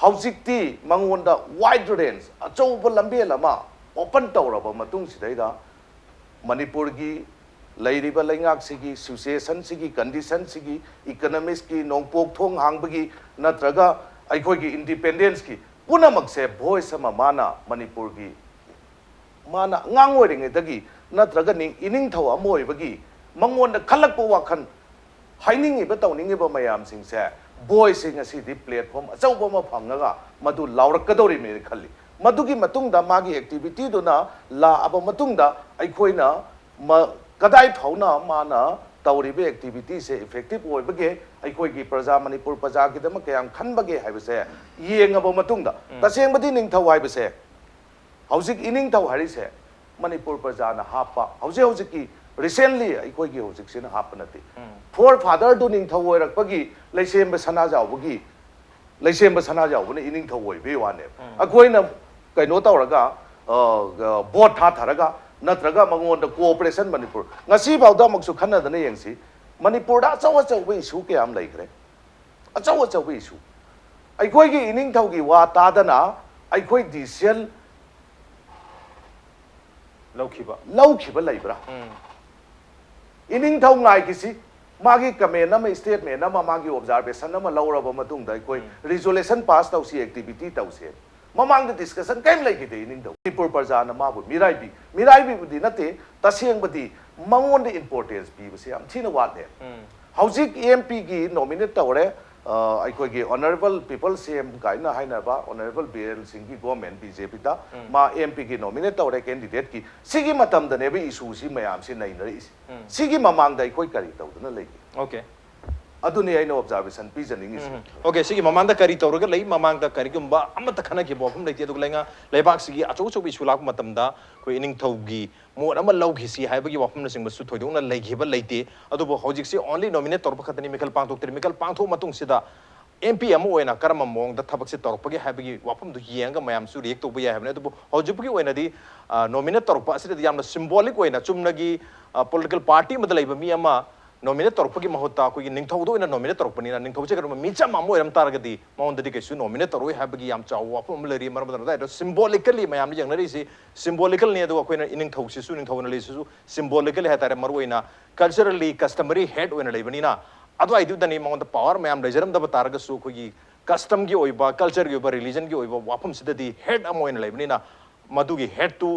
ꯍꯧꯖꯤꯛꯇꯤ ꯃꯉꯣꯟꯗ ꯋꯥꯏꯗ ꯔꯦꯟꯖ, ꯑꯆꯧꯕ ꯂꯝꯕꯦꯜ ꯑꯃ ꯑꯣꯄꯟ ꯇꯧꯔꯕ ꯃꯇꯨꯡꯁꯤꯗꯩꯗ ꯃꯅꯤꯄꯨꯔꯒꯤ ꯂꯩꯔꯤꯕ ꯂꯩꯉꯥꯛꯁꯤꯒꯤ ꯁꯤꯆꯨꯋꯦꯁꯟꯁꯤꯒꯤ, ꯀꯟꯗꯤꯁꯟꯁꯤꯒꯤ, ꯏꯀꯅꯣꯃꯤꯛꯁꯀꯤ, ꯅꯣꯡꯄꯣꯛ ꯊꯣꯡ ꯍꯥꯡꯕꯒꯤ ꯅꯠꯇ꯭ꯔꯒ ꯑꯩꯈꯣꯏꯒꯤ ꯏꯟꯗꯤꯄꯦꯟꯗꯦꯟꯁꯀꯤ ꯄꯨꯝꯅꯃꯛꯁꯦ ꯚꯣꯏꯁ ꯑꯃ ꯃꯥꯅ ꯃꯅꯤꯄꯨꯔꯒꯤ ꯃꯥꯅ ꯑꯉꯥꯡ ꯑꯣꯏꯔꯤꯉꯩꯗꯒꯤ ꯅꯠꯇ꯭ꯔꯒ ꯅꯤꯡ- ꯏꯅꯤꯡꯊꯧ ꯑꯃ ꯑꯣꯏꯕꯒꯤ ꯃꯉꯣꯟꯗ ꯈꯜꯂꯛꯄ ꯋꯥꯈꯜ ꯍꯥꯏꯅꯤꯡꯉꯤꯕ ꯇꯧꯅꯤꯡꯉꯤꯕ ꯃꯌꯥꯝꯁꯤꯡꯁꯦ ꯚꯣꯏꯁꯁꯦ ꯉꯁꯤꯗꯤ ꯄ꯭ꯂꯦꯠꯐꯣꯝ ꯑꯆꯧꯕ ꯑꯃ ꯐꯪꯉꯒ ꯃꯗꯨ ꯂꯥꯎꯔꯛꯀꯗꯧꯔꯤꯕꯅꯦꯅ ꯈꯜꯂꯤ꯫ ꯃꯗꯨꯒꯤ ꯃꯇꯨꯡꯗ ꯃꯥꯒꯤ ꯑꯦꯛꯇꯤꯚꯤꯇꯤꯗꯨꯅ ꯂꯥꯛꯑꯕ ꯃꯇꯨꯡꯗ ꯑꯩꯈꯣꯏꯅ ꯃ- ꯀꯗꯥꯏ ꯐꯥꯎꯅ ꯃꯥꯅ ꯇꯧꯔꯤꯕ ꯑꯦꯛꯇꯤꯚꯤꯇꯤꯁꯦ ꯏꯐꯦꯛꯇꯤꯚ ꯑꯣꯏꯕꯒꯦ, ꯑꯩꯈꯣꯏꯒꯤ ꯄ꯭ꯔꯖꯥ, ꯃꯅꯤꯄꯨꯔ ꯄ꯭ꯔꯖꯥꯒꯤꯗꯃꯛ ꯀꯌꯥꯝ ꯈꯟꯕꯒꯦ ꯍꯥꯏꯕꯁꯦ ꯌꯦꯡꯉꯕ ꯃꯇꯨꯡꯗ, ꯎꯝ꯫ ꯇꯁꯦꯡꯕꯗꯤ ꯅꯤꯡꯊꯧ ꯍꯥꯏꯕꯁꯦ, ꯍꯧꯖꯤꯛ ꯏꯅꯤꯡꯊꯧ ꯍꯥꯏꯔꯤꯁꯦ ꯃꯅꯤꯄꯨꯔ ꯄ꯭ꯔꯖꯥꯅ ꯍꯥꯞꯄ, ꯍꯧꯖꯤꯛ ꯍꯧꯖꯤꯛꯀꯤ ꯔꯤꯁꯦꯟꯂꯤ ꯑꯩꯈꯣꯏꯒꯤ ꯍꯧꯖꯤꯛꯁꯤꯅ ꯍꯥꯞꯄ ꯅꯠꯇꯦ꯫ ꯎꯝ꯫ ꯐꯣꯔ ꯐꯥꯗꯔꯗꯨ ꯅꯤꯡꯊꯧ ꯑꯣꯏꯔꯛꯄꯒꯤ ꯂꯩꯁꯦꯝꯕ ꯁꯅꯥꯖꯥꯎꯕꯒꯤ ꯂꯩꯁꯦꯝꯕ ꯁꯅꯥꯖꯥꯎꯕꯅ ꯏꯅꯤꯡꯊꯧ ꯑꯣꯏꯕꯒꯤ ꯋꯥꯅꯦꯕ꯫ ꯎꯝ꯫ ꯑꯩꯈꯣꯏꯅ ꯀꯩꯅꯣ ꯇꯧꯔꯒ, ꯑ, ꯚꯣꯠ ꯊꯥꯊꯔꯒ ꯅꯠꯇ꯭ꯔꯒ ꯃꯉꯣꯟꯗ ꯀꯣꯑꯣꯄꯔꯦꯁꯟ ꯃꯅꯤꯄꯨꯔ ꯉꯁꯤ ꯐꯥꯎꯗ ꯑꯃꯨꯛꯁꯨ ꯈꯟꯅꯗꯅ ꯌꯦꯡꯁꯤ꯫ ꯃꯅꯤꯄꯨꯔꯗ ꯑꯆꯧ ꯑꯆꯧꯕ ꯏꯁꯨ ꯀꯌꯥꯝ ꯂꯩꯈ꯭ꯔꯦ꯫ ꯑꯆꯧ ꯑꯆꯧꯕ ꯏꯁꯨ꯫ ꯑꯩꯈꯣꯏꯒꯤ ꯏꯅꯤꯡꯊꯧꯒꯤ ꯋꯥ ꯇꯥꯗꯅ ꯑꯩꯈꯣꯏ ꯗꯤꯁꯤꯖꯟ ꯂꯧꯈꯤꯕ꯫ ꯂꯧꯈꯤꯕ ꯂꯩꯕ꯭ꯔꯥ? ꯎꯝ꯫ ꯏꯅꯤꯡꯊꯧ ꯉꯥꯏꯈꯤꯁꯤ꯫ ꯃꯥꯒꯤ ꯀꯃꯦꯟ ꯑꯃ, ꯁ꯭ꯇꯦꯠꯃꯦꯟ ꯑꯃ, ꯃꯥꯒꯤ ꯑꯣꯕꯖꯥꯔꯕꯦꯁꯟ ꯑꯃ ꯂꯧꯔꯕ ꯃꯇꯨꯡꯗ ꯑꯩꯈꯣꯏ ꯎꯝ꯫ ꯔꯤꯖꯣꯂꯨꯁꯟ ꯄꯥꯁ ꯇꯧꯁꯤ, ꯑꯦꯛꯇꯤꯚꯤꯇꯤ ꯇꯧꯁꯤ꯫ ꯃꯃꯥꯡꯗ ꯗꯤꯁꯀꯁꯟ ꯀꯔꯤꯝ ꯂꯩꯈꯤꯗꯦ ꯏꯅꯤꯡꯊꯧ꯫ ꯃꯅꯤꯄꯨꯔ ꯄ꯭ꯔꯖꯥꯅ ꯃꯥꯕꯨ ꯃꯤꯔꯥꯏꯕꯤ, ꯃꯤꯔꯥꯏꯕꯤꯕꯨꯗꯤ ꯅꯠꯇꯦ, ꯇꯁꯦꯡꯕꯗꯤ ꯃꯉꯣꯟꯗ ꯏꯝꯄꯣꯔꯇꯦꯟꯁ ꯄꯤꯕꯁꯦ ꯌꯥꯝ ꯊꯤꯅ ꯋꯥꯠꯂꯦ꯫ ꯎꯝ꯫ ꯍꯧꯖꯤꯛ ꯑꯦꯝ ꯄꯤꯒꯤ ꯅꯣꯃꯤꯅꯦꯠ ꯇꯧꯔꯦ, ꯑ, ꯑꯩꯈꯣꯏꯒꯤ ꯑꯣꯅꯔꯦꯕꯜ ꯄꯤꯄꯜ ꯁꯤ ꯑꯦꯝ ꯀꯥꯏꯅ ꯍꯥꯏꯅꯕ ꯑꯣꯅꯔꯦꯕꯜ ꯕꯤ ꯑꯦꯜ ꯁꯤꯡꯒꯤ ꯒꯣꯔꯃꯦꯟ ꯕꯤ ꯖꯦ ꯄꯤꯗ ꯎꯝ꯫ ꯃꯥ ꯑꯦꯝ ꯄꯤꯒꯤ ꯅꯣꯃꯤꯅꯦꯠ ꯇꯧꯔꯦ ꯀꯦꯟꯗꯤꯗꯦꯠꯀꯤ꯫ ꯁꯤꯒꯤ ꯃꯇꯝꯗꯅꯦꯕ ꯏꯁꯨꯁꯤ ꯃꯌꯥꯝꯁꯤ ꯅꯩꯅꯔꯛꯏꯁꯦ꯫ ꯎꯝ꯫ ꯁꯤꯒꯤ ꯃꯃꯥꯡꯗ ꯑꯩꯈꯣꯏ ꯀꯔꯤ ꯇꯧꯗꯨꯅ ꯂꯩꯒꯦ? ꯑꯣꯀꯦ꯫ ꯑꯗꯨꯅꯤ ꯑꯩꯅ ꯑꯣꯕꯖꯥꯔꯕꯦꯁꯟ ꯄꯤꯖꯅꯤꯡꯉꯤꯁꯦ꯫ ꯎꯝ꯫ ꯑꯣꯀꯦ, ꯁꯤꯒꯤ ꯃꯃꯥꯡꯗ ꯀꯔꯤ ꯇꯧꯔꯒ ꯂꯩ? ꯃꯃꯥꯡꯗ ꯀꯔꯤꯒꯨꯝꯕ ꯑꯃꯠꯇ ꯈꯟꯅꯈꯤꯕ ꯋꯥꯐꯝ ꯂꯩꯇꯦ꯫ ꯑꯗꯨꯒ ꯂꯩꯉꯥꯛ, ꯂꯩꯕꯥꯛꯁꯤꯒꯤ ꯑꯆꯧ ꯑꯆꯧꯕ ꯏꯁꯨ ꯂꯥꯛꯄ ꯃꯇꯝꯗ ꯑꯩꯈꯣꯏ ꯏꯅꯤꯡꯊꯧꯒꯤ ꯃꯣꯠ ꯑꯃ ꯂꯧꯈꯤꯁꯤ ꯍꯥꯏꯕꯒꯤ ꯋꯥꯐꯝꯅꯆꯤꯡꯕꯁꯨ ꯊꯣꯏꯗꯣꯛꯅ ꯂꯩꯈꯤꯕ ꯂꯩꯇꯦ꯫ ꯑꯗꯨꯕꯨ ꯍꯧꯖꯤꯛꯁꯤ only nominate ꯇꯧꯔꯛꯄ ꯈꯛꯇꯅꯤ, ꯃꯤꯈꯜ ꯄꯥꯡꯊꯣꯛꯇ꯭ꯔꯤ꯫ ꯃꯤꯈꯜ ꯄꯥꯡꯊꯣꯛꯑ ꯃꯇꯨꯡꯁꯤꯗ ꯑꯦꯝ ꯄꯤ ꯑꯃ ꯑꯣꯏꯅ ꯀꯔꯝꯕ ꯃꯑꯣꯡꯗ ꯊꯕꯛꯁꯦ ꯇꯧꯔꯛꯄꯒꯦ ꯍꯥꯏꯕꯒꯤ ꯋꯥꯐꯝꯗꯨ ꯌꯦꯡꯉꯒ ꯃꯌꯥꯝꯁꯨ ꯔꯤꯌꯦꯛ ꯇꯧꯕ ꯌꯥꯏ ꯍꯥꯏꯕꯅꯤ꯫ ꯑꯗꯨꯕꯨ ꯍꯧꯖꯤꯛꯄꯨꯒꯤ ꯑꯣꯏꯅꯗꯤ, ꯑ, ꯅꯣꯃꯤꯅꯦꯠ ꯇꯧꯔꯛꯄ ꯑꯁꯤꯗꯗꯤ ꯌꯥꯝꯅ ꯁꯤꯝꯕꯣꯂꯤꯛ ꯑꯣꯏꯅ ꯆꯨꯝꯅꯒꯤ, ꯑ, ꯄꯣꯂꯤꯇꯤꯀꯦꯜ ꯄꯥꯔꯇꯤ ꯑꯃꯗ ꯂꯩꯕ ꯃꯤ ꯑꯃ ꯅꯣꯃꯤꯅꯦꯠ ꯇꯧꯔꯛꯄꯒꯤ ꯃꯍꯨꯠꯇ ꯑꯩꯈꯣꯏꯒꯤ ꯅꯤꯡꯊꯧꯗ ꯑꯣꯏꯅ ꯅꯣꯃꯤꯅꯦꯠ ꯇꯧꯔꯛꯄꯅꯤꯅ, ꯅꯤꯡꯊꯧꯁꯦ ꯀꯩꯒꯨꯝꯕ ꯃꯤꯆꯝ ꯑꯃ ꯑꯣꯏꯔꯝ ꯇꯥꯔꯒꯗꯤ ꯃꯉꯣꯟꯗꯗꯤ ꯀꯩꯁꯨ ꯅꯣꯃꯤꯅꯦꯠ ꯇꯧꯔꯣꯏ ꯍꯥꯏꯕꯒꯤ ꯌꯥꯝ ꯆꯥꯎꯕ ꯋꯥꯐꯝ ꯑꯃ ꯂꯩꯔꯤ꯫ ꯃꯔꯝ ꯑꯗꯨꯅ ꯑꯗꯨꯋꯥꯏꯗ ꯁꯤꯝꯕꯣꯂꯤꯀꯦꯜꯂꯤ ꯃꯌꯥꯝꯅ ꯌꯦꯡꯅꯔꯤꯁꯤ ꯁꯤꯝꯕꯣꯂꯤꯀꯦꯜꯅꯤ꯫ ꯑꯗꯨꯒ ꯑꯩꯈꯣꯏꯅ ꯏꯅꯤꯡꯊꯧꯁꯤꯁꯨ, ꯅꯤꯡꯊꯧꯅ ꯂꯩꯔꯤꯁꯤꯁꯨ ꯁꯤꯝꯕꯣꯂꯤꯀꯦꯜꯂꯤ ꯍꯥꯏꯇꯥꯔꯦ꯫ ꯃꯔꯨꯑꯣꯏꯅ ꯀꯜꯆꯔꯦꯜꯂꯤ ꯀꯁꯇꯃꯔꯤ ꯍꯦꯠ ꯑꯣꯏꯅ ꯂꯩꯕꯅꯤꯅ, ꯑꯗꯨꯋꯥꯏꯗꯨꯗꯅꯤ ꯃꯉꯣꯟꯗ ꯄꯋꯥꯔ ꯃꯌꯥꯝ ꯂꯩꯖꯔꯝꯗꯕ ꯇꯥꯔꯒꯁꯨ ꯑꯩꯈꯣꯏꯒꯤ ꯀꯁꯇꯝꯒꯤ ꯑꯣꯏꯕ, ꯀꯜꯆꯔꯒꯤ ꯑꯣꯏꯕ, ꯔꯤꯂꯤꯖꯟꯒꯤ ꯑꯣꯏꯕ ꯋꯥꯐꯝꯁꯤꯗꯗꯤ ꯍꯦꯠ ꯑꯃ ꯑꯣꯏꯅ ꯂꯩꯕꯅꯤꯅ, ꯃꯗꯨꯒꯤ ꯍꯦꯠꯇꯨ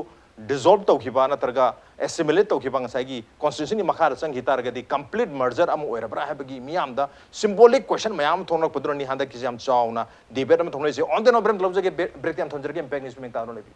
ꯗꯤꯖꯣꯜꯕ ꯇꯧꯈꯤꯕ ꯅꯠꯇ꯭ꯔꯒ ꯑꯦꯁꯤꯃꯤꯂꯦꯠ ꯇꯧꯈꯤꯕ, ꯉꯁꯥꯏꯒꯤ ꯀꯣꯟꯁꯇꯤꯇ꯭ꯌꯨꯁꯟꯒꯤ ꯃꯈꯥꯗ ꯆꯪꯈꯤ ꯇꯥꯔꯒꯗꯤ ꯀꯝꯄ꯭ꯂꯤꯠ ꯃꯔꯖꯔ ꯑꯃ ꯑꯣꯏꯔꯕ꯭ꯔꯥ ꯍꯥꯏꯕꯒꯤ ꯃꯤꯌꯥꯝꯗ ꯁꯤꯝꯕꯣꯂꯤꯛ ꯀꯣꯏꯁꯟ ꯃꯌꯥꯝ ꯑꯃ ꯊꯣꯛꯂꯛꯄꯗꯨꯅꯅꯤ ꯍꯟꯗꯛꯀꯤꯁꯦ ꯌꯥꯝ ꯆꯥꯎꯅ ꯗꯤꯕꯦꯠ ꯑꯃ ꯊꯣꯛꯅꯔꯤꯁꯦ꯫ On the note, ꯕ꯭ꯔꯦꯛ ꯂꯧꯖꯒꯦ꯫ ꯕ꯭ꯔꯦꯛ, ꯕ꯭ꯔꯦꯛꯇꯤ ꯌꯥꯝ ꯊꯝꯖꯔꯒꯦ꯫ Impact News ꯃꯤꯡ ꯇꯥꯗꯨꯅ ꯂꯩꯕꯤꯌꯨ꯫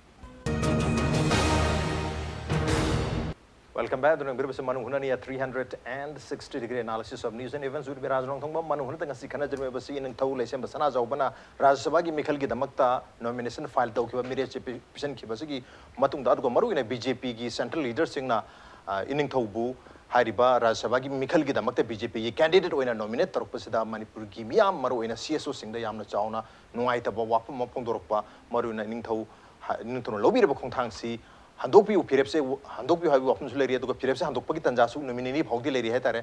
Welcome back. ꯑꯗꯨꯅ ꯌꯦꯡꯕꯤꯔꯤꯕꯁꯤ ꯃꯅꯨꯡ ꯍꯨꯠꯅꯅꯤ, a three hundred and sixty degree analysis of news and events with ꯕꯤꯔꯥꯖ ꯅꯣꯡꯊꯣꯡꯕ꯫ ꯃꯅꯨꯡ ꯍꯨꯠꯅ ꯉꯁꯤ ꯈꯟꯅꯖꯔꯤꯕꯁꯤ ꯏꯅꯤꯡꯊꯧ ꯂꯩꯁꯦꯝꯕ ꯁꯅꯥꯖꯥꯎꯕꯅ ꯔꯥꯖ꯭ꯌ ꯁꯚꯥꯒꯤ ꯃꯤꯈꯜꯒꯤꯗꯃꯛꯇ ꯅꯣꯃꯤꯅꯦꯁꯟ ꯐꯥꯏꯜ ꯇꯧꯈꯤꯕ, ꯃꯤꯔꯦꯞꯆꯦ ꯄꯤ-, ꯄꯤꯁꯤꯟꯈꯤꯕꯁꯤꯒꯤ ꯃꯇꯨꯡꯗ, ꯑꯗꯨꯒ ꯃꯔꯨꯑꯣꯏꯅ ꯕꯤ ꯖꯦ ꯄꯤꯒꯤ ꯁꯦꯟꯇ꯭ꯔꯦꯜ ꯂꯤꯗꯔꯁꯤꯡꯅ, ꯑ, ꯏꯅꯤꯡꯊꯧꯕꯨ ꯍꯥꯏꯔꯤꯕ ꯔꯥꯖ꯭ꯌ ꯁꯚꯥꯒꯤ ꯃꯤꯈꯜꯒꯤꯗꯃꯛꯇ ꯕꯤ ꯖꯦ ꯄꯤꯒꯤ ꯀꯦꯟꯗꯤꯗꯦꯠ ꯑꯣꯏꯅ ꯅꯣꯃꯤꯅꯦꯠ ꯇꯧꯔꯛꯄꯁꯤꯗ ꯃꯅꯤꯄꯨꯔꯒꯤ ꯃꯤꯌꯥꯝ, ꯃꯔꯨꯑꯣꯏꯅ ꯁꯤ ꯑꯦꯁ ꯑꯣꯁꯤꯡꯗ ꯌꯥꯝꯅ ꯆꯥꯎꯅ ꯅꯨꯡꯉꯥꯏꯇꯕ ꯋꯥꯐꯝ ꯑꯃ ꯐꯣꯡꯗꯣꯔꯛꯄ, ꯃꯔꯨꯑꯣꯏꯅ ꯏꯅꯤꯡꯊꯧ ꯍ-, ꯏꯅꯤꯡꯊꯧꯅ ꯂꯧꯕꯤꯔꯤꯕ ꯈꯣꯡꯊꯥꯡꯁꯤ ꯍꯟꯗꯣꯛꯄꯤꯌꯨ, ꯐꯤꯔꯦꯞꯁꯦ ꯍꯟꯗꯣꯛꯄꯤꯌꯨ ꯍꯥꯏꯕꯒꯤ ꯋꯥꯐꯝꯁꯨ ꯂꯩꯔꯤ꯫ ꯑꯗꯨꯒ ꯐꯤꯔꯦꯞꯁꯦ ꯍꯟꯗꯣꯛꯄꯒꯤ ꯇꯥꯟꯖꯥꯁꯨ ꯅꯨꯃꯤꯠ ꯅꯤꯅꯤ ꯐꯥꯎꯗꯤ ꯂꯩꯔꯤ ꯍꯥꯏꯇꯥꯔꯦ꯫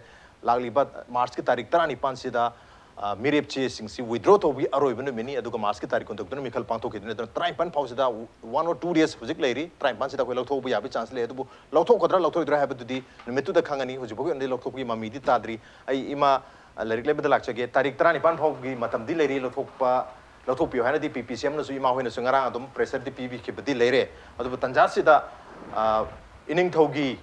ꯂꯥꯛꯂꯤꯕ ꯃꯥꯔꯆꯀꯤ ꯇꯥꯔꯤꯛ ꯇꯔꯥꯅꯤꯄꯥꯟꯁꯤꯗ, ꯑ, ꯃꯤꯔꯦꯞ ꯆꯦꯁꯤꯡꯁꯤ ꯋꯤꯗ꯭ꯔꯣ ꯇꯧꯕꯒꯤ ꯑꯔꯣꯏꯕ ꯅꯨꯃꯤꯠꯅꯤ꯫ ꯑꯗꯨꯒ ꯃꯥꯔꯆꯀꯤ ꯇꯥꯔꯤꯛ ꯀꯨꯟꯇꯔꯨꯛꯇꯅ ꯃꯤꯈꯜ ꯄꯥꯡꯊꯣꯛꯈꯤꯗꯣꯏꯅꯤ꯫ ꯑꯗꯨꯅ ꯇꯔꯥꯅꯤꯄꯥꯟ ꯐꯥꯎꯁꯤꯗ, one or two days ꯍꯧꯖꯤꯛ ꯂꯩꯔꯤ꯫ ꯇꯔꯥꯅꯤꯄꯥꯟꯁꯤꯗ ꯑꯩꯈꯣꯏ ꯂꯧꯊꯣꯛꯄ ꯌꯥꯕꯒꯤ ꯆꯥꯟꯁ ꯂꯩ꯫ ꯑꯗꯨꯕꯨ ꯂꯧꯊꯣꯛꯀꯗ꯭ꯔꯥ ꯂꯧꯊꯣꯛꯑꯣꯏꯗ꯭ꯔꯥ ꯍꯥꯏꯕꯗꯨꯗꯤ ꯅꯨꯃꯤꯠꯇꯨꯗ ꯈꯪꯉꯅꯤ꯫ ꯍꯧꯖꯤꯛꯐꯥꯎꯒꯤ ꯑꯣꯏꯅꯗꯤ ꯂꯧꯊꯣꯛꯄꯒꯤ ꯃꯃꯤꯗꯤ ꯇꯥꯗ꯭ꯔꯤ꯫ ꯑꯩ ꯏꯃꯥ, ꯑ, ꯂꯥꯏꯔꯤꯛ ꯂꯩꯕꯗ ꯂꯥꯛꯆꯒꯦ꯫ ꯇꯥꯔꯤꯛ ꯇꯔꯥꯅꯤꯄꯥꯟ ꯐꯥꯎꯒꯤ ꯃꯇꯝꯗꯤ ꯂꯩꯔꯤ ꯂꯧꯊꯣꯛꯄ, ꯂꯧꯊꯣꯛꯄꯤꯌꯨ ꯍꯥꯏꯅꯗꯤ ꯄꯤ ꯄꯤ ꯁꯤ ꯑꯦꯝꯅꯁꯨ ꯏꯃꯥ ꯍꯣꯏꯅꯁꯨ ꯉꯔꯥꯡ ꯑꯗꯨꯝ ꯄ꯭ꯔꯦꯁꯔꯗꯤ ꯄꯤꯕꯤꯈꯤꯕꯗꯤ ꯂꯩꯔꯦ꯫ ꯑꯗꯨꯕꯨ ꯇꯥꯟꯖꯥꯁꯤꯗ, ꯑ, ꯏꯅꯤꯡꯊꯧꯒꯤ,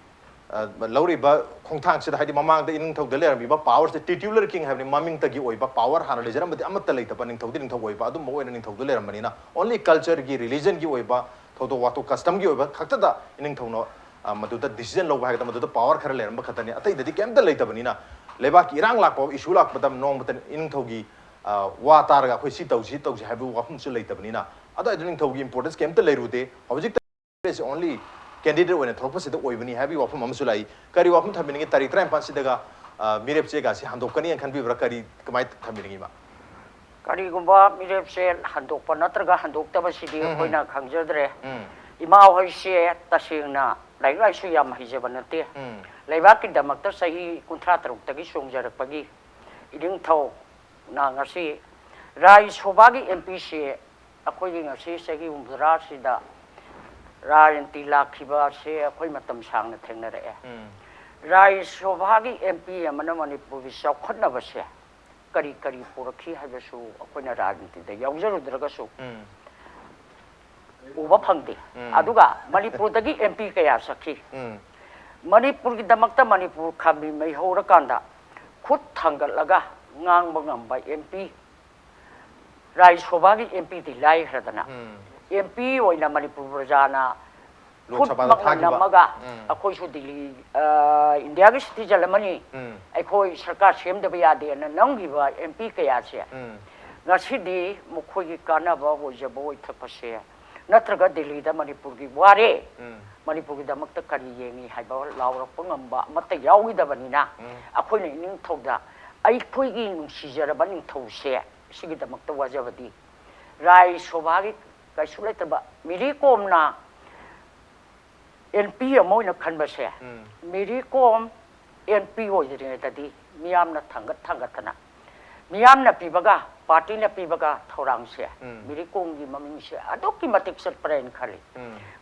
ꯑ, ꯂꯧꯔꯤꯕ ꯈꯣꯡꯊꯥꯡꯁꯤꯗ, ꯍꯥꯏꯗꯤ ꯃꯃꯥꯡꯗ ꯏꯅꯤꯡꯊꯧꯗ ꯂꯩꯔꯝꯃꯤꯕ ꯄꯥꯋꯔꯁꯦ ꯇꯤꯇ꯭ꯌꯨꯂꯔ ꯀꯤꯡ ꯍꯥꯏꯕꯅꯤ, ꯃꯃꯤꯡꯇꯒꯤ ꯑꯣꯏꯕ ꯄꯥꯋꯔ ꯍꯥꯟꯅ ꯂꯩꯖꯔꯝꯕꯗꯤ ꯑꯃꯠꯇ ꯂꯩꯇꯕ, ꯅꯤꯡꯊꯧꯗꯤ ꯅꯤꯡꯊꯧ ꯑꯣꯏꯕ, ꯑꯗꯨꯝꯕ ꯑꯣꯏꯅ ꯅꯤꯡꯊꯧꯗ ꯂꯩꯔꯝꯕꯅꯤꯅ, ꯑꯣꯟꯂꯤ ꯀꯜꯆꯔꯒꯤ, ꯔꯤꯂꯤꯖꯟꯒꯤ ꯑꯣꯏꯕ ꯊꯧꯗꯣꯛ ꯋꯥꯊꯣꯛ, ꯀꯁꯇꯝꯒꯤ ꯑꯣꯏꯕ ꯈꯛꯇꯗ ꯏꯅꯤꯡꯊꯧꯅ, ꯑ, ꯃꯗꯨꯗ ꯗꯤꯁꯤꯖꯟ ꯂꯧꯕ ꯍꯥꯏꯒꯗ꯭ꯔꯥ, ꯃꯗꯨꯗ ꯄꯥꯋꯔ ꯈꯔ ꯂꯩꯔꯝꯕ ꯈꯛꯇꯅꯤ, ꯑꯇꯩꯗꯗꯤ ꯀꯩꯝꯇ ꯂꯩꯇꯕꯅꯤꯅ, ꯂꯩꯕꯥꯛꯀꯤ ꯏꯔꯥꯡ ꯂꯥꯛꯄ, ꯏꯁꯨ ꯂꯥꯛꯄꯗ ꯅꯣꯡꯃꯇ ꯏꯅꯤꯡꯊꯧꯒꯤ, ꯑ, ꯋꯥ ꯇꯥꯔꯒ ꯑꯩꯈꯣꯏ ꯁꯤ ꯇꯧꯁꯤ, ꯁꯤ ꯇꯧꯁꯤ ꯍꯥꯏꯕ ꯋꯥꯐꯝꯁꯨ ꯂꯩꯇꯕꯅꯤꯅ, ꯑꯗꯨꯋꯥꯏꯗ ꯅꯤꯡꯊꯧꯒꯤ ꯏꯝꯄꯣꯔꯇꯦꯟꯁ ꯀꯩꯝꯇ ꯂꯩꯔꯨꯗꯦ꯫ ꯍꯧꯖꯤꯛꯇ ꯑꯣꯟꯂꯤ ꯀꯦꯟꯗꯤꯗꯦꯠ ꯑꯣꯏꯅ ꯊꯣꯛꯂꯛꯄꯁꯤꯗ ꯑꯣꯏꯕꯅꯤ ꯍꯥꯏꯕꯒꯤ ꯋꯥꯐꯝ ꯑꯃꯁꯨ ꯂꯥꯛꯏ꯫ ꯀꯔꯤ ꯋꯥꯐꯝ ꯊꯝꯕꯤꯅꯤꯡꯉꯤ? ꯇꯥꯔꯤꯛ ꯇꯔꯥꯅꯤꯄꯥꯟꯁꯤꯗꯒ, ꯑ, ꯃꯤꯔꯦꯞ ꯆꯦꯒꯁꯤ ꯍꯟꯗꯣꯛꯀꯅꯤ ꯍꯥꯏꯅ ꯈꯟꯕꯤꯕ꯭ꯔꯥ? ꯀꯔꯤ, ꯀꯃꯥꯏꯅ ꯊꯝꯕꯤꯅꯤꯡꯉꯤꯕ? ꯀꯔꯤꯒꯨꯝꯕ ꯃꯤꯔꯦꯞꯁꯦ ꯍꯟꯗꯣꯛꯄ ꯅꯠꯇ꯭ꯔꯒ ꯍꯟꯗꯣꯛꯇꯕꯁꯤꯗꯤ ꯎꯝ, ꯎꯝ꯫ ꯑꯩꯈꯣꯏꯅ ꯈꯪꯖꯗ꯭ꯔꯦ꯫ ꯎꯝ꯫ ꯏꯃꯥ ꯍꯣꯏꯁꯦ ꯇꯁꯦꯡꯅ ꯂꯥꯏꯔꯤꯛ ꯂꯥꯏꯁꯨ ꯌꯥꯝ ꯍꯩꯖꯕ ꯅꯠꯇꯦ꯫ ꯎꯝ꯫ ꯂꯩꯕꯥꯛꯀꯤꯗꯃꯛꯇ ꯆꯍꯤ ꯀꯨꯟꯊ꯭ꯔꯥ ꯇꯔꯨꯛꯇꯒꯤ ꯆꯣꯡꯖꯔꯛꯄꯒꯤ ꯏꯅꯤꯡꯊꯧꯅ ꯉꯁꯤ ꯔꯥꯖ꯭ꯌ ꯁꯚꯥꯒꯤ ꯑꯦꯝ ꯄꯤꯁꯦ ꯑꯩꯈꯣꯏꯒꯤ ꯉꯁꯤ ꯆꯍꯤ ꯍꯨꯝꯐꯨꯇꯔꯥꯁꯤꯗ ꯔꯥꯖꯅꯤꯇꯤ ꯂꯥꯛꯈꯤꯕ ꯑꯁꯦ ꯑꯩꯈꯣꯏ ꯃꯇꯝ ꯁꯥꯡꯅ ꯊꯦꯡꯅꯔꯛꯑꯦ꯫ ꯎꯝ꯫ ꯔꯥꯖ꯭ꯌ ꯁꯚꯥꯒꯤ ꯑꯦꯝ ꯄꯤ ꯑꯃꯅ ꯃꯅꯤꯄꯨꯔꯒꯤ ꯆꯥꯎꯈꯠꯅꯕꯁꯦ ꯀꯔꯤ ꯀꯔꯤ ꯄꯨꯔꯛꯈꯤ ꯍꯥꯏꯕꯁꯨ ꯑꯩꯈꯣꯏꯅ ꯔꯥꯖꯅꯤꯇꯤꯗ ꯌꯥꯎꯖꯔꯨꯗ꯭ꯔꯒꯁꯨ ꯎꯕ ꯐꯪꯗꯦ꯫ ꯑꯗꯨꯒ ꯃꯅꯤꯄꯨꯔꯗꯒꯤ ꯑꯦꯝ ꯄꯤ ꯀꯌꯥ ꯆꯠꯈꯤ꯫ ꯃꯅꯤꯄꯨꯔꯒꯤꯗꯃꯛꯇ ꯃꯅꯤꯄꯨꯔ ꯈꯥꯝꯕꯤ ꯃꯩ ꯍꯧꯔꯀꯥꯟꯗ ꯈꯨꯠ ꯊꯥꯡꯒꯠꯂꯒ ꯉꯥꯡꯕ ꯉꯝꯕ ꯑꯦꯝ ꯄꯤ, ꯔꯥꯖ꯭ꯌ ꯁꯚꯥꯒꯤ ꯑꯦꯝ ꯄꯤꯗꯤ ꯂꯥꯏꯈ꯭ꯔꯗꯅ, ꯑꯦꯝ ꯄꯤ ꯑꯣꯏꯅ ꯃꯅꯤꯄꯨꯔ ꯄ꯭ꯔꯖꯥꯅ ꯈꯨꯠꯃꯛꯅ ꯅꯝꯃꯒ, ꯑꯩꯈꯣꯏꯁꯨ ꯗꯤꯜꯂꯤ, ꯏꯟꯗꯤꯌꯥꯒꯤ ꯁꯤꯇꯤꯖꯟ ꯑꯃꯅꯤ, ꯑꯩꯈꯣꯏ ꯁꯔꯀꯥꯔ ꯁꯦꯝꯗꯕ ꯌꯥꯗꯦꯅ ꯅꯝꯈꯤꯕ ꯑꯦꯝ ꯄꯤ ꯀꯌꯥꯁꯦ ꯉꯁꯤꯗꯤ ꯃꯈꯣꯏꯒꯤ ꯀꯥꯟꯅꯕ ꯑꯣꯏꯖꯕ ꯑꯣꯏꯊꯣꯛꯄꯁꯦ, ꯅꯠꯇ꯭ꯔꯒ ꯗꯤꯜꯂꯤꯗ ꯃꯅꯤꯄꯨꯔꯒꯤ ꯋꯥꯔꯦ, ꯃꯅꯤꯄꯨꯔꯒꯤꯗꯃꯛꯇ ꯀꯔꯤ ꯌꯦꯡꯉꯤ ꯍꯥꯏꯕ ꯂꯥꯎꯔꯛꯄ ꯉꯝꯕ ꯑꯃꯠꯇ ꯌꯥꯎꯈꯤꯗꯕꯅꯤꯅ, ꯑꯩꯈꯣꯏꯅ ꯏꯅꯤꯡꯊꯧꯗ ꯑꯩꯈꯣꯏꯒꯤ ꯅꯨꯡꯁꯤꯖꯔꯕ ꯅꯤꯡꯊꯧꯁꯦ ꯁꯤꯒꯤꯗꯃꯛꯇ ꯋꯥꯖꯕꯗꯤ ꯔꯥꯖ꯭ꯌ ꯁꯚꯥꯒꯤ ꯀꯩꯁꯨ ꯂꯩꯇꯕ ꯃꯦꯔꯤ ꯀꯣꯝꯅ ꯑꯦꯝ ꯄꯤ ꯑꯃ ꯑꯣꯏꯅ ꯈꯟꯕꯁꯦ, ꯃꯦꯔꯤ ꯀꯣꯝ ꯑꯦꯝ ꯄꯤ ꯑꯣꯏꯗ꯭ꯔꯤꯉꯩꯗꯗꯤ ꯃꯤꯌꯥꯝꯅ ꯊꯥꯡꯒꯠ ꯊꯥꯡꯒꯠꯇꯅ, ꯃꯤꯌꯥꯝꯅ ꯄꯤꯕꯒ ꯄꯥꯔꯇꯤꯅ ꯄꯤꯕꯒ ꯊꯧꯔꯥꯡꯁꯦ, ꯃꯦꯔꯤ ꯀꯣꯝꯒꯤ ꯃꯃꯤꯡꯁꯦ ꯑꯗꯨꯛꯀꯤ ꯃꯇꯤꯛ ꯆꯠꯄ꯭ꯔꯥ ꯍꯥꯏꯅ ꯈꯜꯂꯤ꯫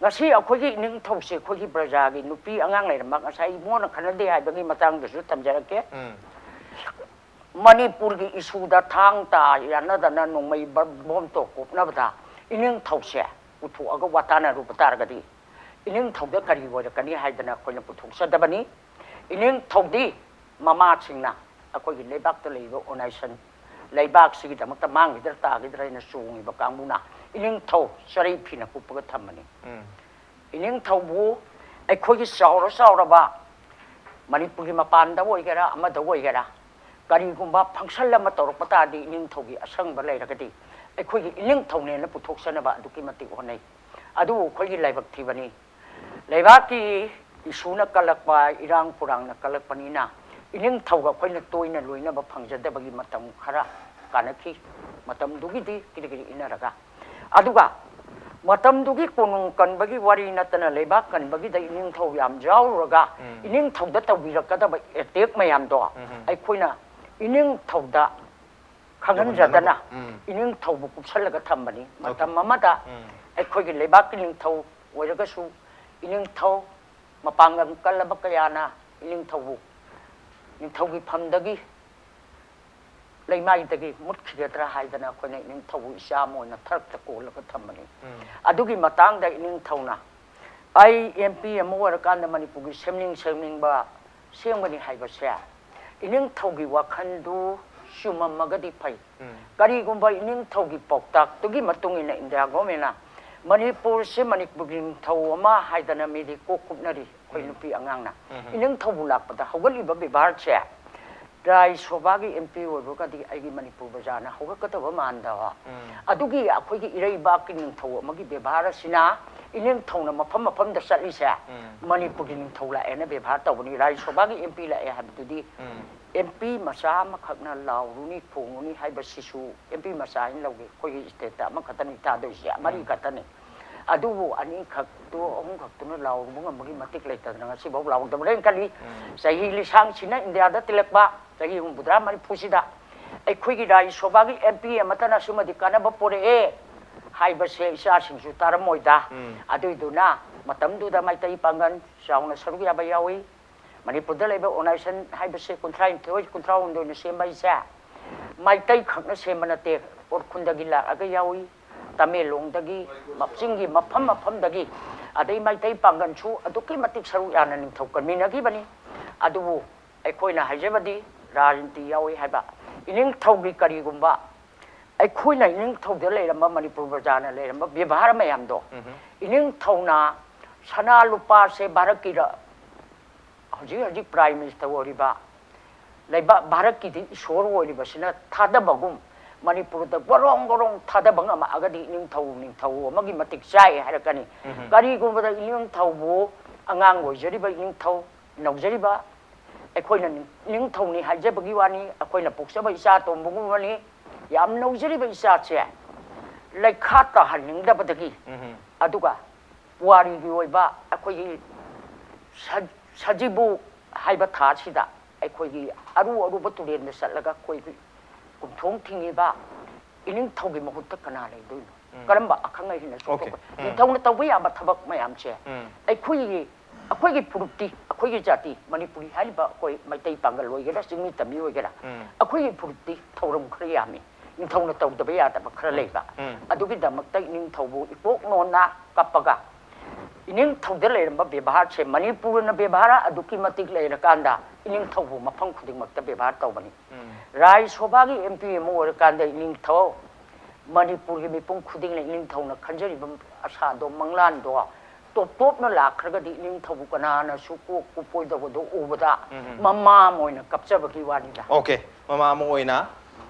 ꯉꯁꯤ ꯑꯩꯈꯣꯏꯒꯤ ꯏꯅꯤꯡꯊꯧꯁꯦ ꯑꯩꯈꯣꯏꯒꯤ ꯄ꯭ꯔꯖꯥꯒꯤ ꯅꯨꯄꯤ ꯑꯉꯥꯡ ꯂꯩꯔꯝꯕ, ꯉꯁꯥꯏ ꯏꯕꯨꯡꯉꯣꯅ ꯈꯟꯅꯗꯦ ꯍꯥꯏꯕꯒꯤ ꯃꯇꯥꯡꯗꯁꯨ ꯊꯝꯖꯔꯛꯀꯦ꯫ ꯃꯅꯤꯄꯨꯔꯒꯤ ꯏꯁꯨꯗ ꯊꯥꯡ ꯇꯥ ꯌꯥꯅꯗꯅ ꯅꯣꯡꯃꯩ ꯕ-, ꯕꯣꯝ ꯇꯣꯛ ꯀꯣꯞꯅꯕꯗ ꯏꯅꯤꯡꯊꯧꯁꯦ ꯄꯨꯊꯣꯛꯑꯒ ꯋꯥꯇꯥꯅꯔꯨꯕ ꯇꯥꯔꯒꯗꯤ ꯏꯅꯤꯡꯊꯧꯗ ꯀꯔꯤ ꯑꯣꯏꯔꯛꯀꯅꯤ ꯍꯥꯏꯗꯅ ꯑꯩꯈꯣꯏꯅ ꯄꯨꯊꯣꯛꯆꯗꯕꯅꯤ꯫ ꯏꯅꯤꯡꯊꯧꯗꯤ ꯃꯃꯥꯁꯤꯡꯅ ꯑꯩꯈꯣꯏꯒꯤ ꯂꯩꯕꯥꯛꯇ ꯂꯩꯔꯤꯕ ꯑꯣꯔꯒꯅꯥꯏꯖꯦꯁꯟ, ꯂꯩꯕꯥꯛꯁꯤꯒꯤꯗꯃꯛꯇ ꯃꯥꯡꯈꯤꯗ꯭ꯔꯥ ꯇꯥꯈꯤꯗ꯭ꯔꯥ ꯍꯥꯏꯅ ꯆꯣꯡꯉꯤꯕ ꯀꯥꯡꯕꯨꯅ ꯏꯅꯤꯡꯊꯧ ꯆꯔꯩ ꯐꯤꯅ ꯀꯨꯞꯄꯒ ꯊꯝꯕꯅꯤ꯫ ꯏꯅꯤꯡꯊꯧꯕꯨ ꯑꯩꯈꯣꯏꯒꯤ ꯆꯥꯎꯔ ꯆꯥꯎꯔꯕ ꯃꯅꯤꯄꯨꯔꯒꯤ ꯃꯄꯥꯟꯗ ꯑꯣꯏꯒꯦꯔꯥ ꯑꯃꯗ ꯑꯣꯏꯒꯦꯔꯥ, ꯀꯔꯤꯒꯨꯝꯕ ꯐꯪꯁꯟ ꯑꯃ ꯇꯧꯔꯛꯄ ꯇꯥꯔꯗꯤ ꯏꯅꯤꯡꯊꯧꯒꯤ ꯑꯁꯪꯕ ꯂꯩꯔꯒꯗꯤ ꯑꯩꯈꯣꯏꯒꯤ ꯏꯅꯤꯡꯊꯧꯅꯦꯅ ꯄꯨꯊꯣꯛꯆꯅꯕ ꯑꯗꯨꯛꯀꯤ ꯃꯇꯤꯛ ꯍꯣꯠꯅꯩ꯫ ꯑꯗꯨꯕꯨ ꯑꯩꯈꯣꯏꯒꯤ ꯂꯥꯏꯕꯛ ꯊꯤꯕꯅꯤ, ꯂꯩꯕꯥꯛꯀꯤ ꯏꯁꯨꯅ ꯀꯜꯂꯛꯄ, ꯏꯔꯥꯡ ꯄꯨꯔꯥꯡꯅ ꯀꯜꯂꯛꯄꯅꯤꯅ ꯏꯅꯤꯡꯊꯧꯒ ꯑꯩꯈꯣꯏꯅ ꯇꯣꯏꯅ ꯂꯣꯏꯅꯕ ꯐꯪꯖꯗꯕꯒꯤ ꯃꯇꯝ ꯈꯔ ꯀꯥꯟꯅꯈꯤ꯫ ꯃꯇꯝꯗꯨꯒꯤꯗꯤ ꯀꯤꯔꯤ ꯀꯤꯔꯤ ꯏꯟꯅꯔꯒ, ꯑꯗꯨꯒ ꯃꯇꯝꯗꯨꯒꯤ ꯀꯣꯅꯨꯡ ꯀꯟꯕꯒꯤ ꯋꯥꯔꯤ ꯅꯠꯇꯅ ꯂꯩꯕꯥꯛ ꯀꯟꯕꯒꯤꯗ ꯏꯅꯤꯡꯊꯧ ꯌꯥꯝ ꯌꯥꯎꯔꯨꯔꯒ ꯏꯅꯤꯡꯊꯧꯗ ꯇꯧꯕꯤꯔꯛꯀꯗꯕ ꯑꯦꯇꯦꯛ ꯃꯌꯥꯝꯗꯣ ꯑꯩꯈꯣꯏꯅ ꯏꯅꯤꯡꯊꯧꯗ ꯈꯪꯍꯟꯖꯗꯅ ꯏꯅꯤꯡꯊꯧꯕꯨ ꯀꯨꯞꯁꯜꯂꯒ ꯊꯝꯕꯅꯤ꯫ ꯃꯇꯝ ꯑꯃꯗ ꯑꯩꯈꯣꯏꯒꯤ ꯂꯩꯕꯥꯛꯀꯤ ꯅꯤꯡꯊꯧ ꯑꯣꯏꯔꯒꯁꯨ ꯏꯅꯤꯡꯊꯧ ꯃꯄꯥꯡꯒꯜ ꯀꯜꯂꯕ ꯀꯌꯥꯅ ꯏꯅꯤꯡꯊꯧꯕꯨ ꯅꯤꯡꯊꯧꯒꯤ ꯐꯝꯗꯒꯤ ꯂꯩꯃꯥꯏꯗꯒꯤ ꯃꯨꯠꯈꯤꯒꯗ꯭ꯔꯥ ꯍꯥꯏꯗꯅ ꯑꯩꯈꯣꯏꯅ ꯏꯅꯤꯡꯊꯧꯕꯨ ꯏꯆꯥ ꯑꯃ ꯑꯣꯏꯅ ꯊꯔꯛꯇ ꯀꯣꯜꯂꯒ ꯊꯝꯕꯅꯤ꯫ ꯑꯗꯨꯒꯤ ꯃꯇꯥꯡꯗ ꯏꯅꯤꯡꯊꯧꯅ ꯑꯩ ꯑꯦꯝ ꯄꯤ ꯑꯃ ꯑꯣꯏꯔꯀꯥꯟꯗ ꯃꯅꯤꯄꯨꯔꯒꯤ ꯁꯦꯝꯅꯤꯡ ꯁꯦꯝꯅꯤꯡꯕ ꯁꯦꯝꯒꯅꯤ ꯍꯥꯏꯕꯁꯦ ꯏꯅꯤꯡꯊꯧꯒꯤ ꯋꯥꯈꯜꯗꯨ ꯆꯨꯝꯃꯝꯃꯒꯗꯤ ꯐꯩ꯫ ꯀꯔꯤꯒꯨꯝꯕ ꯏꯅꯤꯡꯊꯧꯒꯤ ꯄꯥꯎꯇꯥꯛꯇꯨꯒꯤ ꯃꯇꯨꯡ ꯏꯟꯅ ꯏꯟꯗꯤꯌꯥ ꯒꯣꯔꯃꯦꯟꯅ ꯃꯅꯤꯄꯨꯔꯁꯦ ꯃꯅꯤꯄꯨꯔꯒꯤ ꯅꯤꯡꯊꯧ ꯑꯃ ꯍꯥꯏꯗꯅ ꯃꯤꯗꯤ ꯀꯣꯛ ꯀꯨꯞꯅꯔꯤ ꯑꯩꯈꯣꯏ ꯅꯨꯄꯤ ꯑꯉꯥꯡꯅ꯫ ꯏꯅꯤꯡꯊꯧꯕꯨ ꯂꯥꯛꯄꯗ ꯍꯧꯒꯠꯂꯤꯕ ꯕꯦꯕꯥꯔꯁꯦ ꯔꯥꯖ꯭ꯌ ꯁꯣꯚꯥꯒꯤ ꯑꯦꯝ ꯄꯤ ꯑꯣꯏꯕꯒꯗꯤ ꯑꯩꯒꯤ ꯃꯅꯤꯄꯨꯔ ꯕꯖꯥꯔꯅ ꯍꯧꯒꯠꯀꯗꯕ ꯃꯥꯟꯗꯕ꯫ ꯑꯗꯨꯒꯤ ꯑꯩꯈꯣꯏꯒꯤ ꯏꯔꯩꯕꯥꯛꯀꯤ ꯅꯤꯡꯊꯧ ꯑꯃꯒꯤ ꯕꯦꯕꯥꯔ ꯑꯁꯤꯅ ꯏꯅꯤꯡꯊꯧꯅ ꯃꯐꯝ ꯃꯐꯝꯗ ꯆꯠꯂꯤꯁꯦ ꯃꯅꯤꯄꯨꯔꯒꯤ ꯅꯤꯡꯊꯧ ꯂꯥꯛꯑꯦꯅ ꯕꯦꯕꯥꯔ ꯇꯧꯕꯅꯤ꯫ ꯔꯥꯖ꯭ꯌ ꯁꯣꯚꯥꯒꯤ ꯑꯦꯝ ꯄꯤ ꯂꯥꯛꯑꯦ ꯍꯥꯏꯕꯗꯨꯗꯤ ꯑꯦꯝ ꯄꯤ ꯃꯆꯥ ꯑꯃꯈꯛꯅ ꯂꯥꯎꯔꯨꯅꯤ ꯈꯣꯡꯉꯨꯅꯤ ꯍꯥꯏꯕꯁꯤꯁꯨ ꯑꯦꯝ ꯄꯤ ꯃꯆꯥ ꯍꯥꯏꯅ ꯂꯧꯒꯦ꯫ ꯑꯩꯈꯣꯏꯒꯤ ꯁ꯭ꯇꯦꯠꯇ ꯑꯃꯈꯛꯇꯅꯤ ꯊꯥꯗꯣꯏꯁꯦ, ꯃꯔꯤ ꯈꯛꯇꯅꯤ꯫ ꯑꯗꯨꯕꯨ ꯑꯅꯤꯈꯛꯇꯨ ꯑꯍꯨꯝꯈꯛꯇꯨꯅ ꯂꯥꯎꯔꯨꯕ ꯉꯝꯕꯒꯤ ꯃꯇꯤꯛ ꯂꯩꯇꯗꯅ ꯉꯁꯤꯐꯥꯎ ꯂꯥꯎꯗꯕ꯭ꯔꯦꯅ ꯈꯜꯂꯤ꯫ ꯆꯍꯤ ꯂꯤꯁꯥꯡꯁꯤꯅ ꯏꯟꯗꯤꯌꯥꯗ ꯇꯤꯜꯂꯛꯄ ꯆꯍꯤ ꯍꯨꯝꯐꯨꯇꯔꯥ ꯃꯔꯤꯐꯨꯁꯤꯗ ꯑꯩꯈꯣꯏꯒꯤ ꯔꯥꯖ꯭ꯌ ꯁꯣꯚꯥꯒꯤ ꯑꯦꯝ ꯄꯤ ꯑꯃꯠꯇꯅ ꯁꯨꯃꯗꯤ ꯀꯥꯟꯅꯕ ꯄꯨꯔꯛꯑꯦ ꯍꯥꯏꯕꯁꯦ ꯏꯆꯥꯁꯤꯡꯁꯨ ꯇꯥꯔꯝꯃꯣꯏꯗ꯫ ꯑꯗꯨꯏꯗꯨꯅ ꯃꯇꯝꯗꯨꯗ ꯃꯩꯇꯩ ꯄꯥꯡꯒꯜ ꯆꯥꯎꯅ ꯁꯔꯨꯛ ꯌꯥꯕ ꯌꯥꯎꯏ꯫ ꯃꯅꯤꯄꯨꯔꯗ ꯂꯩꯕ ꯑꯣꯔꯒꯅꯥꯏꯖꯦꯁꯟ ꯍꯥꯏꯕꯁꯦ ꯀꯨꯟꯊ꯭ꯔꯥꯅꯤꯊꯣꯏ ꯀꯨꯟꯊ꯭ꯔꯥꯍꯨꯝꯗꯣꯏꯅ ꯁꯦꯝꯕ ꯍꯥꯏꯁꯦ ꯃꯩꯇꯩ ꯈꯛꯅ ꯁꯦꯝꯕ ꯅꯠꯇꯦ꯫ ꯎꯈ꯭ꯔꯨꯜꯗꯒꯤ ꯂꯥꯛꯑꯒ ꯌꯥꯎꯏ, ꯇꯃꯦꯡꯂꯣꯡꯗꯒꯤ, ꯆꯤꯡꯒꯤ ꯃꯐꯝ ꯃꯐꯝꯗꯒꯤ, ꯑꯗꯩ ꯃꯩꯇꯩ ꯄꯥꯡꯒꯜꯁꯨ ꯑꯗꯨꯛꯀꯤ ꯃꯇꯤꯛ ꯁꯔꯨꯛ ꯌꯥꯅ ꯅꯤꯡꯊꯧ ꯀꯟꯃꯤꯟꯅꯈꯤꯕꯅꯤ꯫ ꯑꯗꯨꯕꯨ ꯑꯩꯈꯣꯏꯅ ꯍꯥꯏꯖꯕꯗꯤ ꯔꯥꯖꯅꯤꯇꯤ ꯌꯥꯎꯏ ꯍꯥꯏꯕ ꯏꯅꯤꯡꯊꯧꯒꯤ ꯀꯔꯤꯒꯨꯝꯕ ꯑꯩꯈꯣꯏꯅ ꯏꯅꯤꯡꯊꯧꯗ ꯂꯩꯔꯝꯕ ꯃꯅꯤꯄꯨꯔ ꯄ꯭ꯔꯖꯥꯅ ꯂꯩꯔꯝꯕ ꯕꯦꯕꯥꯔ ꯃꯌꯥꯝꯗꯣ ꯏꯅꯤꯡꯊꯧꯅ ꯁꯅꯥ ꯂꯨꯄꯥꯁꯦ ꯚꯥꯔꯠꯀꯤꯔ ꯍꯧꯖꯤꯛ ꯍꯧꯖꯤꯛ ꯄ꯭ꯔꯥꯏꯝ ꯃꯤꯅꯤꯁꯇꯔ ꯑꯣꯏꯔꯤꯕ ꯂꯩꯕꯥꯛ ꯚꯥꯔꯠꯀꯤꯗꯤ ꯏꯁꯣꯔ ꯑꯣꯏꯔꯤꯕꯁꯤꯅ ꯊꯥꯗꯕꯒꯨꯝ ꯃꯅꯤꯄꯨꯔꯗ ꯒꯣꯔꯣꯡ ꯒꯣꯔꯣꯡ ꯊꯥꯗꯕ ꯉꯝꯃꯛꯑꯒꯗꯤ ꯏꯅꯤꯡꯊꯧ ꯅꯤꯡꯊꯧ ꯑꯃꯒꯤ ꯃꯇꯤꯛ ꯆꯥꯏ ꯍꯥꯏꯔꯛꯀꯅꯤ꯫ ꯀꯔꯤꯒꯨꯝꯕꯗ ꯏꯅꯤꯡꯊꯧꯕꯨ ꯑꯉꯥꯡ ꯑꯣꯏꯖꯔꯤꯕ ꯏꯅꯤꯡꯊꯧ ꯅꯧꯖꯔꯤꯕ ꯑꯩꯈꯣꯏꯅ ꯅꯤꯡꯊꯧꯅꯤ ꯍꯥꯏꯖꯕꯒꯤ ꯋꯥꯅꯤ, ꯑꯩꯈꯣꯏꯅ ꯄꯣꯛꯆꯕ ꯏꯆꯥ ꯑꯇꯣꯝꯕꯒꯨꯝꯕꯅꯤ꯫ ꯌꯥꯝ ꯅꯧꯖꯔꯤꯕ ꯏꯆꯥꯁꯦ ꯂꯩꯈꯥ ꯇꯥꯍꯟꯅꯤꯡꯗꯕꯗꯒꯤ, ꯑꯗꯨꯒ ꯄꯨꯋꯥꯔꯤꯒꯤ ꯑꯣꯏꯕ ꯑꯩꯈꯣꯏꯒꯤ ꯁ- ꯁꯖꯤꯕꯨ ꯍꯥꯏꯕ ꯊꯥꯁꯤꯗ ꯑꯩꯈꯣꯏꯒꯤ ꯑꯔꯨ ꯑꯔꯨꯕ ꯇꯨꯔꯦꯜꯗ ꯆꯠꯂꯒ ꯑꯩꯈꯣꯏꯒꯤ ꯀꯨꯝꯊꯣꯡ ꯊꯤꯡꯉꯤꯕ ꯏꯅꯤꯡꯊꯧꯒꯤ ꯃꯍꯨꯠꯇ ꯀꯅꯥ ꯂꯩꯗꯣꯏꯅꯣ? ꯀꯔꯝꯕ ꯑꯈꯪ ꯑꯍꯩꯅ ꯁꯣꯛꯇꯣꯛꯄ? ꯅꯤꯡꯊꯧꯅ ꯇꯧꯕ ꯌꯥꯕ ꯊꯕꯛ ꯃꯌꯥꯝꯁꯦ ꯑꯩꯈꯣꯏꯒꯤ ꯑꯩꯈꯣꯏꯒꯤ ꯐꯨꯔꯨꯞꯇꯤ ꯑꯩꯈꯣꯏꯒꯤ ꯖꯥꯇꯤ ꯃꯅꯤꯄꯨꯔꯤ ꯍꯥꯏꯔꯤꯕ ꯑꯩꯈꯣꯏ ꯃꯩꯇꯩ ꯄꯥꯡꯒꯜ ꯑꯣꯏꯒꯦꯔꯥ, ꯆꯤꯡꯃꯤ ꯇꯝꯃꯤ ꯑꯣꯏꯒꯦꯔꯥ, ꯑꯩꯈꯣꯏꯒꯤ ꯐꯨꯔꯨꯞꯇꯤ ꯊꯧꯔꯝ ꯈꯔ ꯌꯥꯝꯃꯤ꯫ ꯅꯤꯡꯊꯧꯅ ꯇꯧꯗꯕ ꯌꯥꯗꯕ ꯈꯔ ꯂꯩꯕ꯫ ꯑꯗꯨꯒꯤꯗꯃꯛꯇ ꯏꯅꯤꯡꯊꯧꯕꯨ ꯏꯀꯣꯛ ꯅꯣꯟꯅ ꯀꯞꯄꯒ, ꯏꯅꯤꯡꯊꯧꯗ ꯂꯩꯔꯝꯕ ꯕꯦꯕꯥꯔꯁꯦ ꯃꯅꯤꯄꯨꯔꯅ ꯕꯦꯕꯥꯔ ꯑꯗꯨꯛꯀꯤ ꯃꯇꯤꯛ ꯂꯩꯔꯀꯥꯟꯗ ꯏꯅꯤꯡꯊꯧꯕꯨ ꯃꯐꯝ ꯈꯨꯗꯤꯡꯃꯛꯇ ꯕꯦꯕꯥꯔ ꯇꯧꯕꯅꯤ꯫ ꯔꯥꯖ꯭ꯌ ꯁꯚꯥꯒꯤ ꯑꯦꯝ ꯄꯤ ꯑꯃ ꯑꯣꯏꯔꯀꯥꯟꯗ ꯏꯅꯤꯡꯊꯧ, ꯃꯅꯤꯄꯨꯔꯒꯤ ꯃꯤꯄꯨꯝ ꯈꯨꯗꯤꯡꯅ ꯏꯅꯤꯡꯊꯧꯅ ꯈꯟꯖꯔꯤꯕ ꯑꯁꯥꯗꯣ, ꯃꯪꯂꯥꯟꯗꯣ ꯇꯣꯞ ꯇꯣꯞꯅ ꯂꯥꯛꯈ꯭ꯔꯒꯗꯤ ꯏꯅꯤꯡꯊꯧꯕꯨ ꯀꯅꯥꯅꯁꯨ ꯀꯣꯛ ꯀꯨꯞꯄꯣꯏꯗꯧꯕꯗꯣ ꯎꯕꯗ ꯃꯃꯥ ꯑꯃ ꯑꯣꯏꯅ ꯀꯞꯆꯕꯒꯤ ꯋꯥꯅꯤꯗ꯫ ꯑꯣꯀꯦ, ꯃꯃꯥ ꯑꯃ ꯑꯣꯏꯅ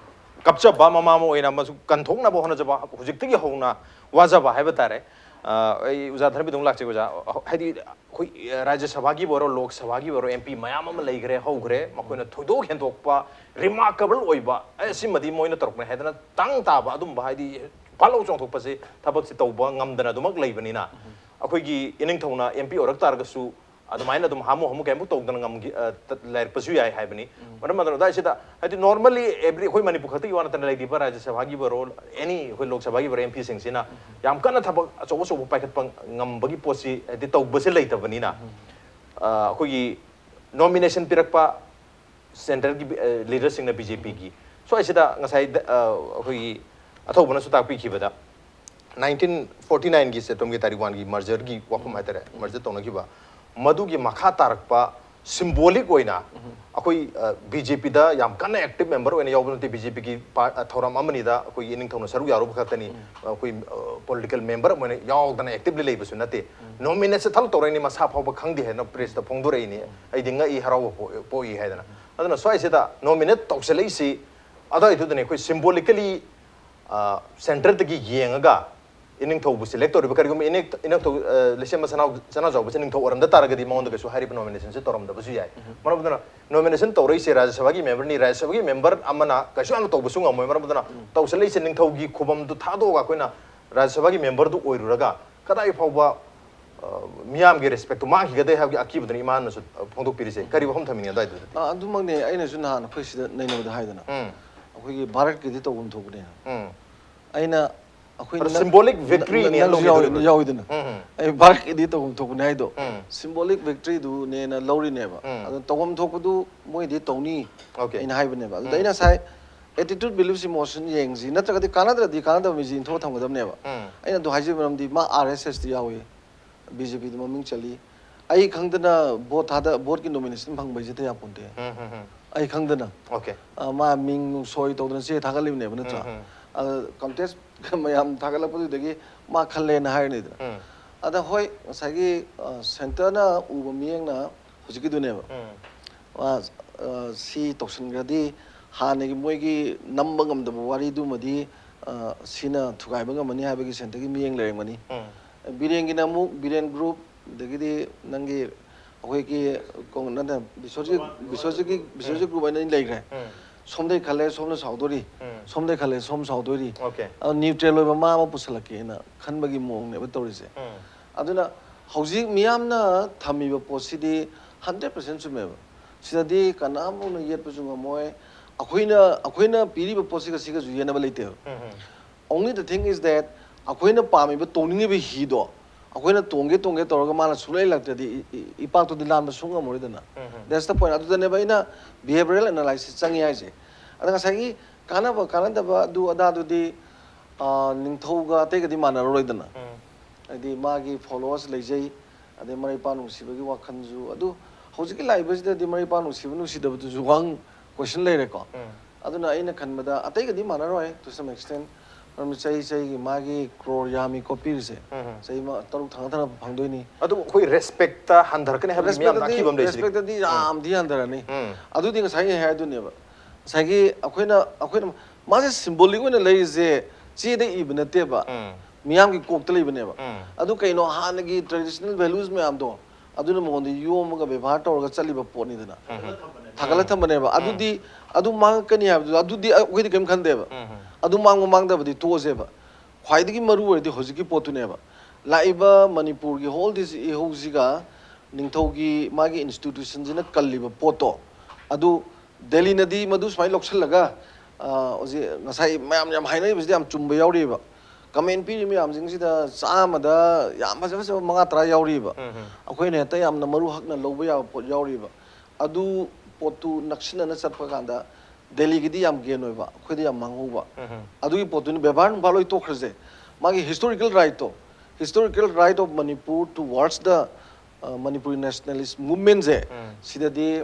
ꯀꯞꯆꯕ, ꯃꯃꯥ ꯑꯃ ꯑꯣꯏꯅ ꯑꯃꯁꯨ ꯀꯟꯊꯣꯛꯅꯕ ꯍꯣꯠꯅꯖꯕ, ꯍꯧꯖꯤꯛꯇꯒꯤ ꯍꯧꯅ ꯋꯥꯖꯕ ꯍꯥꯏꯕ ꯇꯥꯔꯦ꯫ ꯑ, ꯑꯩ ꯑꯣꯖꯥ ꯙꯔꯃꯕꯤꯔꯗ ꯑꯃꯨꯛ ꯂꯥꯛꯆꯒꯦ, ꯑꯣꯖꯥ꯫ ꯍꯥꯏꯗꯤ ꯑꯩꯈꯣꯏ, ꯑ, ꯔꯥꯖ꯭ꯌ ꯁꯚꯥꯒꯤꯕꯨ ꯑꯣꯏꯔꯣ, ꯂꯣꯛ ꯁꯚꯥꯒꯤꯕꯨ ꯑꯣꯏꯔꯣ, ꯑꯦꯝ ꯄꯤ ꯃꯌꯥꯝ ꯑꯃ ꯂꯩꯈ꯭ꯔꯦ, ꯍꯧꯈ꯭ꯔꯦ꯫ ꯃꯈꯣꯏꯅ ꯊꯣꯏꯗꯣꯛ ꯍꯦꯟꯗꯣꯛꯄ, ꯔꯤꯃꯥꯔꯀꯦꯕꯜ ꯑꯣꯏꯕ, "ꯑꯦ, ꯁꯤꯃꯗꯤ ꯃꯣꯏꯅ ꯇꯧꯔꯛꯄꯅꯦ" ꯍꯥꯏꯗꯅ ꯇꯥꯡ ꯇꯥꯕ ꯑꯗꯨꯝꯕ, ꯍꯥꯏꯗꯤ ꯐꯠ ꯂꯥꯎ ꯆꯣꯡꯊꯣꯛꯄꯁꯦ, ꯊꯕꯛꯁꯦ ꯇꯧꯕ ꯉꯝꯗꯅ ꯑꯗꯨꯃꯛ ꯂꯩꯕꯅꯤꯅ, ꯑꯩꯈꯣꯏꯒꯤ ꯏꯅꯤꯡꯊꯧꯅ ꯑꯦꯝ ꯄꯤ ꯑꯣꯏꯔꯛ ꯇꯥꯔꯒꯁꯨ ꯑꯗꯨꯃꯥꯏꯅ ꯑꯗꯨꯝ ꯍꯥꯃꯨ ꯍꯥꯃꯨ ꯀꯩꯝ ꯇꯧꯗꯅ ꯉꯝꯈꯤ-, ꯑ, ꯇ-, ꯂꯩꯔꯛꯄꯁꯨ ꯌꯥꯏ ꯍꯥꯏꯕꯅꯤ꯫ ꯃꯔꯝ ꯑꯗꯨꯅ ꯑꯗꯥꯏꯁꯤꯗ, ꯍꯥꯏꯗꯤ, normally every, ꯑꯩꯈꯣꯏ ꯃꯅꯤꯄꯨꯔ ꯈꯛꯇꯒꯤ ꯋꯥ ꯅꯠꯇꯅ, ꯂꯩꯔꯤꯕ ꯔꯥꯖ꯭ꯌ ꯁꯚꯥꯒꯤꯕꯨ ꯑꯣꯏꯔꯣ, any ꯑꯩꯈꯣꯏ ꯂꯣꯛ ꯁꯚꯥꯒꯤꯕꯨ ꯑꯣꯏꯔꯣ, ꯑꯦꯝ ꯄꯤꯁꯤꯡꯁꯤꯅ ꯌꯥꯝ ꯀꯟꯅ ꯊꯕꯛ ꯑꯆꯧ ꯑꯆꯧꯕ ꯄꯥꯏꯈꯠꯄ ꯉꯝꯕꯒꯤ ꯄꯣꯠꯁꯤ, ꯍꯥꯏꯗꯤ, ꯇꯧꯕꯁꯦ ꯂꯩꯇꯕꯅꯤꯅ, ꯑ, ꯑꯩꯈꯣꯏꯒꯤ ꯅꯣꯃꯤꯅꯦꯁꯟ ꯄꯤꯔꯛꯄ ꯁꯦꯟꯇ꯭ꯔꯦꯜꯒꯤ ꯕꯤ-, ꯑ, ꯂꯤꯗꯔꯁꯤꯡꯅ, ꯕꯤ ꯖꯦ ꯄꯤꯒꯤ, ꯁ꯭ꯋꯥꯏꯁꯤꯗ ꯉꯁꯥꯏ ꯗ-, ꯑ, ꯑꯩꯈꯣꯏꯒꯤ ꯑꯊꯧꯕꯅꯁꯨ ꯇꯥꯛꯄꯤꯈꯤꯕꯗ, ꯅꯥꯏꯟꯇꯤꯟ ꯐꯣꯔꯇꯤ ꯅꯥꯏꯟꯒꯤ ꯁꯦꯞꯇꯦꯝꯕꯔꯒꯤ ꯇꯥꯔꯤꯛ ꯋꯥꯟꯒꯤ ꯃꯔꯖꯔꯒꯤ ꯋꯥꯐꯝ ꯍꯥꯏꯇꯥꯔꯦ, ꯃꯔꯖꯔ ꯇꯧꯅꯈꯤꯕ, ꯃꯗꯨꯒꯤ ꯃꯈꯥ ꯇꯥꯔꯛꯄ ꯁꯤꯝꯕꯣꯂꯤꯛ ꯑꯣꯏꯅ ꯑꯩꯈꯣꯏ, ꯑ, ꯕꯤ ꯖꯦ ꯄꯤꯗ ꯌꯥꯝ ꯀꯟꯅ ꯑꯦꯛꯇꯤꯚ ꯃꯦꯝꯕꯔ ꯑꯣꯏꯅ ꯌꯥꯎꯕ ꯅꯠꯇꯦ, ꯕꯤ ꯖꯦ ꯄꯤꯒꯤ ꯄꯥ-, ꯑ, ꯊꯧꯔꯝ ꯑꯃꯅꯤꯗ ꯑꯩꯈꯣꯏꯒꯤ ꯏꯅꯤꯡꯊꯧꯅ ꯁꯔꯨꯛ ꯌꯥꯔꯨꯕ ꯈꯛꯇꯅꯤ꯫ ꯑꯩꯈꯣꯏ, ꯑ, ꯄꯣꯂꯤꯇꯤꯀꯦꯜ ꯃꯦꯝꯕꯔ ꯑꯃ ꯑꯣꯏꯅ ꯌꯥꯎꯗꯅ ꯑꯦꯛꯇꯤꯚꯂꯤ ꯂꯩꯕꯁꯨ ꯅꯠꯇꯦ꯫ ꯅꯣꯃꯤꯅꯦꯠꯁꯦ ꯊꯕꯛ ꯇꯧꯔꯛꯏꯅꯤ, ꯃꯁꯥ ꯐꯥꯎꯕ ꯈꯪꯗꯦ ꯍꯥꯏꯅ ꯄ꯭ꯔꯦꯁꯇ ꯐꯣꯡꯗꯣꯔꯛꯏꯅꯤ꯫ ꯑꯩꯗꯤ ꯉꯛꯏ, ꯍꯔꯥꯎꯕ ꯄꯣꯛ-, ꯄꯣꯛꯏ ꯍꯥꯏꯗꯅ꯫ ꯑꯗꯨꯅ ꯁ꯭ꯋꯥꯏꯁꯤꯗ ꯅꯣꯃꯤꯅꯦꯠ ꯇꯧꯁꯤꯜꯂꯛꯏꯁꯤ, ꯑꯗꯨꯋꯥꯏꯗꯨꯗꯅꯦ ꯑꯩꯈꯣꯏ ꯁꯤꯝꯕꯣꯂꯤꯀꯦꯂꯤ, ꯑ, ꯁꯦꯟꯇꯔꯗꯒꯤ ꯌꯦꯡꯉꯒ ꯏꯅꯤꯡꯊꯧꯕꯨ ꯁꯦꯂꯦꯛ ꯇꯧꯔꯤꯕ꯫ ꯀꯔꯤꯒꯨꯝꯕ ꯏꯅꯦꯛ-, ꯏꯅꯤꯡꯊꯧ, ꯑ, ꯂꯩꯁꯦꯝꯕ ꯁꯅꯥ-, ꯁꯅꯥꯖꯥꯎꯕꯁꯦ ꯅꯤꯡꯊꯧ ꯑꯣꯏꯔꯝꯗ ꯇꯥꯔꯒꯗꯤ ꯃꯉꯣꯟꯗ ꯀꯩꯁꯨ ꯍꯥꯏꯔꯤꯕ ꯅꯣꯃꯤꯅꯦꯁꯟꯁꯦ ꯇꯧꯔꯝꯗꯕꯁꯨ ꯌꯥꯏ꯫ ꯃꯔꯝ ꯑꯗꯨꯅ ꯅꯣꯃꯤꯅꯦꯁꯟ ꯇꯧꯔꯛꯏꯁꯦ ꯔꯥꯖ꯭ꯌ ꯁꯚꯥꯒꯤ ꯃꯦꯝꯕꯔꯅꯤ, ꯔꯥꯖ꯭ꯌ ꯁꯚꯥꯒꯤ ꯃꯦꯝꯕꯔ ꯑꯃꯅ ꯀꯩꯁꯨ ꯌꯥꯝꯅ ꯇꯧꯕꯁꯨ ꯉꯝꯃꯣꯏ꯫ ꯃꯔꯝ ꯑꯗꯨꯅ ꯇꯧꯁꯤꯜꯂꯛꯏꯁꯦ ꯅꯤꯡꯊꯧꯒꯤ ꯈꯨꯕꯝꯗꯨ ꯊꯥꯗꯣꯛꯑꯒ ꯑꯩꯈꯣꯏꯅ ꯔꯥꯖ꯭ꯌ ꯁꯚꯥꯒꯤ ꯃꯦꯝꯕꯔꯗꯨ ꯑꯣꯏꯔꯨꯔꯒ ꯀꯗꯥꯏ ꯐꯥꯎꯕ, ꯑ, ꯃꯤꯌꯥꯝꯒꯤ ꯔꯦꯁꯄꯦꯛꯇꯨ ꯃꯥꯡꯈꯤꯒꯗꯦ ꯍꯥꯏꯕꯒꯤ ꯑꯀꯤꯕꯗꯨꯅ ꯏꯃꯥꯅꯁꯨ, ꯑ, ꯐꯣꯡꯗꯣꯛꯄꯤꯔꯤꯁꯦ꯫ ꯀꯔꯤ ꯋꯥꯐꯝ ꯊꯝꯅꯤꯡꯉꯤ ꯑꯗꯨꯋꯥꯏꯗꯨꯗꯗꯤ? ꯑ, ꯑꯗꯨꯃꯛꯅꯦ ꯑꯩꯅꯁꯨ ꯅꯍꯥꯟ ꯑꯩꯈꯣꯏ ꯁꯤꯗ ꯅꯩꯅꯕꯗ ꯍꯥꯏꯗꯅ, ꯎꯝ, ꯑꯩꯈꯣꯏꯒꯤ ꯚꯥꯔꯠꯀꯤꯗꯤ ꯇꯧꯐꯝ ꯊꯣꯛꯄꯅꯦꯅ꯫ ꯎꯝ, ꯑꯩꯅ ꯑꯩꯈꯣꯏ ꯑꯗꯣ ꯅꯪ- symbolic ꯅꯪ- victory ꯅꯦꯅ ꯅꯪꯁꯨ ꯂꯧꯈꯤꯗꯣꯔꯤꯕ꯫ ꯌꯥꯎꯋꯤ- ꯌꯥꯎꯋꯤꯗꯅ꯫ ꯎꯝ, ꯎꯝ꯫ ꯑꯩ ꯚꯥꯔꯠꯀꯤꯗꯤ ꯇꯧꯐꯝ ꯊꯣꯛꯄꯅꯦ ꯍꯥꯏꯗꯣ꯫ ꯎꯝ꯫ Symbolic victoryꯗꯨꯅꯦꯅ ꯂꯧꯔꯤꯅꯦꯕ꯫ ꯎꯝ꯫ ꯑꯗꯣ ꯇꯧꯐꯝ ꯊꯣꯛꯄꯗꯨ ꯃꯣꯏꯗꯤ ꯇꯧꯅꯤ꯫ Okay꯫ ꯑꯩꯅ ꯍꯥꯏꯕꯅꯦꯕ꯫ ꯑꯗꯨꯗ ꯎꯝ꯫ ꯑꯩꯅ ꯉꯁꯥꯏ attitude beliefs emotion ꯌꯦꯡꯁꯤ, ꯅꯠꯇ꯭ꯔꯒꯗꯤ ꯀꯥꯟꯅꯗ꯭ꯔꯗꯤ ꯀꯥꯟꯅꯗꯕ ꯃꯤꯁꯤ ꯏꯟꯊꯣꯛꯑ ꯊꯝꯒꯗꯕꯅꯦꯕ꯫ ꯎꯝ꯫ ꯑꯩꯅ ꯑꯗꯨ ꯍꯥꯏꯖꯕ ꯃꯔꯝꯗꯤ ꯃꯥ RSSꯇ ꯌꯥꯎꯏ, BJPꯗ ꯃꯃꯤꯡ ꯆꯜꯂꯤ꯫ ꯑꯩ ꯈꯪꯗꯅ vote ꯊꯥꯗ voteꯀꯤ nomination ꯐꯪꯕ ꯍꯥꯏꯁꯦ ꯌꯥꯄꯣꯟꯇꯦ꯫ ꯎꯝ, ꯎꯝ, ꯎꯝ꯫ ꯑꯩ ꯈꯪꯗꯅ Okay꯫ ꯑ, ꯃꯥ ꯃꯤꯡ ꯅꯨꯡ ꯁꯣꯏ ꯇꯧꯗꯅ ꯆꯦ ꯊꯥꯒꯠꯂꯤꯕꯅꯦꯕ, ꯅꯠꯇ꯭ꯔꯥ? ꯎꯝ, ꯎꯝ꯫ ꯑꯗ contest ꯃꯌꯥꯝ ꯊꯥꯒꯠꯂꯛꯄꯗꯨꯗꯒꯤ ꯃꯥ ꯈꯜꯂꯦꯅ ꯍꯥꯏꯔꯅꯤꯗꯅ꯫ ꯎꯝ꯫ ꯑꯗ ꯍꯣꯏ, ꯉꯁꯥꯏꯒꯤ, ꯑ, centreꯅ ꯎꯕ ꯃꯤꯠꯌꯦꯡꯅ ꯍꯧꯖꯤꯛꯀꯤꯗꯨꯅꯦꯕ꯫ ꯎꯝ꯫ ꯃꯥ, ꯑ, ꯁꯤ ꯇꯧꯁꯤꯟꯈ꯭ꯔꯗꯤ ꯍꯥꯟꯅꯒꯤ ꯃꯣꯏꯒꯤ ꯅꯝꯕ ꯉꯝꯗꯕ ꯋꯥꯔꯤꯗꯨꯃꯗꯤ, ꯑ, ꯁꯤꯅ ꯊꯨꯒꯥꯏꯕ ꯉꯝꯃꯅꯤ ꯍꯥꯏꯕꯒꯤ centreꯒꯤ ꯃꯤꯠꯌꯦꯡ ꯂꯩꯔꯝꯒꯅꯤ꯫ ꯎꯝ꯫ ꯕꯤꯔꯦꯟꯒꯤꯅ ꯑꯃꯨꯛ ꯕꯤꯔꯦꯟ group, ꯑꯗꯒꯤꯗꯤ ꯅꯪꯒꯤ ꯑꯩꯈꯣꯏꯒꯤ ꯀꯣꯡ-, ꯅꯠꯇꯦ, ꯕꯤꯁꯣꯖꯤꯠ, ꯕꯤꯁꯣꯖꯤꯠꯀꯤ, ꯕꯤꯁꯣꯖꯤꯠ group ꯍꯥꯏꯅ ꯑꯅꯤ ꯂꯩꯈ꯭ꯔꯦ꯫ ꯎꯝ꯫ ꯁꯣꯝꯗꯩ ꯈꯜꯂꯦ ꯁꯣꯝꯅ ꯁꯥꯎꯗꯣꯔꯤ, ꯎꯝ꯫ ꯁꯣꯝꯗꯩ ꯈꯜꯂꯦ ꯁꯣꯝ ꯁꯥꯎꯗꯣꯔꯤ꯫ Okay꯫ ꯑꯗꯣ neutral ꯑꯣꯏꯕ ꯃꯥ ꯑꯃ ꯄꯨꯁꯜꯂꯛꯀꯦꯅ ꯈꯟꯕꯒꯤ ꯃꯑꯣꯡꯅꯦꯕ ꯇꯧꯔꯤꯁꯦ꯫ ꯎꯝ꯫ ꯑꯗꯨꯅ ꯍꯧꯖꯤꯛ ꯃꯤꯌꯥꯝꯅ ꯊꯝꯃꯤꯕ ꯄꯣꯠꯁꯤꯗꯤ hundred percent ꯆꯨꯝꯃꯦꯕ꯫ ꯁꯤꯗꯗꯤ ꯀꯅꯥꯝꯐꯥꯎꯅ ꯌꯦꯠꯄꯁꯨ ꯉꯝꯃꯣꯏ꯫ ꯑꯩꯈꯣꯏꯅ, ꯑꯩꯈꯣꯏꯅ ꯄꯤꯔꯤꯕ ꯄꯣꯠꯁꯤꯒ ꯁꯤꯒꯁꯨ ꯌꯦꯟꯅꯕ ꯂꯩꯇꯦꯕ꯫ ꯎꯝ, ꯎꯝ꯫ Only the thing is that ꯑꯩꯈꯣꯏꯅ ꯄꯥꯝꯃꯤꯕ ꯇꯣꯡꯅꯤꯡꯉꯤꯕ ꯍꯤꯗꯣ ꯑꯩꯈꯣꯏꯅ ꯇꯣꯡꯒꯦ ꯇꯣꯡꯒꯦ ꯇꯧꯔꯒ ꯃꯥꯅ ꯁꯨꯡꯂꯩ ꯂꯥꯛꯇ꯭ꯔꯗꯤ ꯏ-, ꯏ-, ꯏꯄꯥꯛꯇꯨꯗꯤ ꯂꯥꯟꯕ ꯁꯨꯡ ꯉꯝꯃꯔꯣꯏꯗꯅ꯫ ꯎꯝ, ꯎꯝ꯫ That's the point꯫ ꯑꯗꯨꯗꯅꯦꯕ ꯑꯩꯅ behavioral analysis ꯆꯪꯉꯤ ꯍꯥꯏꯁꯦ꯫ ꯑꯗ ꯉꯁꯥꯏꯒꯤ ꯀꯥꯟꯅꯕ ꯀꯥꯟꯅꯗꯕ ꯑꯗꯨ ꯑꯗꯥꯗꯨꯗꯤ, ꯑ, ꯅꯤꯡꯊꯧꯒ ꯑꯇꯩꯒꯗꯤ ꯃꯥꯟꯅꯔꯔꯣꯏꯗꯅ꯫ ꯎꯝ꯫ ꯍꯥꯏꯗꯤ ꯃꯥꯒꯤ followers ꯂꯩꯖꯩ, ꯑꯗꯩ ꯃꯔꯩ ꯃꯄꯥꯡ ꯅꯨꯡꯁꯤꯕꯒꯤ ꯋꯥꯈꯜꯁꯨ꯫ ꯑꯗꯨ ꯍꯧꯖꯤꯛꯀꯤ ꯂꯥꯛꯏꯕꯁꯤꯗꯗꯤ ꯃꯔꯩ ꯃꯄꯥꯡ ꯅꯨꯡꯁꯤꯕ ꯅꯨꯡꯁꯤꯗꯕꯗꯨꯁꯨ ꯋꯥꯍꯪ, question ꯂꯩꯔꯦꯀꯣ꯫ ꯎꯝ꯫ ꯑꯗꯨꯅ ꯑꯩꯅ ꯈꯟꯕꯗ ꯑꯇꯩꯒꯗꯤ ꯃꯥꯟꯅꯔꯣꯏ to some extent꯫ ꯃꯔꯝꯗꯤ ꯆꯍꯤ ꯆꯍꯤꯒꯤ ꯃꯥꯒꯤ crore ꯌꯥꯝꯃꯤ ꯀꯣꯠꯄꯤꯔꯤꯁꯦ꯫ ꯎꯝ, ꯎꯝ꯫ ꯆꯍꯤ ꯃ-, ꯇꯔꯨꯛ ꯊꯪꯅ ꯊꯪꯅ ꯐꯪꯗꯣꯏꯅꯤ꯫ ꯑꯗꯨꯕꯨ ꯑꯩꯈꯣꯏ respectꯇ ꯍꯟꯊꯔꯛꯀꯅꯤ ꯍꯥꯏꯕꯒꯤ ꯃꯤꯌꯥꯝꯅ Respectꯗꯤ, ꯑꯀꯤꯕ ꯑꯃ ꯂꯩꯁꯤꯗꯤ꯫ Respectꯗꯤ ꯌꯥꯝꯗꯤ ꯍꯟꯊꯔꯅꯤ꯫ ꯎꯝ꯫ ꯑꯗꯨꯗꯤ ꯉꯁꯥꯏ ꯑꯩ ꯍꯥꯏꯗꯨꯅꯦꯕ꯫ ꯉꯁꯥꯏꯒꯤ ꯑꯩꯈꯣꯏꯅ, ꯑꯩꯈꯣꯏꯅ ꯃꯥꯁꯦ symbolic ꯑꯣꯏꯅ ꯂꯩꯔꯤꯁꯦ ꯆꯦꯗ ꯏꯕ ꯅꯠꯇꯦꯕ꯫ ꯎꯝ꯫ ꯃꯤꯌꯥꯝꯒꯤ ꯀꯣꯛꯇ ꯂꯩꯕꯅꯦꯕ꯫ ꯎꯝ꯫ ꯑꯗꯨ ꯀꯩꯅꯣ, ꯍꯥꯟꯅꯒꯤ traditional values ꯃꯌꯥꯝꯗꯣ ꯑꯗꯨꯅ ꯃꯉꯣꯟꯗ ꯌꯣꯝꯃꯒ ꯕꯦꯕꯥꯔ ꯇꯧꯔꯒ ꯆꯠꯂꯤꯕ ꯄꯣꯠꯅꯤꯗꯅ꯫ ꯎꯝ꯫ ꯊꯥꯒꯠꯂ ꯊꯝꯕꯅꯦꯕ꯫ ꯑꯗꯨꯗꯤ ꯑꯗꯨ ꯃꯥꯡꯉꯛꯀꯅꯤ ꯍꯥꯏꯕꯗꯨ ꯑꯗꯨꯗꯤ ꯑꯩꯈꯣꯏꯗꯤ ꯀꯔꯤꯝ ꯈꯟꯗꯦꯕ꯫ ꯎꯝ꯫ ꯑꯗꯨ ꯃꯥꯡꯕ ꯃꯥꯡꯗꯕꯗꯤ ꯇꯣꯛꯑꯁꯦꯕ꯫ ꯈ꯭ꯋꯥꯏꯗꯒꯤ ꯃꯔꯨ ꯑꯣꯏꯔꯗꯤ ꯍꯧꯖꯤꯛꯀꯤ ꯄꯣꯠꯇꯨꯅꯦꯕ꯫ ꯂꯥꯛꯏꯕ ꯃꯅꯤꯄꯨꯔꯒꯤ ꯍꯣꯜ ꯗꯤꯁ ꯏꯍꯧꯁꯤꯒ ꯅꯤꯡꯊꯧꯒꯤ ꯃꯥꯒꯤ institutionꯁꯤꯅ ꯀꯜꯂꯤꯕ ꯄꯣꯠꯇꯣ, ꯑꯗꯨ ꯗꯦꯜꯂꯤꯅꯗꯤ ꯃꯗꯨ ꯁꯨꯃꯥꯏꯅ ꯂꯧꯁꯤꯜꯂꯒ, ꯑ, ꯍꯧꯖꯤꯛ ꯉꯁꯥꯏ ꯃꯌꯥꯝ ꯌꯥꯝ ꯍꯥꯏꯅꯔꯤꯕꯁꯤꯗꯤ ꯌꯥꯝ ꯆꯨꯝꯕ ꯌꯥꯎꯔꯤꯑꯕ꯫ ꯀꯃꯦꯟ ꯄꯤꯔꯤ ꯃꯌꯥꯝꯁꯤꯡꯁꯤꯗ ꯆꯥꯝꯃꯗ ꯌꯥꯝ ꯐꯖ ꯐꯖꯕ ꯃꯉꯥ ꯇꯔꯥ ꯌꯥꯎꯔꯤꯕ꯫ ꯑꯩꯈꯣꯏꯅ ꯍꯦꯛꯇ ꯌꯥꯝꯅ ꯃꯔꯨ ꯍꯛꯅ ꯂꯧꯕ ꯌꯥꯕ ꯄꯣꯠ ꯌꯥꯎꯔꯤꯕ꯫ ꯑꯗꯨ ꯄꯣꯠꯇꯨ ꯅꯛꯁꯤꯟꯅꯅ ꯆꯠꯄ ꯀꯥꯟꯗ ꯗꯦꯜꯂꯤꯒꯤꯗꯤ ꯌꯥꯝ ꯒꯦꯟ ꯑꯣꯏꯕ, ꯑꯩꯈꯣꯏꯗ ꯌꯥꯝ ꯃꯥꯡꯍꯧꯕ꯫ ꯑꯗꯨꯒꯤ ꯄꯣꯠꯇꯨꯅꯤ ꯕꯦꯕꯥꯔ ꯅꯨꯡꯕꯥꯔ ꯂꯣꯏ ꯇꯣꯛꯈ꯭ꯔꯁꯦ꯫ ꯃꯥꯒꯤ historical right ꯇꯣ, historical right of Manipur towards the Manipuri nationalist ꯃꯨꯚꯃꯦꯟꯁꯦ, ꯁꯤꯗꯗꯤ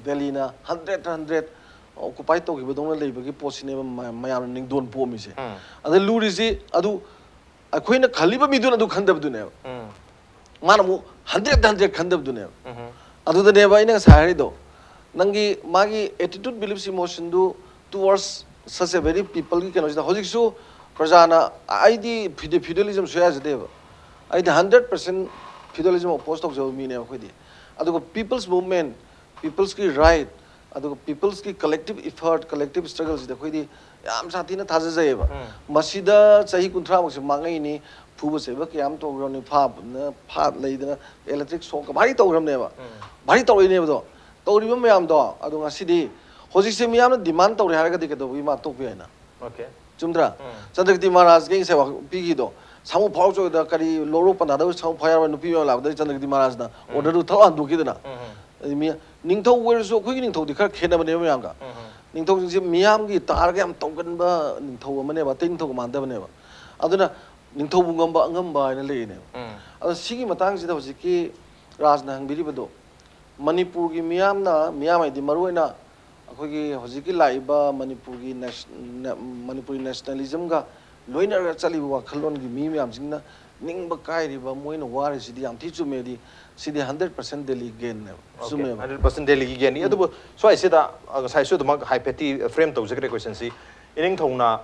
ꯗꯦꯜꯂꯤꯅ ꯍꯟꯗ꯭ꯔꯦꯠ ꯍꯟꯗ꯭ꯔꯦꯠ ꯑꯣꯀꯨꯄꯥꯏ ꯇꯧꯈꯤꯕꯗꯧꯅ ꯂꯩꯕꯒꯤ ꯄꯣꯠꯁꯤꯅꯦꯕ ꯃꯌꯥꯝꯅ ꯅꯤꯡꯗꯣꯟ ꯄꯣꯝꯃꯤꯁꯦ꯫ ꯑꯗ ꯂꯨꯔꯤꯁꯤ ꯑꯗꯨ ꯑꯩꯈꯣꯏꯅ ꯈꯜꯂꯤꯕ ꯃꯤꯗꯨꯅ ꯑꯗꯨ ꯈꯟꯗꯕꯗꯨꯅꯦꯕ꯫ ꯃꯥꯅ ꯑꯃꯨꯛ ꯍꯟꯗ꯭ꯔꯦꯠ ꯍꯟꯗ꯭ꯔꯦꯠ ꯈꯟꯗꯕꯗꯨꯅꯦꯕ꯫ ꯑꯗꯨꯗꯅꯦꯕ ꯑꯩꯅ ꯉꯁꯥꯏ ꯍꯥꯏꯔꯤꯗꯣ, ꯅꯪꯒꯤ ꯃꯥꯒꯤ attitude, beliefs, emotionꯗꯨ towards such a very peopleꯒꯤ ꯀꯩꯅꯣꯁꯤꯗ ꯍꯧꯖꯤꯛꯁꯨ ꯄ꯭ꯔꯖꯥꯅ, ꯑꯩꯗꯤ feudalismꯁꯨ ꯌꯥꯖꯗꯦꯕ꯫ ꯑꯩꯗꯤ ꯍꯟꯗ꯭ꯔꯦꯠ ꯄꯥꯔꯁꯦꯟ feudalism oppose ꯇꯧꯖꯕ ꯃꯤꯅꯦꯕ ꯑꯩꯈꯣꯏꯗꯤ꯫ ꯑꯗꯨꯒ people's movement, people's right, ꯑꯗꯨꯒ people's collective effort, collective struggleꯁꯤꯗ ꯑꯩꯈꯣꯏꯗꯤ ꯌꯥꯝ ꯁꯥꯊꯤꯅ ꯊꯥꯖꯖꯩꯌꯦꯕ꯫ ꯃꯁꯤꯗ ꯆꯍꯤ ꯀꯨꯟꯊ꯭ꯔꯥꯃꯨꯛꯁꯦ ꯃꯥꯡꯉꯛꯏꯅꯤ, ꯐꯨꯕ ꯆꯩꯕ ꯀꯌꯥ ꯑꯃ ꯇꯧꯈ꯭ꯔꯕꯅꯤ, ꯐꯥꯕꯅ ꯐꯥ ꯂꯩꯗꯅ electric shockꯀ ꯚꯥꯔꯤ ꯇꯧꯈ꯭ꯔꯕꯅꯦꯕ꯫ ꯚꯥꯔꯤ ꯇꯧꯔꯛꯏꯅꯦꯕꯗꯣ꯫ ꯇꯧꯔꯤꯕ ꯃꯌꯥꯝꯗꯣ ꯑꯗꯣ ꯉꯁꯤꯗꯤ, ꯍꯧꯖꯤꯛꯁꯦ ꯃꯤꯌꯥꯝꯅ demand ꯇꯧꯔꯦ ꯍꯥꯏꯔꯒꯗꯤ ꯀꯩꯗꯧꯕꯒꯤ ꯃꯥ ꯇꯣꯛꯄ ꯌꯥꯏꯅ? ꯆꯨꯝꯗ꯭ꯔꯥ? ꯆꯟꯗ꯭ꯔꯀꯤꯇꯤ ꯃꯍꯥꯔꯥꯖꯀꯤ ꯉꯁꯥꯏ ꯋꯥ-, ꯄꯤꯈꯤꯗꯣ, ꯁꯥꯃꯨ ꯐꯥꯎ ꯆꯣꯏꯗ ꯀꯔꯤ ꯂꯧꯔꯣꯛ ꯄꯟꯊꯥꯗ ꯁꯥꯃꯨ ꯐꯥꯎ ꯌꯥꯔꯣꯏ, ꯅꯨꯄꯤ ꯃꯌꯥꯝ ꯂꯥꯛꯄꯗ ꯆꯟꯗ꯭ꯔꯀꯤꯇꯤ ꯃꯍꯥꯔꯥꯖꯅ orderꯗꯨ ꯊꯛ ꯍꯟꯗꯣꯛꯈꯤꯗꯅ꯫ ꯑꯗꯩ ꯃꯤ, ꯅꯤꯡꯊꯧ ꯑꯣꯏꯔꯁꯨ ꯑꯩꯈꯣꯏꯒꯤ ꯅꯤꯡꯊꯧꯗꯤ ꯈꯔ ꯈꯦꯠꯅꯕꯅꯦꯕ ꯃꯌꯥꯝꯒ꯫ ꯅꯤꯡꯊꯧꯁꯤꯡꯁꯦ ꯃꯤꯌꯥꯝꯒꯤ ꯇꯥꯔꯒ ꯌꯥꯝ ꯇꯧꯒꯟꯕ ꯅꯤꯡꯊꯧ ꯑꯃꯅꯦꯕ, ꯑꯇꯩ ꯅꯤꯡꯊꯧꯒ ꯃꯥꯟꯅꯗꯕꯅꯦꯕ꯫ ꯑꯗꯨꯅ ꯅꯤꯡꯊꯧꯕꯨ ꯉꯝꯕ ꯑꯉꯝꯕ ꯍꯥꯏꯅ ꯂꯩꯔꯤꯅꯦꯕ꯫ ꯑꯗꯣ ꯁꯤꯒꯤ ꯃꯇꯥꯡꯁꯤꯗ ꯍꯧꯖꯤꯛꯀꯤ ꯔꯥꯖꯅ ꯍꯪꯕꯤꯔꯤꯕꯗꯣ, ꯃꯅꯤꯄꯨꯔꯒꯤ ꯃꯤꯌꯥꯝꯅ, ꯃꯤꯌꯥꯝ ꯍꯥꯏꯗꯤ ꯃꯔꯨꯑꯣꯏꯅ ꯑꯩꯈꯣꯏꯒꯤ ꯍꯧꯖꯤꯛꯀꯤ ꯂꯥꯛꯏꯕ ꯃꯅꯤꯄꯨꯔꯒꯤ ꯅꯦꯁ-, ꯅꯦ-, ꯃꯅꯤꯄꯨꯔꯤ ꯅꯦꯁꯅꯦꯂꯤꯖꯝꯒ ꯂꯣꯏꯅꯔꯒ ꯆꯠꯂꯤꯕ ꯋꯥꯈꯜꯂꯣꯟꯒꯤ ꯃꯤ ꯃꯌꯥꯝꯁꯤꯡꯅ ꯅꯤꯡꯕ ꯀꯥꯏꯔꯤꯕ, ꯃꯣꯏꯅ ꯋꯥꯔꯤꯁꯤꯗꯤ ꯌꯥꯝ ꯊꯤ ꯆꯨꯝꯃꯦꯗꯤ, ꯁꯤꯗꯤ ꯍꯟꯗ꯭ꯔꯦꯠ ꯄꯥꯔꯁꯦꯟ ꯗꯦꯜꯂꯤ ꯒꯦꯟꯅꯦꯕ꯫ ꯆꯨꯝꯃꯦꯕ꯫ ꯍꯟꯗ꯭ꯔꯦꯠ ꯄꯥꯔꯁꯦꯟ ꯗꯦꯜꯂꯤꯒꯤ ꯒꯦꯟꯅꯤ꯫ ꯑꯗꯨꯕꯨ ꯁ꯭ꯋꯥꯏꯁꯤꯗ, ꯑ, ꯉꯁꯥꯏꯁꯨ ꯑꯗꯨꯃꯛ ꯍꯥꯏꯐꯦꯠꯇꯤ frame ꯇꯧꯖꯈ꯭ꯔꯦ questionꯁꯤ꯫ ꯏꯅꯤꯡꯊꯧꯅ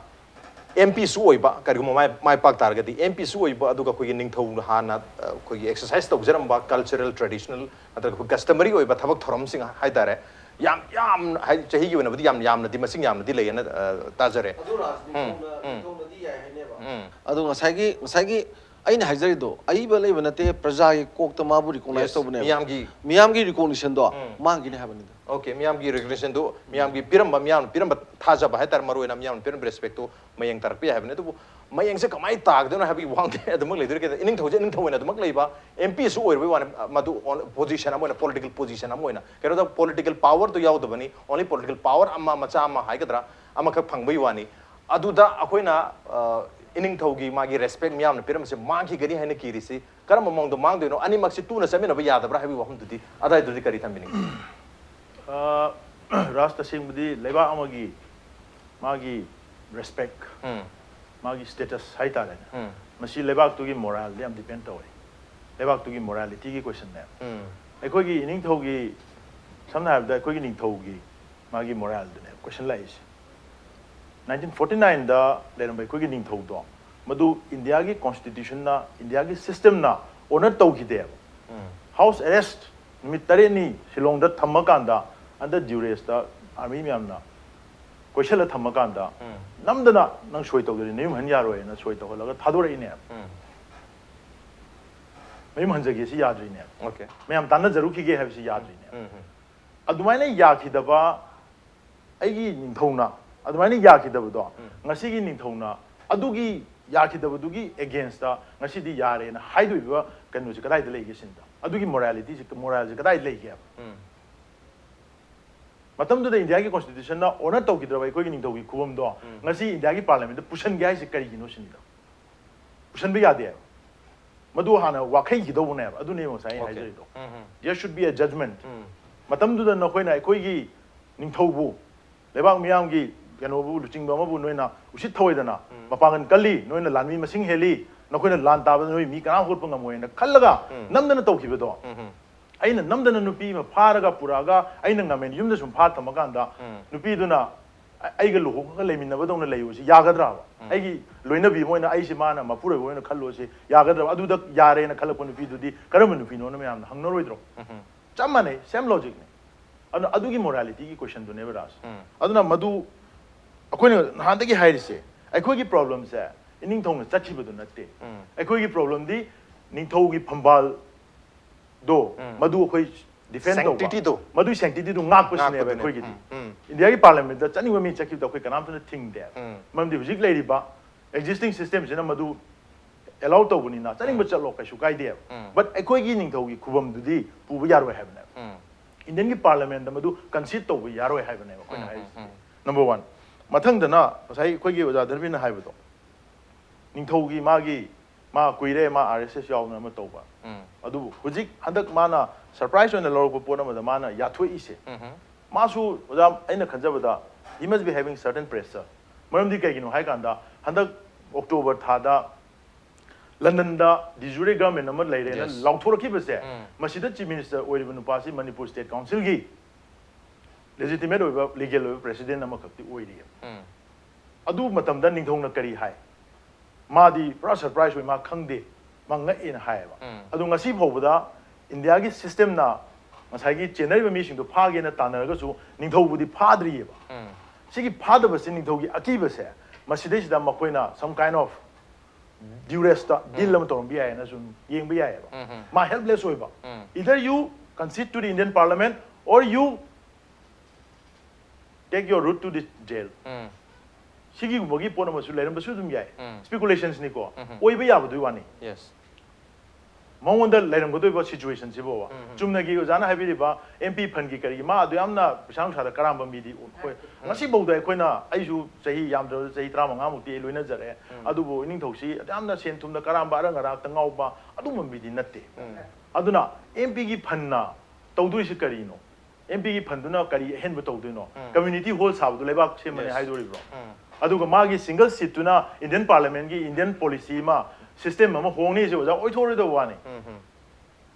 MPꯁꯨ ꯑꯣꯏꯕ, ꯀꯔꯤꯒꯨꯝꯕ ꯃꯥꯏ, ꯃꯥꯏ ꯄꯥꯛ ꯇꯥꯔꯒꯗꯤ MPꯁꯨ ꯑꯣꯏꯕ, ꯑꯗꯨꯒ ꯑꯩꯈꯣꯏꯒꯤ ꯅꯤꯡꯊꯧꯅ ꯍꯥꯟꯅ, ꯑ, ꯑꯩꯈꯣꯏꯒꯤ exercise ꯇꯧꯖꯔꯝꯕ cultural, traditional ꯅꯠꯇ꯭ꯔꯒ ꯑꯩꯈꯣꯏ customary ꯑꯣꯏꯕ ꯊꯕꯛ ꯊꯧꯔꯝꯁꯤꯡ ꯍꯥꯏꯇꯥꯔꯦ, ꯌꯥꯝ, ꯌꯥꯝ, ꯍꯥꯏꯗꯤ ꯆꯍꯤꯒꯤ ꯑꯣꯏꯅꯕꯨꯗꯤ ꯌꯥꯝ ꯌꯥꯝꯅꯗꯤ, ꯃꯁꯤꯡ ꯌꯥꯝꯅꯗꯤ ꯂꯩꯌꯦꯅ, ꯑ, ꯇꯥꯖꯔꯦ꯫ ꯑꯗꯨ ꯔꯥꯖ, ꯎꯝ, ꯅꯤꯡꯊꯧꯅ, ꯎꯝ꯫ ꯅꯤꯡꯊꯧꯅꯗꯤ ꯌꯥꯏ ꯍꯥꯏꯅꯦꯕ꯫ ꯎꯝ꯫ ꯑꯗꯣ ꯉꯁꯥꯏꯒꯤ, ꯉꯁꯥꯏꯒꯤ ꯑꯩꯅ ꯍꯥꯏꯖꯔꯤꯗꯣ ꯑꯏꯕ ꯂꯩꯕ ꯅꯠꯇꯦ, ꯄ꯭ꯔꯖꯥꯒꯤ ꯀꯣꯛꯇ ꯃꯥꯕꯨ recognize Yes, ꯇꯧꯕꯅꯦꯕ꯫ ꯃꯤꯌꯥꯝꯒꯤ ꯃꯤꯌꯥꯝꯒꯤ recognitionꯗꯣ ꯎꯝ꯫ ꯃꯥꯡꯈꯤꯅꯤ ꯍꯥꯏꯕꯅꯤꯗ꯫ Okay, ꯃꯤꯌꯥꯝꯒꯤ recognitionꯗꯨ, ꯃꯤꯌꯥꯝꯒꯤ ꯄꯤꯔꯝꯕ, ꯃꯤꯌꯥꯝꯅ ꯄꯤꯔꯝꯕ ꯊꯥꯖꯕ ꯍꯥꯏꯇꯥꯔꯦ, ꯃꯔꯨꯑꯣꯏꯅ ꯃꯤꯌꯥꯝꯅ ꯄꯤꯔꯝꯕ respectꯇꯨ ꯃꯌꯦꯡ ꯇꯥꯔꯛꯄ ꯌꯥꯏ ꯍꯥꯏꯕꯅꯤ꯫ ꯑꯗꯨꯕꯨ ꯃꯌꯦꯡꯁꯦ ꯀꯃꯥꯏꯅ ꯇꯥꯒꯗꯣꯏꯅꯣ ꯍꯥꯏꯕꯒꯤ ꯋꯥꯍꯪꯗꯤ ꯑꯗꯨꯃꯛ ꯂꯩꯗꯣꯏꯔꯤ꯫ ꯀꯩꯅꯣ, ꯏꯅꯤꯡꯊꯧꯁꯦ ꯏꯅꯤꯡꯊꯧ ꯑꯣꯏꯅ ꯑꯗꯨꯃꯛ ꯂꯩꯕ, ꯑꯦꯝ ꯄꯤꯁꯨ ꯑꯣꯏꯔꯕꯩ ꯋꯥꯅꯤ꯫ ꯃꯗꯨ ꯄꯣꯖꯤꯁꯟ ꯑꯃ ꯑꯣꯏꯅ, ꯄꯣꯂꯤꯇꯤꯀꯦꯜ ꯄꯣꯖꯤꯁꯟ ꯑꯃ ꯑꯣꯏꯅ, ꯀꯩꯅꯣꯗ ꯄꯣꯂꯤꯇꯤꯀꯦꯜ ꯄꯥꯋꯔꯗꯨ ꯌꯥꯎꯗꯕꯅꯤ, ꯑꯣꯟꯂꯤ ꯄꯣꯂꯤꯇꯤꯀꯦꯜ ꯄꯥꯋꯔ ꯑꯃ, ꯃꯆꯥ ꯑꯃ ꯍꯥꯏꯒꯗ꯭ꯔꯥ, ꯑꯃꯈꯛ ꯐꯪꯕꯒꯤ ꯋꯥꯅꯤ꯫ ꯑꯗꯨꯗ ꯑꯩꯈꯣꯏꯅ ꯑ, ꯏꯅꯤꯡꯊꯧꯒꯤ ꯃꯥꯒꯤ ꯔꯦꯁꯄꯦꯛ ꯃꯤꯌꯥꯝꯅ ꯄꯤꯔꯝꯕꯁꯦ ꯃꯥꯡꯈꯤꯒꯅꯤ ꯍꯥꯏꯅ ꯀꯤꯔꯤꯁꯤ ꯀꯔꯝꯕ ꯃꯑꯣꯡꯗ ꯃꯥꯡꯗꯣꯏꯅꯣ? ꯑꯅꯤꯃꯛꯁꯤ ꯇꯨꯅ ꯆꯠꯃꯤꯟꯅꯕ ꯌꯥꯗꯕ꯭ꯔꯥ ꯍꯥꯏꯕꯒꯤ ꯋꯥꯐꯝꯗꯨꯗꯤ ꯑꯗꯥꯏꯗꯨꯗꯤ ꯀꯔꯤ ꯊꯝꯕꯤꯅꯤꯡꯉꯤ? ꯑ, ꯔꯥꯖ, ꯇꯁꯦꯡꯕꯗꯤ ꯂꯩꯕꯥꯛ ꯑꯃꯒꯤ ꯃꯥꯒꯤ ꯔꯦꯁꯄꯦꯛ, ꯎꯝ, ꯃꯥꯒꯤ ꯁ꯭ꯇꯦꯇꯁ ꯍꯥꯏꯇꯥꯔꯦꯅꯦ, ꯎꯝ, ꯃꯁꯤ ꯂꯩꯕꯥꯛꯇꯨꯒꯤ ꯃꯣꯔꯥꯜꯗ ꯌꯥꯝ ꯗꯤꯄꯦꯟ ꯇꯧꯋꯦ꯫ ꯂꯩꯕꯥꯛꯇꯨꯒꯤ ꯃꯣꯔꯥꯂꯤꯇꯤꯒꯤ ꯀꯣꯏꯁꯟꯅꯦ꯫ ꯎꯝ, ꯑꯩꯈꯣꯏꯒꯤ ꯏꯅꯤꯡꯊꯧꯒꯤ, ꯁꯝꯅ ꯍꯥꯏꯔꯕꯗ ꯑꯩꯈꯣꯏꯒꯤ ꯅꯤꯡꯊꯧꯒꯤ ꯃꯥꯒꯤ ꯃꯣꯔꯥꯜꯗꯨꯅꯦ ꯀꯣꯏꯁꯟ ꯂꯥꯛꯏꯁꯦ꯫ ꯅꯥꯏꯟꯇꯤꯟ ꯐꯣꯔꯇꯤ ꯅꯥꯏꯟꯗ ꯂꯩꯔꯝꯕ ꯑꯩꯈꯣꯏꯒꯤ ꯅꯤꯡꯊꯧꯗꯣ, ꯃꯗꯨ ꯏꯟꯗꯤꯌꯥꯒꯤ ꯀꯣꯟꯁꯇꯤꯇ꯭ꯌꯨꯁꯟꯅ, ꯏꯟꯗꯤꯌꯥꯒꯤ ꯁꯤꯁꯇꯦꯝꯅ ꯑꯣꯅꯔ ꯇꯧꯈꯤꯗꯦꯕ꯫ ꯎꯝ, ꯍꯥꯎꯁ ꯑꯦꯔꯦꯁ ꯅꯨꯃꯤꯠ ꯇꯔꯦꯠꯅꯤ ꯁꯤꯂꯣꯡꯗ ꯊꯝꯃꯀꯥꯟꯗ, ꯑꯟꯗꯔ ꯗ꯭ꯌꯨꯔꯦꯁꯇ ꯑꯥꯔꯃꯤ ꯃꯌꯥꯝꯅ ꯀꯣꯏꯁꯜꯂ ꯊꯝꯃꯀꯥꯟꯗ, ꯎꯝ, ꯅꯝꯗꯅ "ꯅꯪ ꯁꯣꯏ ꯇꯧꯗ꯭ꯔꯗꯤ ꯅꯌꯨꯝ ꯍꯟ ꯌꯥꯔꯣꯏꯅ" ꯁꯣꯏ ꯇꯧꯍꯜꯂꯒ ꯊꯥꯗꯣꯔꯛꯏꯅꯦꯕ꯫ ꯎꯝ, ꯃꯌꯨꯝ ꯍꯟꯖꯒꯦ ꯁꯤ ꯌꯥꯗ꯭ꯔꯤꯅꯦꯕ꯫ ꯑꯣꯀꯦ, ꯃꯌꯥꯝ ꯇꯥꯟꯅꯖꯔꯨꯈꯤꯒꯦ ꯍꯥꯏꯕꯁꯤ ꯌꯥꯗ꯭ꯔꯤꯅꯦꯕ꯫ ꯎꯝ, ꯎꯝ, ꯑꯗꯨꯃꯥꯏꯅ ꯌꯥꯈꯤꯗꯕ ꯑꯩꯒꯤ ꯅꯤꯡꯊꯧꯅ, ꯑꯗꯨꯃꯥꯏꯅ ꯌꯥꯈꯤꯗꯕꯗꯣ, ꯎꯝ, ꯉꯁꯤꯒꯤ ꯅꯤꯡꯊꯧꯅ ꯑꯗꯨꯒꯤ ꯌꯥꯈꯤꯗꯕꯗꯨꯒꯤ ꯑꯦꯒꯦꯟꯁꯇ ꯉꯁꯤꯗꯤ ꯌꯥꯔꯦꯅ ꯍꯥꯏꯗꯣꯏꯕ ꯀꯩꯅꯣꯁꯦ ꯀꯗꯥꯏꯗ ꯂꯩꯒꯦ ꯁꯤꯅꯤꯗ? ꯑꯗꯨꯒꯤ ꯃꯣꯔꯥꯂꯤꯇꯤꯁꯦ, ꯃꯣꯔꯥꯜꯁꯦ ꯀꯗꯥꯏꯗ ꯂꯩꯒꯦꯕ? ꯎꯝ, ꯃꯇꯝꯗꯨꯗ ꯏꯟꯗꯤꯌꯥꯒꯤ ꯀꯣꯟꯁꯇꯤꯇ꯭ꯌꯨꯁꯟꯅ ꯑꯣꯅꯔ ꯇꯧꯈꯤꯗ꯭ꯔꯕ ꯑꯩꯈꯣꯏꯒꯤ ꯅꯤꯡꯊꯧꯒꯤ ꯈꯨꯕꯝꯗꯣ ꯎꯝ, ꯉꯁꯤ ꯏꯟꯗꯤꯌꯥꯒꯤ ꯄꯥꯔꯂꯤꯌꯥꯃꯦꯟꯠꯇ ꯄꯨꯁꯟꯒꯦ ꯍꯥꯏꯁꯦ ꯀꯔꯤꯒꯤꯅꯣ ꯁꯤꯅꯤꯗ? ꯄꯨꯁꯟꯕ ꯌꯥꯗꯦꯕ꯫ ꯃꯗꯨ ꯍꯥꯟꯅ ꯋꯥꯈꯩꯈꯤꯗꯧꯕꯅꯦꯕ꯫ ꯑꯗꯨꯅꯦꯕ ꯉꯁꯥꯏ ꯑꯩꯅ ꯑꯣꯀꯦ, ꯍꯥꯏꯖꯔꯤꯗꯣ꯫ Um, um, There should be a judgment. Um, ꯃꯇꯝꯗꯨꯗ ꯅꯈꯣꯏꯅ ꯑꯩꯈꯣꯏꯒꯤ ꯅꯤꯡꯊꯧꯕꯨ, ꯂꯩꯕꯥꯛ ꯃꯤꯌꯥꯝꯒꯤ ꯀꯩꯅꯣꯕꯨ, ꯂꯨꯆꯤꯡꯕ ꯑꯃꯕꯨ ꯅꯣꯏꯅ ꯎꯁꯤꯠ ꯊꯑꯣꯏꯗꯅ, ꯎꯝ, ꯃꯄꯥꯡꯒꯜ ꯀꯜꯂꯤ, ꯅꯣꯏꯅ ꯂꯥꯟꯃꯤ ꯃꯁꯤꯡ ꯍꯦꯜꯂꯤ, ꯅꯈꯣꯏꯅ ꯂꯥꯟ ꯇꯥꯕꯗ ꯅꯣꯏ ꯃꯤ ꯀꯅꯥꯝ ꯍꯨꯠꯄ ꯉꯝꯃꯣꯏꯅ ꯈꯜꯂꯒ ꯎꯝ, ꯅꯝꯗꯅ ꯇꯧꯈꯤꯕꯗꯣ, ꯎꯝ, ꯎꯝ, ꯑꯩꯅ ꯅꯝꯗꯅ ꯅꯨꯄꯤ ꯑꯃ ꯐꯥꯔꯒ ꯄꯨꯔꯛꯑꯒ ꯑꯩꯅ ꯉꯝꯃꯦꯅ ꯌꯨꯝꯗ ꯁꯨꯝ ꯐꯥꯔ ꯊꯝꯃꯀꯥꯟꯗ, ꯎꯝ, ꯅꯨꯄꯤꯗꯨꯅ ꯑ-, ꯑꯩꯒ ꯂꯨꯍꯣꯡꯉꯒ ꯂꯩꯃꯤꯟꯅꯕꯗꯧꯅ ꯂꯩꯌꯨꯁꯤ ꯌꯥꯒꯗ꯭ꯔꯥꯕ? ꯎꯝ, ꯑꯩꯒꯤ ꯂꯣꯏꯅꯕꯤ ꯑꯃ ꯑꯣꯏꯅ ꯑꯩꯁꯤ ꯃꯥꯅ ꯃꯄꯨꯔꯣꯏꯕ ꯑꯣꯏꯅ ꯈꯜꯂꯨꯁꯤ ꯌꯥꯒꯗ꯭ꯔꯥꯕ? ꯑꯗꯨꯗ ꯌꯥꯔꯦꯅ ꯈꯜꯂꯛꯄ ꯅꯨꯄꯤꯗꯨꯗꯤ ꯀꯔꯝꯕ ꯅꯨꯄꯤꯅꯣꯅ ꯃꯌꯥꯝꯅ ꯍꯪꯅꯔꯣꯏꯗ꯭ꯔꯣ? ꯎꯝ, ꯎꯝ, ꯆꯞ ꯃꯥꯟꯅꯩ, ꯁꯦꯝ ꯂꯣꯖꯤꯛꯅꯤ꯫ ꯑꯗꯨꯅ ꯑꯗꯨꯒꯤ ꯃꯣꯔꯥꯂꯤꯇꯤꯒꯤ ꯀꯣꯏꯁꯟꯗꯨꯅꯦꯕ ꯔꯥꯖ꯫ ꯎꯝ, ꯑꯗꯨꯅ ꯃꯗꯨ ꯑꯩꯈꯣꯏꯅ ꯅꯍꯥꯟꯗꯒꯤ ꯍꯥꯏꯔꯤꯁꯦ, ꯑꯩꯈꯣꯏꯒꯤ ꯄ꯭ꯔꯣꯕ꯭ꯂꯦꯝꯁꯦ ꯏꯅꯤꯡꯊꯧꯅ ꯆꯠꯈꯤꯕꯗꯨ ꯅꯠꯇꯦ꯫ ꯎꯝ, ꯑꯩꯈꯣꯏꯒꯤ ꯄ꯭ꯔꯣꯕ꯭ꯂꯦꯝꯗꯤ ꯅꯤꯡꯊꯧꯒꯤ ꯐꯝꯕꯥꯜꯗꯣ ꯎꯝ, ꯃꯗꯨ ꯑꯩꯈꯣꯏ ꯗꯤꯐꯦꯟ ꯇꯧꯕ, sanctityꯗꯣ꯫ ꯃꯗꯨꯒꯤ ꯁꯦꯡꯇꯤꯇꯤꯗꯨ ꯉꯥꯛꯄꯁꯤꯅꯦꯕ ꯉꯥꯛꯄꯗꯨꯅꯦ꯫ ꯑꯩꯈꯣꯏꯒꯤꯗꯤ꯫ ꯎꯝ, ꯎꯝ, ꯏꯟꯗꯤꯌꯥꯒꯤ ꯄꯥꯔꯂꯤꯌꯥꯃꯦꯟꯠꯇ ꯆꯠꯅꯤꯡꯕ ꯃꯤ ꯆꯠꯈꯤꯕꯗ ꯑꯩꯈꯣꯏ ꯀꯅꯥꯝꯇꯅ ꯊꯤꯡꯗꯦꯕ꯫ ꯎꯝ, ꯃꯔꯝꯗꯤ ꯍꯧꯖꯤꯛ ꯂꯩꯔꯤꯕ Existing system ꯁꯤꯅ ꯃꯗꯨ allow ꯇꯧꯕꯅꯤꯅ ꯆꯠꯅꯤꯡꯕ ꯆꯠꯂꯣ, ꯀꯩꯁꯨ ꯀꯥꯏꯗꯦꯕ꯫ ꯎꯝ. But ꯑꯩꯈꯣꯏꯒꯤ ꯅꯤꯡꯊꯧꯒꯤ ꯈꯨꯕꯝꯗꯨꯗꯤ ꯄꯨꯕ ꯌꯥꯔꯣꯏ ꯍꯥꯏꯕꯅꯦꯕ꯫ ꯎꯝ. Indian ꯒꯤ parliament ꯇ ꯃꯗꯨ concede ꯇꯧꯕ ꯌꯥꯔꯣꯏ ꯍꯥꯏꯕꯅꯦꯕ ꯑꯩꯈꯣꯏꯅ ꯎꯝ, ꯍꯥꯏꯔꯤꯁꯦ꯫ ꯎꯝ, ꯎꯝ. Number one. ꯃꯊꯪꯗꯅ ꯉꯁꯥꯏ ꯑꯩꯈꯣꯏꯒꯤ ꯑꯣꯖꯥ ꯙꯔꯃꯦꯟꯅ ꯍꯥꯏꯕꯗꯣ, ꯅꯤꯡꯊꯧꯒꯤ ꯃꯥꯒꯤ, ꯃꯥ ꯀꯨꯏꯔꯦ ꯃꯥ R S S ꯌꯥꯎꯗꯅ ꯑꯃ ꯇꯧꯕ꯫ ꯎꯝ. ꯑꯗꯨꯕꯨ ꯍꯧꯖꯤꯛ ꯍꯟꯗꯛ ꯃꯥꯅ surprise ꯑꯣꯏꯅ ꯂꯧꯔꯛꯄ ꯄꯣꯠ ꯑꯃꯗ ꯃꯥꯅ ꯌꯥꯊꯣꯛꯏꯁꯦ, ꯎꯝ. ꯃꯥꯁꯨ ꯑꯣꯖꯥ, ꯑꯩꯅ ꯈꯟꯖꯕꯗ he must be having certain pressure꯫ ꯃꯔꯝꯗꯤ ꯀꯩꯒꯤꯅꯣ ꯍꯥꯏ ꯀꯥꯟꯗ, ꯍꯟꯗꯛ October ꯊꯥꯗ London ꯗ de jure government ꯑꯃ ꯂꯩꯔꯦꯅ Yes. ꯂꯥꯎꯊꯣꯔꯛꯈꯤꯕꯁꯦ, ꯎꯝ. ꯃꯁꯤꯗ Chief Minister ꯑꯣꯏꯔꯤꯕ ꯅꯨꯄꯥꯁꯤ Manipur State Council ꯒꯤ legitimate ꯑꯣꯏꯕ, legal ꯑꯣꯏꯕ president ꯑꯃꯈꯛꯇꯤ ꯑꯣꯏꯔꯤꯑꯕ꯫ ꯎꯝ. ꯑꯗꯨ ꯃꯇꯝꯗ ꯅꯤꯡꯊꯧꯅ ꯀꯔꯤ ꯍꯥꯏ? ꯃꯥꯗꯤ ꯄꯨꯔꯥ surprise ꯑꯣꯏ, ꯃꯥ ꯈꯪꯗꯦ, ꯃꯥ ꯉꯛꯑꯦꯅ ꯍꯥꯏꯌꯦꯕ꯫ ꯎꯝ. ꯑꯗꯣ ꯉꯁꯤ ꯐꯥꯎꯕꯗ ꯏꯟꯗꯤꯌꯥꯒꯤ system ꯅ ꯉꯁꯥꯏꯒꯤ ꯆꯦꯟꯅꯔꯤꯕ ꯃꯤꯁꯤꯡꯗꯣ ꯐꯥꯒꯦꯅ ꯇꯥꯟꯅꯔꯒꯁꯨ ꯅꯤꯡꯊꯧꯕꯨꯗꯤ ꯐꯥꯗ꯭ꯔꯤꯑꯕ꯫ ꯎꯝ. ꯁꯤꯒꯤ ꯐꯥꯗꯕꯁꯤ ꯅꯤꯡꯊꯧꯒꯤ ꯑꯀꯤꯕꯁꯦ, ꯃꯁꯤꯗꯩꯁꯤꯗ ꯃꯈꯣꯏꯅ some kind of duress ꯇ deal ꯑꯃ ꯇꯧꯔꯝꯕ ꯌꯥꯏꯌꯦꯅ ꯁꯨꯝ ꯌꯦꯡꯕ ꯌꯥꯏꯌꯦꯕ꯫ ꯎꯝ. ꯃꯥ helpless ꯑꯣꯏꯕ꯫ ꯎꯝ. Either you concede to the Indian Parliament or you take your route to the jail꯫ ꯎꯝ. ꯁꯤꯒꯤꯒꯨꯝꯕꯒꯤ ꯄꯣꯠ ꯑꯃꯁꯨ ꯂꯩꯔꯝꯕꯁꯨ ꯑꯗꯨꯝ ꯌꯥꯏ꯫ ꯎꯝ. Speculation ꯅꯤꯀꯣ꯫ ꯎꯝ. ꯑꯣꯏꯕ ꯌꯥꯕꯗꯨꯒꯤ ꯋꯥꯅꯤ꯫ Yes. ꯃꯉꯣꯟꯗ ꯂꯩꯔꯝꯒꯗꯣꯏꯕ situation ꯁꯤꯕꯣꯕ꯫ ꯎꯝ. ꯆꯨꯝꯅꯒꯤ ꯑꯣꯖꯥꯅ ꯍꯥꯏꯕꯤꯔꯤꯕ M P fund ꯒꯤ ꯀꯔꯤꯒꯤ, ꯃꯥ ꯑꯗꯨ ꯌꯥꯝꯅ ꯄꯩꯁꯥ ꯅꯨꯡꯁꯥꯗ ꯀꯔꯥꯝꯕ ꯃꯤꯗꯤ ꯑꯣꯏ꯫ ꯉꯁꯤꯐꯥꯎꯗ ꯑꯩꯈꯣꯏꯅ, ꯑꯩꯁꯨ ꯆꯍꯤ ꯌꯥꯝꯗ꯭ꯔꯕꯗ ꯆꯍꯤ ꯇꯔꯥꯃꯉꯥꯃꯨꯛꯇꯤ ꯑꯩ ꯂꯣꯏꯅꯖꯔꯦ꯫ ꯎꯝ. ꯑꯗꯨꯕꯨ ꯏꯅꯤꯡꯊꯧꯁꯤ ꯌꯥꯝꯅ ꯁꯦꯟ ꯊꯨꯝꯗ ꯀꯔꯥꯝꯕ, ꯑꯔꯪ ꯑꯔꯥꯛꯇ ꯉꯥꯎꯕ ꯑꯗꯨꯒꯨꯝꯕ ꯃꯤꯗꯤ ꯅꯠꯇꯦ꯫ ꯎꯝ. ꯑꯗꯨꯅ M P ꯒꯤ fund ꯅ ꯇꯧꯗꯣꯏꯁꯤ ꯀꯔꯤꯅꯣ? M P ꯒꯤ fund ꯗꯨꯅ ꯀꯔꯤ ꯑꯍꯦꯟꯕ ꯇꯧꯗꯣꯏꯅꯣ? ꯎꯝ. Community hall ꯁꯥꯕꯗꯣ ꯂꯩꯕꯥꯛ ꯁꯦꯝꯕꯅꯦ Yes. ꯍꯥꯏꯗꯣꯔꯤꯕ꯭ꯔꯣ? ꯎꯝ. ꯑꯗꯨꯒ ꯃꯥꯒꯤ single seat ꯇꯨꯅ Indian Parliament ꯒꯤ Indian policy ꯑꯃ, system ꯑꯃ ꯍꯣꯡꯅꯤꯁꯦ ꯑꯣꯖꯥ, ꯑꯣꯏꯊꯣꯛꯑꯔꯣꯏꯗꯕ ꯋꯥꯅꯤ꯫ ꯎꯝ, ꯎꯝ.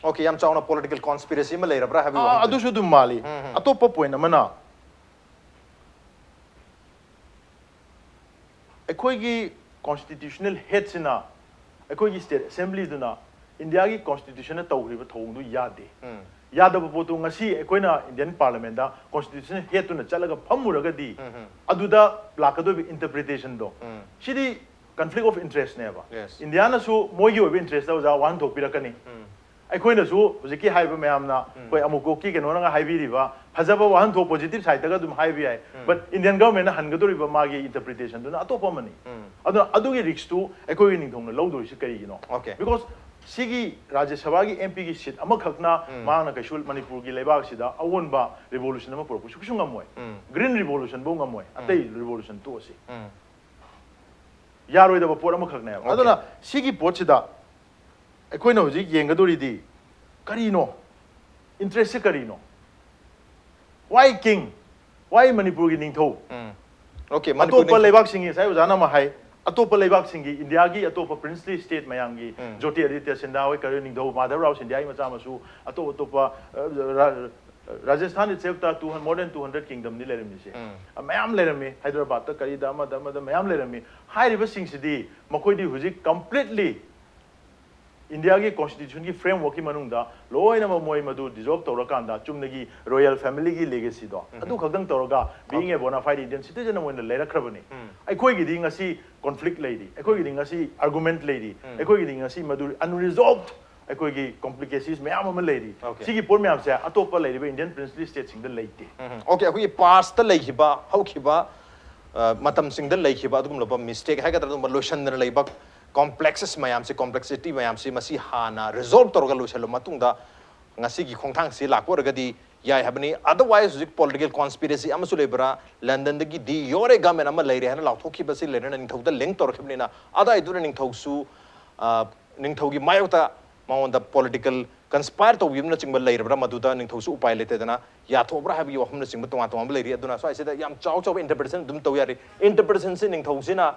Okay, ꯌꯥꯝ ꯆꯥꯎꯅ political conspiracy ꯑꯃ ꯂꯩꯔꯕ꯭ꯔꯥ ꯍꯥꯏꯕꯒꯤ ꯑꯥ, ꯋꯥꯍꯪꯗꯨꯅꯤ꯫ ꯑꯗꯨꯁꯨ ꯑꯗꯨꯝ ꯃꯥꯜꯂꯤ꯫ ꯎꯝ, ꯎꯝ. ꯑꯇꯣꯞꯄ point ꯑꯃꯅ, ꯑꯩꯈꯣꯏꯒꯤ constitutional head ꯁꯤꯅ, ꯑꯩꯈꯣꯏꯒꯤ state assembly ꯗꯨꯅ ꯏꯟꯗꯤꯌꯥꯒꯤ constitution ꯅ ꯇꯧꯈ꯭ꯔꯤꯕ ꯊꯧꯑꯣꯡꯗꯨ ꯌꯥꯗꯦ꯫ ꯎꯝ. ꯌꯥꯗꯕ ꯄꯣꯠꯇꯨ ꯉꯁꯤ ꯑꯩꯈꯣꯏꯅ Indian Parliament ꯇ constitutional head ꯇꯨꯅ ꯆꯠꯂꯒ ꯐꯝꯃꯨꯔꯒꯗꯤ, ꯎꯝ, ꯎꯝ. ꯑꯗꯨꯗ ꯂꯥꯛꯀꯗꯣꯏꯕ interpretation ꯗꯣ, ꯎꯝ. ꯁꯤꯗꯤ conflict of interest ꯅꯦꯕ꯫ Yes. ꯏꯟꯗꯤꯌꯥꯅꯁꯨ ꯃꯣꯏꯒꯤ ꯑꯣꯏꯕ interest ꯇ ꯑꯣꯖꯥ ꯋꯥꯍꯟꯊꯣꯛꯄꯤꯔꯛꯀꯅꯤ꯫ ꯎꯝ. ꯑꯩꯈꯣꯏꯅꯁꯨ ꯍꯧꯖꯤꯛꯀꯤ ꯍꯥꯏꯕ ꯃꯌꯥꯝꯅ ꯑꯩꯈꯣꯏ ꯑꯃꯨꯛꯀꯣꯛꯀꯤ ꯀꯩꯅꯣꯅꯒ ꯍꯥꯏꯕꯤꯔꯤꯕ ꯐꯖꯕ ꯋꯥꯍꯟꯊꯣꯛ positive sideꯇꯒ ꯑꯗꯨꯝ ꯍꯥꯏꯕ ꯌꯥꯏ, but Indian governmentꯅ ꯍꯟꯒꯗꯧꯔꯤꯕ ꯃꯥꯒꯤ interpretationꯗꯨꯅ ꯑꯇꯣꯞꯄ ꯑꯃꯅꯤ꯫ ꯑꯗꯨꯅ ꯑꯗꯨꯒꯤ riskꯇꯨ ꯑꯩꯈꯣꯏꯒꯤ ꯅꯤꯡꯊꯧꯅ ꯂꯧꯗꯣꯔꯤꯁꯤ ꯀꯔꯤꯒꯤꯅꯣ? Okay. Because ꯁꯤꯒꯤ ꯔꯥꯖ꯭ꯌ ꯁꯚꯥꯒꯤ MPꯒꯤ seat ꯑꯃꯈꯛꯅ ꯃꯍꯥꯛꯅ ꯀꯩꯁꯨ ꯃꯅꯤꯄꯨꯔꯒꯤ ꯂꯩꯕꯥꯛꯁꯤꯗ ꯑꯑꯣꯟꯕ revolution ꯑꯃ ꯄꯨꯔꯛꯄ ꯁꯨꯡꯁꯨ ꯉꯝꯃꯣꯏ꯫ Green revolutionꯐꯧ ꯉꯝꯃꯣꯏ, ꯑꯇꯩ revolution ꯇꯣꯛꯑꯁꯤ꯫ ꯌꯥꯔꯣꯏꯗꯕ ꯄꯣꯠ ꯑꯃꯈꯛꯅꯦꯕ꯫ Okay. ꯑꯗꯨꯅ ꯁꯤꯒꯤ ꯄꯣꯠꯁꯤꯗ ꯑꯩꯈꯣꯏꯅ ꯍꯧꯖꯤꯛ ꯌꯦꯡꯒꯗꯧꯔꯤꯗꯤ ꯀꯔꯤꯅꯣ? Interestꯁꯦ ꯀꯔꯤꯅꯣ? Why king? Why ꯃꯅꯤꯄꯨꯔꯒꯤ ꯅꯤꯡꯊꯧ? Okay, ꯑꯇꯣꯞꯄ ꯂꯩꯕꯥꯛꯁꯤꯡꯒꯤ, ꯉꯁꯥꯏ ꯑꯣꯖꯥꯅ ꯑꯃ ꯍꯥꯏ, ꯑꯇꯣꯞꯄ ꯂꯩꯕꯥꯛꯁꯤꯡꯒꯤ, ꯏꯟꯗꯤꯌꯥꯒꯤ ꯑꯇꯣꯞꯄ princely state ꯃꯌꯥꯝꯒꯤ, ꯖꯣꯇꯤ ꯑꯥꯗꯤꯇ꯭ꯌ ꯁꯤꯟꯗ꯭ꯌꯥ ꯍꯣꯏ, ꯀꯔꯤ, ꯅꯤꯡꯊꯧ ꯃꯥꯙꯕ ꯔꯥꯎ ꯁꯤꯟꯗ꯭ꯌꯥꯒꯤ ꯃꯆꯥ ꯃꯁꯨ, ꯑꯇꯣꯞ ꯑꯇꯣꯞꯄ, ꯑ, ꯔꯥ-, Rajasthan itselfꯇ two hundred, more than two hundred kingdomꯗꯤ ꯂꯩꯔꯝꯃꯤꯁꯦ꯫ ꯃꯌꯥꯝ ꯂꯩꯔꯝꯃꯤ, ꯍꯥꯏꯗ꯭ꯔꯕꯥꯗꯇ ꯀꯔꯤꯗ ꯑꯃꯗ ꯑꯃꯗ ꯃꯌꯥꯝ ꯂꯩꯔꯝꯃꯤ꯫ ꯍꯥꯏꯔꯤꯕꯁꯤꯡꯁꯤꯗꯤ ꯃꯈꯣꯏꯗꯤ ꯍꯧꯖꯤꯛ completely ꯏꯟꯗꯤꯌꯥꯒꯤ constitutionꯒꯤ frameworkꯀꯤ ꯃꯅꯨꯡꯗ ꯂꯣꯏꯅꯃꯛ ꯃꯣꯏ ꯃꯗꯨ dissolve ꯇꯧꯔꯀꯥꯟꯗ ꯆꯨꯝꯅꯒꯤ royal familyꯒꯤ legacyꯗꯣ ꯑꯗꯨ ꯈꯛꯇꯪ ꯇꯧꯔꯒ being a bona fide Indian citizen ꯑꯃ ꯑꯣꯏꯅ ꯂꯩꯔꯛꯈ꯭ꯔꯕꯅꯤ꯫ ꯑꯩꯈꯣꯏꯒꯤꯗꯤ ꯉꯁꯤ conflict ꯂꯩꯔꯤ, ꯑꯩꯈꯣꯏꯒꯤꯗꯤ ꯉꯁꯤ argument ꯂꯩꯔꯤ, ꯑꯩꯈꯣꯏꯒꯤꯗꯤ ꯉꯁꯤ ꯃꯗꯨ unresolved ꯑꯩꯈꯣꯏꯒꯤ complications ꯃꯌꯥꯝ ꯑꯃ ꯂꯩꯔꯤ꯫ Okay. ꯁꯤꯒꯤ ꯄꯣꯠ ꯃꯌꯥꯝꯁꯦ ꯑꯇꯣꯞꯄ ꯂꯩꯔꯤꯕ Indian princely stateꯁꯤꯡꯗ ꯂꯩꯇꯦ꯫ Okay, ꯑꯩꯈꯣꯏꯒꯤ pastꯇ ꯂꯩꯈꯤꯕ, ꯍꯧꯈꯤꯕ ꯑ, ꯃꯇꯝꯁꯤꯡꯗ ꯂꯩꯈꯤꯕ ꯑꯗꯨꯒꯨꯝꯂꯕ mistake ꯍꯥꯏꯒꯗ꯭ꯔꯥ, ꯑꯗꯨꯒꯨꯝꯕ ꯂꯣꯏꯁꯟꯗꯅ ꯂꯩꯕ complexes ꯃꯌꯥꯝꯁꯤ, complexity ꯃꯌꯥꯝꯁꯤ, ꯃꯁꯤ ꯍꯥꯟꯅ resolve ꯇꯧꯔꯒ ꯂꯣꯏꯁꯜꯂꯕ ꯃꯇꯨꯡꯗ ꯉꯁꯤꯒꯤ ꯈꯣꯡꯊꯥꯡꯁꯤ ꯂꯥꯛꯄ ꯑꯣꯏꯔꯒꯗꯤ ꯌꯥꯏ ꯍꯥꯏꯕꯅꯤ꯫ Otherwise ꯍꯧꯖꯤꯛ political conspiracy ꯑꯃꯁꯨ ꯂꯩꯕ꯭ꯔꯥ, ꯂꯟꯗꯟꯗꯒꯤ ꯗꯤ ꯌꯣꯔꯦ government ꯑꯃ ꯂꯩꯔꯦ ꯍꯥꯏꯅ ꯂꯥꯎꯊꯣꯛꯈꯤꯕꯁꯤ ꯂꯩꯔꯦꯅ ꯅꯤꯡꯊꯧꯗ link ꯇꯧꯔꯛꯈꯤꯕꯅꯤꯅ, ꯑꯗꯥꯏꯗꯨꯅ ꯅꯤꯡꯊꯧꯁꯨ, ꯑ, ꯅꯤꯡꯊꯧꯒꯤ ꯃꯥꯌꯣꯛꯇ ꯃꯉꯣꯟꯗ political conspire ꯇꯧꯕꯤꯕꯅꯆꯤꯡꯕ ꯂꯩꯔꯕ꯭ꯔꯥ, ꯃꯗꯨꯗ ꯅꯤꯡꯊꯧꯁꯨ ꯎꯄꯥꯏ ꯂꯩꯇꯗꯅ ꯌꯥꯊꯣꯛꯑꯕ꯭ꯔꯥ ꯍꯥꯏꯕꯒꯤ ꯋꯥꯐꯝꯅꯆꯤꯡꯕ ꯇꯣꯉꯥꯟ ꯇꯣꯉꯥꯟꯕ ꯂꯩꯔꯤ꯫ ꯑꯗꯨꯅ ꯁ꯭ꯋꯥꯏꯁꯤꯗ ꯌꯥꯝ ꯆꯥꯎ ꯆꯥꯎꯕ interpretation ꯑꯗꯨꯝ ꯇꯧ ꯌꯥꯔꯤ꯫ Interpretationꯁꯤ ꯅꯤꯡꯊꯧꯁꯤꯅ,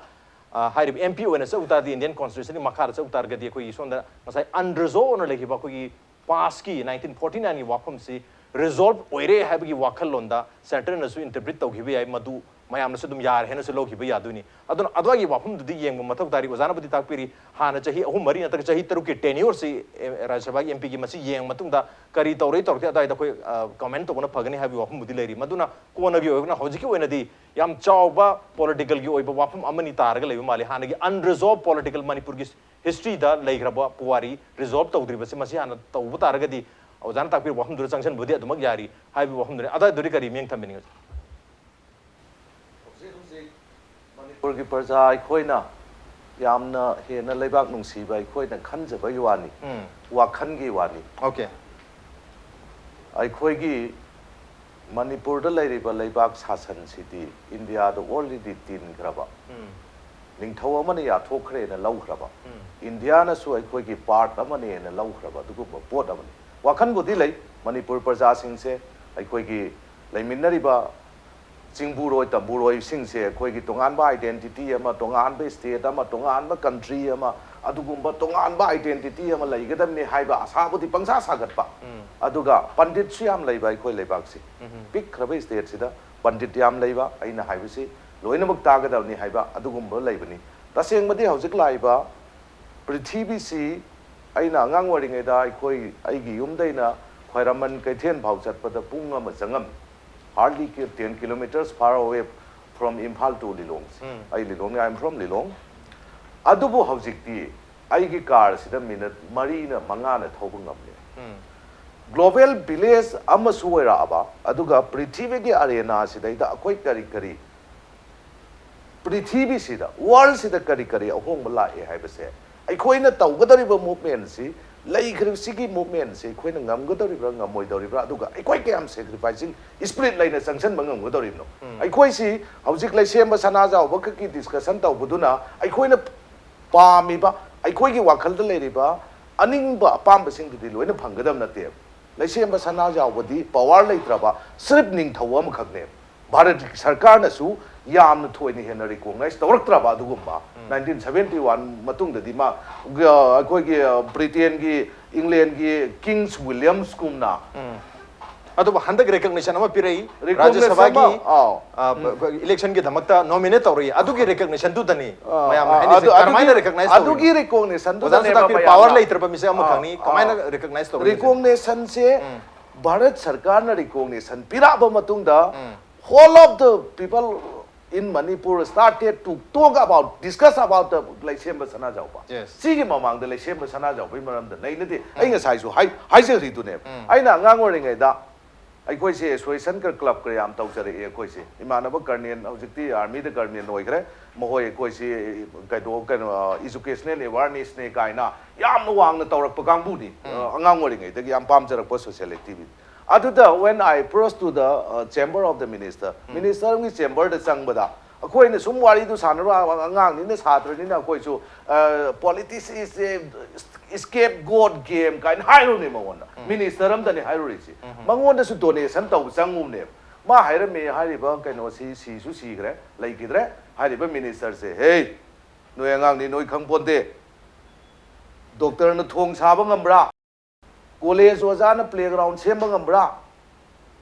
ꯑ, ꯍꯥꯏꯔꯤꯕ MP ꯑꯣꯏꯅ ꯆꯠꯂꯨ ꯇꯥꯔꯗꯤ, Indian constitutionꯒꯤ ꯃꯈꯥꯗ ꯆꯠꯂꯨ ꯇꯥꯔꯒꯗꯤ, ꯑꯩꯈꯣꯏꯒꯤ ꯁꯣꯝꯗ ꯉꯁꯥꯏ unresolved ꯑꯣꯏꯅ ꯂꯩꯈꯤꯕ ꯑꯩꯈꯣꯏꯒꯤ pastꯀꯤ nineteen forty nineꯒꯤ ꯋꯥꯐꯝꯁꯤ resolve ꯑꯣꯏꯔꯦ ꯍꯥꯏꯕꯒꯤ ꯋꯥꯈꯜꯂꯣꯟꯗ centreꯅꯁꯨ interpret ꯇꯧꯈꯤꯕ ꯌꯥꯏ, ꯃꯗꯨ ꯃꯌꯥꯝꯅꯁꯨ ꯑꯗꯨꯝ ꯌꯥꯔꯦ ꯍꯥꯏꯅꯁꯨ ꯂꯧꯈꯤꯕ ꯌꯥꯗꯣꯏꯅꯤ꯫ ꯑꯗꯨꯅ ꯑꯗꯨꯋꯥꯏꯒꯤ ꯋꯥꯐꯝꯗꯨꯗꯤ ꯌꯦꯡꯕ ꯃꯊꯧ ꯇꯥꯔꯤ꯫ ꯑꯣꯖꯥꯅꯕꯨꯗꯤ ꯇꯥꯛꯄꯤꯔꯤ, ꯍꯥꯟꯅ ꯆꯍꯤ ꯑꯍꯨꯝ ꯃꯔꯤ ꯅꯠꯇ꯭ꯔꯒ ꯆꯍꯤ ꯇꯔꯨꯛꯀꯤ tenureꯁꯤ, ꯑꯦ, ꯔꯥꯖ꯭ꯌ ꯁꯚꯥꯒꯤ MPꯒꯤ, ꯃꯁꯤ ꯌꯦꯡꯉ ꯃꯇꯨꯡꯗ ꯀꯔꯤ ꯇꯧꯔꯦ ꯇꯧꯔꯛꯇꯦ ꯑꯗꯨꯋꯥꯏꯗ ꯑꯩꯈꯣꯏ, ꯑ, comment ꯇꯧꯕꯅ ꯐꯒꯅꯤ ꯍꯥꯏꯕꯒꯤ ꯋꯥꯐꯝꯕꯨꯗꯤ ꯂꯩꯔꯤ꯫ ꯃꯗꯨꯅ ꯀꯣꯟꯅꯒꯤ ꯑꯣꯏꯔꯒꯅ, ꯍꯧꯖꯤꯛꯀꯤ ꯑꯣꯏꯅꯗꯤ ꯌꯥꯝ ꯆꯥꯎꯕ politicalꯒꯤ ꯑꯣꯏꯕ ꯋꯥꯐꯝ ꯑꯃꯅꯤ ꯇꯥꯔꯒ ꯂꯩꯕ ꯃꯥꯜꯂꯤ꯫ ꯍꯥꯟꯅꯒꯤ unresolved political ꯃꯅꯤꯄꯨꯔꯒꯤ ꯍꯤꯁꯇ꯭ꯔꯤꯗ ꯂꯩꯈ꯭ꯔꯕ ꯄꯨꯋꯥꯔꯤ ꯔꯤꯖꯣꯜꯕ ꯇꯧꯗ꯭ꯔꯤꯕꯁꯤ ꯃꯁꯤ ꯍꯥꯟꯅ ꯇꯧꯕ ꯇꯥꯔꯒꯗꯤ ꯑꯣꯖꯥꯅ ꯇꯥꯛꯄꯤꯔꯤꯕ ꯋꯥꯐꯝꯗꯨꯗ ꯆꯪꯁꯤꯟꯕꯗꯤ ꯑꯗꯨꯃꯛ ꯌꯥꯔꯤ ꯍꯥꯏꯕꯒꯤ ꯋꯥꯐꯝꯗꯨꯅꯤ꯫ ꯑꯗꯨꯋꯥꯏꯗꯨꯗꯤ ꯀꯔꯤ ꯃꯤꯠꯌꯦꯡ ꯊꯝꯕꯤꯅꯤꯡꯉꯤ? ꯍꯧꯖꯤꯛ ꯍꯧꯖꯤꯛ ꯃꯅꯤꯄꯨꯔꯒꯤ ꯄ꯭ꯔꯖꯥ ꯑꯩꯈꯣꯏꯅ ꯌꯥꯝꯅ ꯍꯦꯟꯅ ꯂꯩꯕꯥꯛ ꯅꯨꯡꯁꯤꯕ ꯑꯩꯈꯣꯏꯅ ꯈꯟꯖꯕꯒꯤ ꯋꯥꯅꯤ, ꯎꯝ꯫ ꯋꯥꯈꯜꯒꯤ ꯋꯥꯅꯤ꯫ ꯑꯣꯀꯦ꯫ ꯑꯩꯈꯣꯏꯒꯤ ꯃꯅꯤꯄꯨꯔꯗ ꯂꯩꯔꯤꯕ ꯂꯩꯕꯥꯛ ꯁꯥꯁꯟꯁꯤꯗꯤ ꯏꯟꯗꯤꯌꯥꯗ ꯑꯣꯜꯔꯦꯗꯤ ꯇꯤꯟꯈ꯭ꯔꯕ, ꯎꯝ꯫ ꯅꯤꯡꯊꯧ ꯑꯃꯅ ꯌꯥꯊꯣꯛꯈ꯭ꯔꯦꯅ ꯂꯧꯈ꯭ꯔꯕ, ꯎꯝ꯫ ꯏꯟꯗꯤꯌꯥꯅꯁꯨ ꯑꯩꯈꯣꯏꯒꯤ ꯄꯥꯔꯠ ꯑꯃꯅꯦꯅ ꯂꯧꯈ꯭ꯔꯕ ꯑꯗꯨꯒꯨꯝꯕ ꯄꯣꯠ ꯑꯃꯅꯤ꯫ ꯋꯥꯈꯜꯕꯨꯗꯤ ꯂꯩ, ꯃꯅꯤꯄꯨꯔ ꯄ꯭ꯔꯖꯥꯁꯤꯡꯁꯦ ꯑꯩꯈꯣꯏꯒꯤ ꯂꯩꯃꯤꯟꯅꯔꯤꯕ ꯆꯤꯡꯕꯨꯔꯣꯏ ꯇꯝꯕꯨꯔꯣꯏꯁꯤꯡꯁꯦ ꯑꯩꯈꯣꯏꯒꯤ ꯇꯣꯉꯥꯟꯕ ꯑꯥꯏꯗꯦꯟꯇꯤꯇꯤ ꯑꯃ, ꯇꯣꯉꯥꯟꯕ ꯁ꯭ꯇꯦꯠ ꯑꯃ, ꯇꯣꯉꯥꯟꯕ ꯀꯟꯇ꯭ꯔꯤ ꯑꯃ, ꯑꯗꯨꯒꯨꯝꯕ ꯇꯣꯉꯥꯟꯕ ꯑꯥꯏꯗꯦꯟꯇꯤꯇꯤ ꯑꯃ ꯂꯩꯒꯗꯕꯅꯤ ꯍꯥꯏꯕ ꯑꯁꯥꯕꯨꯗꯤ ꯄꯪꯁꯥ ꯁꯥꯒꯠꯄ꯫ ꯎꯝ꯫ ꯑꯗꯨꯒ ꯄꯟꯗꯤꯠꯁꯨ ꯌꯥꯝ ꯂꯩꯕ ꯑꯩꯈꯣꯏ ꯂꯩꯕꯥꯛꯁꯤ꯫ ꯎꯝ꯫ ꯄꯤꯛꯈ꯭ꯔꯕ ꯁ꯭ꯇꯦꯠꯁꯤꯗ ꯄꯟꯗꯤꯠ ꯌꯥꯝ ꯂꯩꯕ, ꯑꯩꯅ ꯍꯥꯏꯕꯁꯤ ꯂꯣꯏꯅꯃꯛ ꯇꯥꯒꯗꯕꯅꯤ ꯍꯥꯏꯕ ꯑꯗꯨꯒꯨꯝꯕ ꯂꯩꯕꯅꯤ꯫ ꯇꯁꯦꯡꯕꯗꯤ ꯍꯧꯖꯤꯛ ꯂꯥꯛꯏꯕ ꯄ꯭ꯔꯤꯊꯤꯕꯤꯁꯤ, ꯑꯩꯅ ꯑꯉꯥꯡ ꯑꯣꯏꯔꯤꯉꯩꯗ ꯑꯩꯈꯣꯏ, ꯑꯩꯒꯤ ꯌꯨꯝꯗꯩꯅ ꯈ꯭ꯋꯥꯏꯔꯝꯕꯟ ꯀꯩꯊꯦꯜ ꯐꯥꯎ ꯆꯠꯄꯗ ꯄꯨꯡ ꯑꯃ ꯆꯪꯉꯝꯃꯤ꯫ Hardly ten kilometers far away from Imphal to Lilong꯫ ꯎꯝ꯫ ꯑꯩ ꯂꯤꯂꯣꯡ, I am from Lilong꯫ ꯑꯗꯨꯕꯨ ꯍꯧꯖꯤꯛꯇꯤ ꯑꯩꯒꯤ ꯀꯥꯔꯁꯤꯗ ꯃꯤꯅꯠ ꯃꯔꯤꯅ ꯃꯉꯥꯅ ꯊꯧꯕ ꯉꯝꯂꯦ꯫ ꯎꯝ꯫ Global village ꯑꯃꯁꯨ ꯑꯣꯏꯔꯛꯑꯕ, ꯑꯗꯨꯒ ꯄ꯭ꯔꯤꯊꯤꯕꯤꯒꯤ ꯑꯔꯦꯅꯥꯁꯤꯗꯩꯗ ꯑꯩꯈꯣꯏ ꯀꯔꯤ ꯀꯔꯤ ꯄ꯭ꯔꯤꯊꯤꯕꯤꯁꯤꯗ, ꯋꯥꯔꯜꯁꯤꯗ ꯀꯔꯤ ꯀꯔꯤ ꯑꯍꯣꯡꯕ ꯂꯥꯛꯑꯦ ꯍꯥꯏꯕꯁꯦ ꯑꯩꯈꯣꯏꯅ ꯇꯧꯒꯗꯧꯔꯤꯕ ꯃꯨꯞꯃꯦꯟꯁꯤ, ꯂꯩꯈ꯭ꯔꯤꯕꯁꯤꯒꯤ ꯃꯨꯞꯃꯦꯟꯁꯤ ꯑꯩꯈꯣꯏꯅ ꯉꯝꯒꯗꯧꯔꯤꯕ꯭ꯔꯥ ꯉꯝꯃꯣꯏꯗꯧꯔꯤꯕ꯭ꯔꯥ, ꯑꯗꯨꯒ ꯑꯩꯈꯣꯏ ꯀꯌꯥꯝ ꯁꯦꯀ꯭ꯔꯤꯐꯥꯏꯁꯤꯡ ꯁ꯭ꯄꯤꯔꯤꯠ ꯂꯩꯅ ꯆꯪꯁꯤꯟꯕ ꯉꯝꯒꯗꯧꯔꯤꯕꯅꯣ? ꯎꯝ꯫ ꯑꯩꯈꯣꯏꯁꯤ ꯍꯧꯖꯤꯛ ꯂꯩꯁꯦꯝꯕ ꯁꯅꯥꯖꯥꯎꯕ ꯈꯛꯀꯤ ꯗꯤꯁꯀꯁꯟ ꯇꯧꯕꯗꯨꯅ ꯑꯩꯈꯣꯏꯅ ꯄꯥꯝꯃꯤꯕ, ꯑꯩꯈꯣꯏꯒꯤ ꯋꯥꯈꯜꯗ ꯂꯩꯔꯤꯕ ꯑꯅꯤꯡꯕ ꯑꯄꯥꯝꯕꯁꯤꯡꯗꯨꯗꯤ ꯂꯣꯏꯅ ꯐꯪꯒꯗꯕ ꯅꯠꯇꯦꯕ꯫ ꯂꯩꯁꯦꯝꯕ ꯁꯅꯥꯖꯥꯎꯕꯗꯤ ꯄꯋꯥꯔ ꯂꯩꯇ꯭ꯔꯕ ꯁ꯭ꯔꯤꯞ ꯅꯤꯡꯊꯧ ꯑꯃꯈꯛꯅꯦꯕ꯫ ꯚꯥꯔꯠ ꯁꯔꯀꯥꯔꯅꯁꯨ ꯌꯥꯝꯅ ꯊꯣꯏꯅ ꯍꯦꯟꯅ ꯔꯤꯀꯣꯛꯅꯥꯏꯁ ꯇꯧꯔꯛꯇ꯭ꯔꯕ ꯑꯗꯨꯒꯨꯝꯕ꯫ ꯎꯝ꯫ Nineteen seventy one ꯃꯇꯨꯡꯗꯗꯤ ꯃꯥ, ꯑ, ꯑꯩꯈꯣꯏꯒꯤ, ꯑ, ꯕ꯭ꯔꯤꯇꯦꯟꯒꯤ, ꯏꯪꯂꯦꯟꯒꯤ ꯀꯤꯡꯁ ꯋꯤꯂꯤꯌꯝꯁꯀꯨꯝꯅ ꯎꯝ꯫ ꯑꯗꯨꯕꯨ ꯍꯟꯗꯛ ꯔꯤꯀꯛꯅꯤꯁꯟ ꯑꯃ ꯄꯤꯔꯛꯏ ꯔꯤꯀꯣꯛꯅꯦꯁꯟ ꯔꯥꯖ꯭ꯌ ꯁꯚꯥꯒꯤ, ꯑꯃ, ꯑꯥꯎ꯫ ꯑ, ꯕ-, ꯕ-, ꯏꯂꯦꯛꯁꯟꯒꯤꯗꯃꯛꯇ ꯅꯣꯃꯤꯅꯦꯠ ꯇꯧꯔꯛꯏ꯫ ꯑꯗꯨꯒꯤ ꯔꯤꯀꯛꯅꯤꯁꯟꯗꯨꯗꯅꯤ ꯑ, ꯃꯌꯥꯝꯅ ꯑ, ꯍꯥꯏꯅꯔꯤꯁꯦ꯫ ꯑꯗꯨ-, ꯀꯔꯝꯍꯥꯏꯅ ꯑꯗꯨꯒꯤ, ꯔꯤꯀꯛꯅꯥꯏꯁ ꯑꯗꯨꯒꯤ ꯇꯧꯔꯤꯅꯣ? ꯔꯤꯀꯣꯛꯅꯦꯁꯟꯗꯨ ꯑꯣꯖꯥꯅꯁꯨ ꯅꯦꯕ ꯇꯥꯛꯄꯤ, ꯃꯌꯥꯝ ꯄꯋꯥꯔ ꯑꯃ꯫ ꯂꯩꯇ꯭ꯔꯕ ꯃꯤꯁꯛ ꯑ, ꯑꯃꯈꯛꯅꯤ, ꯀꯃꯥꯏꯅ ꯔꯤꯀꯛꯅꯥꯏꯁ ꯇꯧꯔꯤꯅꯣ? ꯔꯤꯀꯣꯛꯅꯦꯁꯟꯁꯦ ꯎꯝ꯫ ꯚꯥꯔꯠ ꯁꯔꯀꯥꯔꯅ ꯔꯤꯀꯣꯛꯅꯦꯁꯟ ꯄꯤꯔꯛꯑꯕ ꯃꯇꯨꯡꯗ ꯎꯝ꯫ whole of the people in Manipur started to talk about, discuss about the ꯂꯩꯁꯦꯝꯕ Sanajaoba. Yes. ꯁꯤꯒꯤ ꯃꯃꯥꯡꯗ ꯂꯩꯁꯦꯝꯕ ꯁꯅꯥꯖꯥꯎꯕꯒꯤ ꯃꯔꯝꯗ ꯂꯩꯅꯗꯦ꯫ ꯑꯩ ꯉꯁꯥꯏꯁꯨ ꯍꯥꯏ-, ꯍꯥꯏꯖꯈ꯭ꯔꯤꯗꯨꯅꯦꯕ꯫ ꯑꯩꯅ ꯑꯉꯥꯡ ꯑꯣꯏꯔꯤꯉꯩꯗ ꯑꯩꯈꯣꯏꯁꯦ association ꯀ club ꯀ ꯌꯥꯝ ꯇꯧꯖꯔꯛꯑꯦ꯫ ꯑꯩꯈꯣꯏꯁꯦ ꯏꯃꯥꯟꯅꯕ colonel, ꯍꯧꯖꯤꯛꯇꯤ army ꯗ colonel ꯑꯣꯏꯈ꯭ꯔꯦ, ꯃꯈꯣꯏ ꯑꯩꯈꯣꯏꯁꯤ ꯀꯩꯅꯣ, ꯀꯩꯅꯣ, educational awareness ꯅꯦ ꯀꯥꯏꯅ ꯌꯥꯝꯅ ꯋꯥꯡꯅ ꯇꯧꯔꯛꯄ ꯀꯥꯡꯕꯨꯅꯤ꯫ ꯑꯉꯥꯡ ꯑꯣꯏꯔꯤꯉꯩꯗꯒꯤ ꯌꯥꯝ ꯄꯥꯝꯖꯔꯛꯄ social activity꯫ ꯑꯗꯨꯗ when I approach to the, uh, chamber of the minister, minister ꯑꯃꯒꯤ chamber ꯗ ꯆꯪꯕꯗ ꯑꯩꯈꯣꯏꯅ ꯁꯨꯝ ꯋꯥꯔꯤꯗꯨ ꯁꯥꯟꯅꯔꯨ, ꯑꯉꯥꯡꯅꯤꯅ, ꯁꯥꯇ꯭ꯔꯅꯤꯅ ꯑꯩꯈꯣꯏꯁꯨ, uh, politics is a scapegoat game ꯀꯥꯏꯅ ꯍꯥꯏꯔꯨꯅꯦ ꯃꯉꯣꯟꯗ꯫ Minister ꯑꯝꯗꯅꯤ ꯍꯥꯏꯔꯨꯔꯤꯁꯤ꯫ ꯃꯉꯣꯟꯗꯁꯨ donation ꯇꯧꯕ ꯆꯪꯉꯨꯕꯅꯦꯕ꯫ ꯃꯥ ꯍꯥꯏꯔꯝꯃꯦ, ꯍꯥꯏꯔꯤꯕ ꯀꯩꯅꯣꯁꯤ ꯁꯤꯁꯨ ꯁꯤꯈ꯭ꯔꯦ, ꯂꯩꯈꯤꯗ꯭ꯔꯦ꯫ ꯍꯥꯏꯔꯤꯕ minister ꯁꯦ, "ꯍꯦ, ꯅꯣꯏ ꯑꯉꯥꯡꯅꯤ, ꯅꯣꯏ ꯈꯪꯄꯣꯟꯇꯦ꯫ Doctor ꯅ ꯊꯣꯡ ꯁꯥꯕ ꯉꯝꯕ꯭ꯔꯥ? College ꯑꯣꯖꯥꯅ playground ꯁꯦꯝꯕ ꯉꯝꯕ꯭ꯔꯥ?"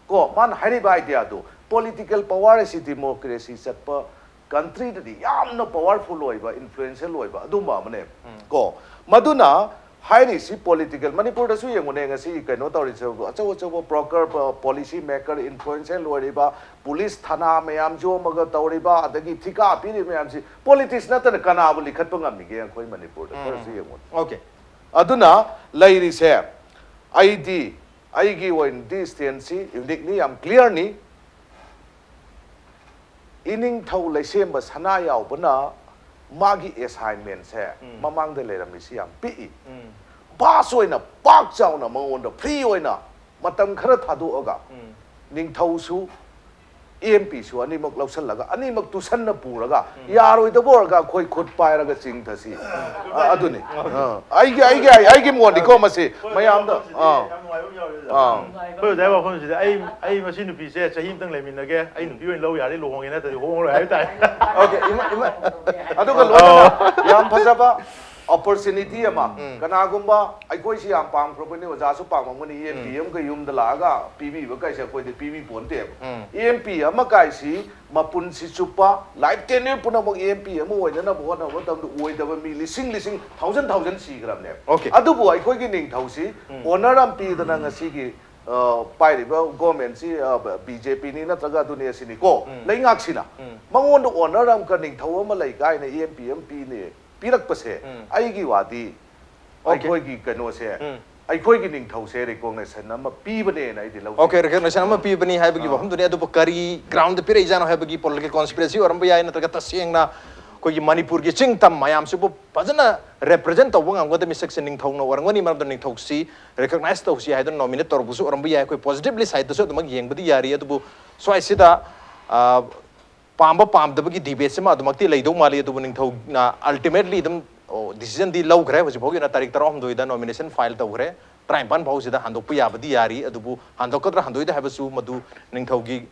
ꯀꯣ, ꯃꯥꯅ ꯍꯥꯏꯔꯤꯕ idea ꯗꯨ, political power ꯑꯁꯤ democracy ꯆꯠꯄ country ꯗꯗꯤ ꯌꯥꯝꯅ powerful ꯑꯣꯏꯕ, influential ꯑꯣꯏꯕ ꯑꯗꯨꯝꯕ ꯑꯃꯅꯦꯕ꯫ ꯀꯣ, ꯃꯗꯨꯅ ꯍꯥꯏꯔꯤꯁꯤ political, ꯃꯅꯤꯄꯨꯔꯗꯁꯨ ꯌꯦꯡꯉꯨꯅꯦ, ꯉꯁꯤ ꯀꯩꯅꯣ ꯇꯧꯔꯤꯁꯦ, ꯑꯆꯧ ꯑꯆꯧꯕ broker, policy maker, influential ꯑꯣꯏꯔꯤꯕ, police ꯊꯥꯅꯥ ꯃꯌꯥꯝ ꯌꯣꯝꯃꯒ ꯇꯧꯔꯤꯕ, ꯑꯗꯒꯤ ꯊꯤꯀꯥ ꯄꯤꯔꯤꯕ ꯃꯌꯥꯝꯁꯤ politics ꯅꯠꯇꯅ ꯀꯅꯥꯕꯨ ꯂꯤꯈꯠꯄ ꯉꯝꯃꯤꯒꯦ ꯑꯩꯈꯣꯏ ꯃꯅꯤꯄꯨꯔꯗ? ꯈꯔꯁꯨ ꯌꯦꯡꯉꯨꯅꯦ꯫ Okay. ꯑꯗꯨꯅ ꯂꯩꯔꯤꯁꯦ, ꯑꯩꯗꯤ, ꯑꯩꯒꯤ ꯑꯣꯏꯅꯗꯤ stand ꯁꯤ unique ꯅꯤ, ꯌꯥꯝ clear ꯅꯤ꯫ ꯏꯅꯤꯡꯊꯧ ꯂꯩꯁꯦꯝꯕ ꯁꯅꯥ ꯌꯥꯎꯕꯅ ꯃꯥꯒꯤ assignment ꯁꯦ ꯃꯃꯥꯡꯗ ꯂꯩꯔꯝꯃꯤꯁꯤ ꯌꯥꯝ ꯄꯤꯛꯏ꯫ Vast ꯑꯣꯏꯅ, ꯄꯥꯛ ꯆꯥꯎꯅ ꯃꯉꯣꯟꯗ free ꯑꯣꯏꯅ ꯃꯇꯝ ꯈꯔ ꯊꯥꯗꯣꯛꯑꯒ ꯅꯤꯡꯊꯧꯁꯨ, M P ꯁꯨ ꯑꯅꯤꯃꯛ ꯂꯧꯁꯜꯂꯒ, ꯑꯅꯤꯃꯛ ꯇꯨꯁꯟꯅ ꯄꯨꯔꯒ, ꯌꯥꯔꯣꯏꯗꯕ ꯑꯣꯏꯔꯒ ꯑꯩꯈꯣꯏ ꯈꯨꯠ ꯄꯥꯏꯔꯒ ꯆꯤꯡꯊꯁꯤ꯫ ꯑ, ꯑꯗꯨꯅꯤ꯫ ꯑ, ꯑꯩꯒꯤ, ꯑꯩꯒꯤ, ꯑꯩꯒꯤ ꯃꯣꯠꯅꯤꯀꯣ ꯃꯁꯤ꯫ ꯃꯌꯥꯝꯗ, ꯑꯥ꯫ ꯑꯥ꯫ ꯑꯩꯈꯣꯏ ꯑꯣꯖꯥꯒꯤ ꯋꯥꯐꯝꯁꯤꯗ ꯑꯩ, ꯑꯩ ꯃꯁꯤ ꯅꯨꯄꯤꯁꯦ ꯆꯍꯤ ꯑꯃꯇꯪ ꯂꯩꯃꯤꯟꯅꯒꯦ, ꯑꯩ ꯅꯨꯄꯤ ꯑꯣꯏꯅ ꯂꯧ ꯌꯥꯔꯗꯤ ꯂꯨꯍꯣꯡꯒꯦ, ꯅꯠꯇ꯭ꯔꯗꯤ ꯍꯣꯡꯉꯔꯣꯏ ꯍꯥꯏꯕ ꯇꯥꯔꯦ꯫ Okay, ꯏꯃꯥ, ꯏꯃꯥ꯫ ꯑꯗꯨꯒ ꯂꯣꯏꯅꯅ ꯌꯥꯝ ꯐꯖꯕ opportunity ꯑꯃ, ꯀꯅꯥꯒꯨꯝꯕ ꯑꯩꯈꯣꯏꯁꯤ ꯌꯥꯝ ꯄꯥꯝꯈ꯭ꯔꯕꯅꯤ, ꯑꯣꯖꯥꯁꯨ ꯄꯥꯝꯃꯝꯒꯅꯤ, M P ꯑꯃꯒ ꯌꯨꯝꯗ ꯂꯥꯛꯑꯒ ꯄꯤꯕꯤꯕ ꯀꯥꯏꯁꯦ ꯑꯩꯈꯣꯏꯗꯤ ꯄꯤꯕꯤ ꯄꯣꯟꯇꯦꯕ꯫ M P ꯑꯃ ꯀꯥꯏꯁꯤ ꯃꯄꯨꯟꯁꯤ ꯆꯨꯞꯄ, life tenure ꯄꯨꯝꯅꯃꯛ M P ꯑꯃ ꯑꯣꯏꯅꯅꯕ ꯍꯣꯠꯅꯕ ꯃꯇꯝꯗ ꯑꯣꯏꯗꯕ ꯃꯤ ꯂꯤꯁꯤꯡ ꯂꯤꯁꯤꯡ, thousand thousand ꯁꯤꯈ꯭ꯔꯕꯅꯦꯕ꯫ Okay. ꯑꯗꯨꯕꯨ ꯑꯩꯈꯣꯏꯒꯤ ꯅꯤꯡꯊꯧꯁꯤ honor ꯑꯃ ꯄꯤꯗꯅ ꯉꯁꯤꯒꯤ ꯑ, ꯄꯥꯏꯔꯤꯕ ꯒꯣꯔꯃꯦꯟꯁꯤ ꯕꯤ ꯖꯦ ꯄꯤꯅꯤ ꯅꯠꯇ꯭ꯔꯒ ꯑꯗꯨꯅꯤ ꯑꯁꯤꯅꯤꯀꯣ, ꯂꯩꯉꯥꯛꯁꯤꯅ ꯃꯉꯣꯟꯗ ꯑꯣꯅꯔ ꯑꯃꯒ ꯅꯤꯡꯊꯧ ꯑꯃ ꯂꯩ ꯀꯥꯏꯅ ꯑꯦꯝ ꯄꯤ ꯑꯦꯝ ꯄꯤꯅꯤ ꯄꯤꯔꯛꯄꯁꯦ, ꯑꯩꯒꯤ ꯋꯥꯗꯤ ꯑꯩꯈꯣꯏꯒꯤ ꯀꯩꯅꯣꯁꯦ, ꯑꯩꯈꯣꯏꯒꯤ ꯅꯤꯡꯊꯧꯁꯦ ꯔꯤꯀꯣꯛꯅꯦꯁꯟ ꯑꯃ ꯄꯤꯕꯅꯦꯅ ꯑꯩꯗꯤ ꯂꯧꯖꯩ꯫ ꯑꯣꯀꯦ, ꯔꯤꯀꯣꯛꯅꯦꯁꯟ ꯑꯃ ꯄꯤꯕꯅꯤ ꯍꯥꯏꯕꯒꯤ ꯋꯥꯐꯝꯗꯨꯅꯤ꯫ ꯑꯗꯨꯕꯨ ꯀꯔꯤ ꯒ꯭ꯔꯥꯎꯟꯗ ꯄꯤꯔꯛꯏꯖꯥꯠꯅꯣ ꯍꯥꯏꯕꯒꯤ ꯄꯣꯂꯤꯇꯤꯀꯦꯜ ꯀꯣꯟꯁꯄꯤꯔꯦꯁꯤ ꯑꯣꯏꯔꯝꯕ ꯌꯥꯏ, ꯅꯠꯇ꯭ꯔꯒ ꯇꯁꯦꯡꯅ ꯑꯩꯈꯣꯏꯒꯤ ꯃꯅꯤꯄꯨꯔꯒꯤ ꯆꯤꯡ ꯇꯝ ꯃꯌꯥꯝꯁꯤꯕꯨ ꯐꯖꯅ ꯔꯦꯄ꯭ꯔꯖꯦꯟ ꯇꯧꯕ ꯉꯝꯒꯗꯕ ꯃꯤꯁꯛꯁꯦ ꯅꯤꯡꯊꯧꯅ ꯑꯣꯏꯔꯝꯒꯅꯤ, ꯃꯔꯝꯗꯤ ꯅꯤꯡꯊꯧꯁꯤ ꯔꯤꯀꯣꯛꯅꯥꯏꯁ ꯇꯧꯁꯤ ꯍꯥꯏꯗꯨꯅ ꯅꯣꯃꯤꯅꯦꯠ ꯇꯧꯔꯛꯄꯁꯨ ꯑꯣꯏꯔꯝꯕ ꯌꯥꯏ꯫ ꯑꯩꯈꯣꯏ ꯄꯣꯖꯤꯇꯤꯚꯂꯤ ꯁꯥꯏꯗꯇꯁꯨ ꯑꯗꯨꯃꯛ ꯌꯦꯡꯕꯗꯤ ꯌꯥꯔꯤ꯫ ꯑꯗꯨꯕꯨ ꯁ꯭ꯋꯥꯏꯁꯤꯗ, ꯑ, ꯄꯥꯝꯕ ꯄꯥꯝꯗꯕꯒꯤ ꯗꯤꯕꯦꯠꯁꯤꯃ ꯑꯗꯨꯃꯛꯇꯤ ꯂꯩꯗꯧ ꯃꯥꯜꯂꯤ꯫ ꯑꯗꯨꯕꯨ ꯅꯤꯡꯊꯧꯅ ꯑꯜꯇꯤꯃꯦꯠꯂꯤ ꯑꯗꯨꯝ, ꯑꯣ, ꯗꯤꯁꯤꯖꯟꯗꯤ ꯂꯧꯈ꯭ꯔꯦ꯫ ꯍꯧꯖꯤꯛ ꯐꯥꯎꯒꯤ ꯑꯣꯏꯅ ꯇꯥꯔꯤꯛ ꯇꯔꯥꯍꯨꯝꯗꯣꯏꯗ ꯅꯣꯃꯤꯅꯦꯁꯟ ꯐꯥꯏꯜ ꯇꯧꯈ꯭ꯔꯦ꯫ ꯇꯔꯥꯅꯤꯄꯥꯟ ꯐꯥꯎꯁꯤꯗ ꯍꯟꯗꯣꯛꯄ ꯌꯥꯕꯗꯤ ꯌꯥꯔꯤ꯫ ꯑꯗꯨꯕꯨ ꯍꯟꯗꯣꯛꯀꯗ꯭ꯔꯥ ꯍꯟꯗꯣꯛꯏꯗ ꯍꯥꯏꯕꯁꯨ ꯃꯗꯨ ꯅꯤꯡꯊꯧꯒꯤ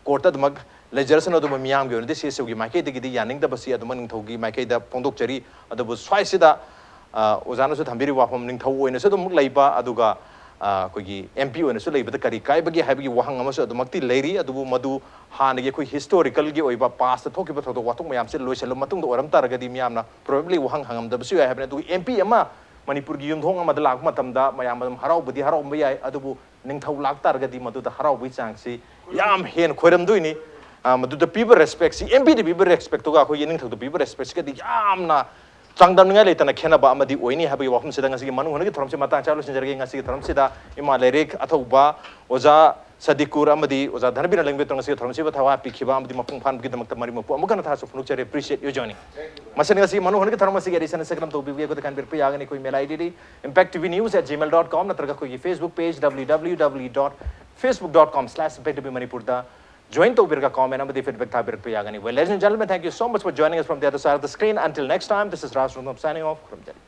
ꯀꯣꯔꯠꯇ ꯑꯗꯨꯃꯛ ꯂꯩꯖꯔꯁꯅꯨ꯫ ꯑꯗꯨꯕꯨ ꯃꯤꯌꯥꯝꯒꯤ ꯑꯣꯏꯅꯗꯤ ꯁꯤ ꯑꯦꯁ ꯌꯨꯒꯤ ꯃꯥꯏꯀꯩꯗꯒꯤꯗꯤ ꯌꯥꯅꯤꯡꯗꯕꯁꯤ ꯑꯗꯨꯃꯛ ꯅꯤꯡꯊꯧꯒꯤ ꯃꯥꯏꯀꯩꯗ ꯐꯣꯡꯗꯣꯛꯆꯔꯤ꯫ ꯑꯗꯨꯕꯨ ꯁ꯭ꯋꯥꯏꯁꯤꯗ, ꯑ, ꯑꯣꯖꯥꯅꯁꯨ ꯊꯝꯕꯤꯔꯤꯕ ꯋꯥꯐꯝ, ꯅꯤꯡꯊꯧ ꯑꯣꯏꯅꯁꯨ ꯑꯗꯨꯃꯛ ꯂꯩꯕ, ꯑꯗꯨꯒ, ꯑ, ꯑꯩꯈꯣꯏꯒꯤ ꯑꯦꯝ ꯄꯤ ꯑꯣꯏꯅꯁꯨ ꯂꯩꯕꯗ ꯀꯔꯤ ꯀꯥꯏꯕꯒꯦ ꯍꯥꯏꯕꯒꯤ ꯋꯥꯍꯪ ꯑꯃꯁꯨ ꯑꯗꯨꯃꯛꯇꯤ ꯂꯩꯔꯤ꯫ ꯑꯗꯨꯕꯨ ꯃꯗꯨ ꯍꯥꯟꯅꯒꯤ ꯑꯩꯈꯣꯏ ꯍꯤꯁꯇꯣꯔꯤꯀꯦꯜꯒꯤ ꯑꯣꯏꯕ ꯄꯥꯁꯇ ꯊꯣꯛꯈꯤꯕ ꯊꯧꯗꯣꯛ ꯋꯥꯊꯣꯛ ꯃꯌꯥꯝꯁꯦ ꯂꯣꯏꯁꯤꯜꯂꯕ ꯃꯇꯨꯡꯗ ꯑꯣꯏꯔꯝ ꯇꯥꯔꯒꯗꯤ ꯃꯤꯌꯥꯝꯅ ꯄ꯭ꯔꯣꯕꯦꯕꯂꯤ ꯋꯥꯍꯪ ꯍꯪꯉꯝꯗꯕꯁꯨ ꯌꯥꯏ ꯍꯥꯏꯕꯅꯤ꯫ ꯑꯗꯨꯒ ꯑꯦꯝ ꯄꯤ ꯑꯃ ꯃꯅꯤꯄꯨꯔꯒꯤ ꯌꯨꯝꯊꯣꯡ ꯑꯃꯗ ꯂꯥꯛꯄ ꯃꯇꯝꯗ ꯃꯌꯥꯝ ꯑꯗꯨꯝ ꯍꯔꯥꯎꯕꯗꯤ ꯍꯔꯥꯎꯔꯝꯕ ꯌꯥꯏ, ꯑꯗꯨꯕꯨ ꯅꯤꯡꯊꯧ ꯂꯥꯛꯇꯥꯔꯒꯗꯤ ꯃꯗꯨꯗ ꯍꯔꯥꯎꯕꯒꯤ ꯆꯥꯡꯁꯤ ꯌꯥꯝ ꯍꯦꯟꯅ ꯈꯣꯏꯔꯝꯗꯣꯏꯅꯤ꯫ ꯑ, ꯃꯗꯨꯗ ꯄꯤꯕ ꯔꯦꯁꯄꯦꯛꯁꯤ, ꯑꯦꯝ ꯄꯤꯗ ꯄꯤꯕ ꯔꯦꯁꯄꯦꯛꯇꯨꯒ ꯑꯩꯈꯣꯏꯒꯤ ꯅꯤꯡꯊꯧꯗ ꯄꯤꯕ ꯔꯦꯁꯄꯦꯛꯁꯤꯒꯗꯤ ꯌꯥꯝꯅ ꯆꯥꯡꯗꯝꯅꯤꯡꯉꯥꯏ ꯂꯩꯇꯅ ꯈꯦꯠꯅꯕ ꯑꯃꯗꯤ ꯑꯣꯏꯅꯤ ꯍꯥꯏꯕꯒꯤ ꯋꯥꯐꯝꯁꯤꯗ ꯉꯁꯤꯒꯤ ꯃꯅꯨꯡ ꯍꯨꯠꯅꯒꯤ ꯊꯧꯔꯝꯁꯤ ꯃꯇꯥꯡ ꯆꯥ ꯂꯣꯏꯁꯤꯟꯖꯔꯒꯦ꯫ ꯉꯁꯤꯒꯤ ꯊꯧꯔꯝꯁꯤꯗ ꯏꯃꯥ ꯂꯩꯔꯤꯛ ꯑꯊꯧꯕ ꯑꯣꯖꯥ ꯁꯗꯤꯀꯨꯔ ꯑꯃꯗꯤ ꯑꯣꯖꯥ ꯙꯅꯕꯤꯔ ꯂꯦꯡꯕꯦꯠꯇ ꯉꯁꯤꯒꯤ ꯊꯧꯔꯝꯁꯤꯕꯨ ꯊꯋꯥꯏ ꯄꯤꯈꯤꯕ ꯑꯃꯗꯤ ꯃꯄꯨꯡ ꯐꯥꯍꯟꯕꯒꯤꯗꯃꯛꯇ ꯃꯔꯤ ꯃꯄꯨ ꯑꯃꯨꯛ ꯍꯟꯅ ꯊꯥꯒꯠꯆꯕ ꯐꯣꯡꯗꯣꯛꯆꯔꯤ꯫ Appreciate your joining꯫ ꯃꯁꯤꯅ ꯉꯁꯤꯒꯤ ꯃꯅꯨꯡ ꯍꯨꯠꯅꯒꯤ ꯊꯧꯔꯝ ꯑꯁꯤꯒꯤ ꯑꯦꯗꯤꯁꯟ ꯑꯁꯤ ꯀꯔꯝ ꯇꯧꯕꯤꯕꯒꯦ ꯑꯩꯈꯣꯏꯗ ꯈꯟꯕꯤꯔꯛꯄ ꯌꯥꯒꯅꯤ꯫ ꯑꯩꯈꯣꯏ email I ꯗꯤꯗꯤ impact T V news at gmail dot com ꯅꯠꯇ꯭ꯔꯒ ꯑꯩꯈꯣꯏꯒꯤ Facebook page W W W dot facebook dot com slash impact T V Manipur ꯗ join ꯇꯧꯕꯤꯔꯒ comment ꯑꯃꯗꯤ feedback ꯊꯥꯕꯤꯔꯛꯄ ꯌꯥꯒꯅꯤ꯫ Well, ladies and gentlemen, thank you so much for joining us from the other side of the screen. Until next time, this is Raj Rungam signing off. ꯈꯨꯔꯨꯝꯖꯔꯤ꯫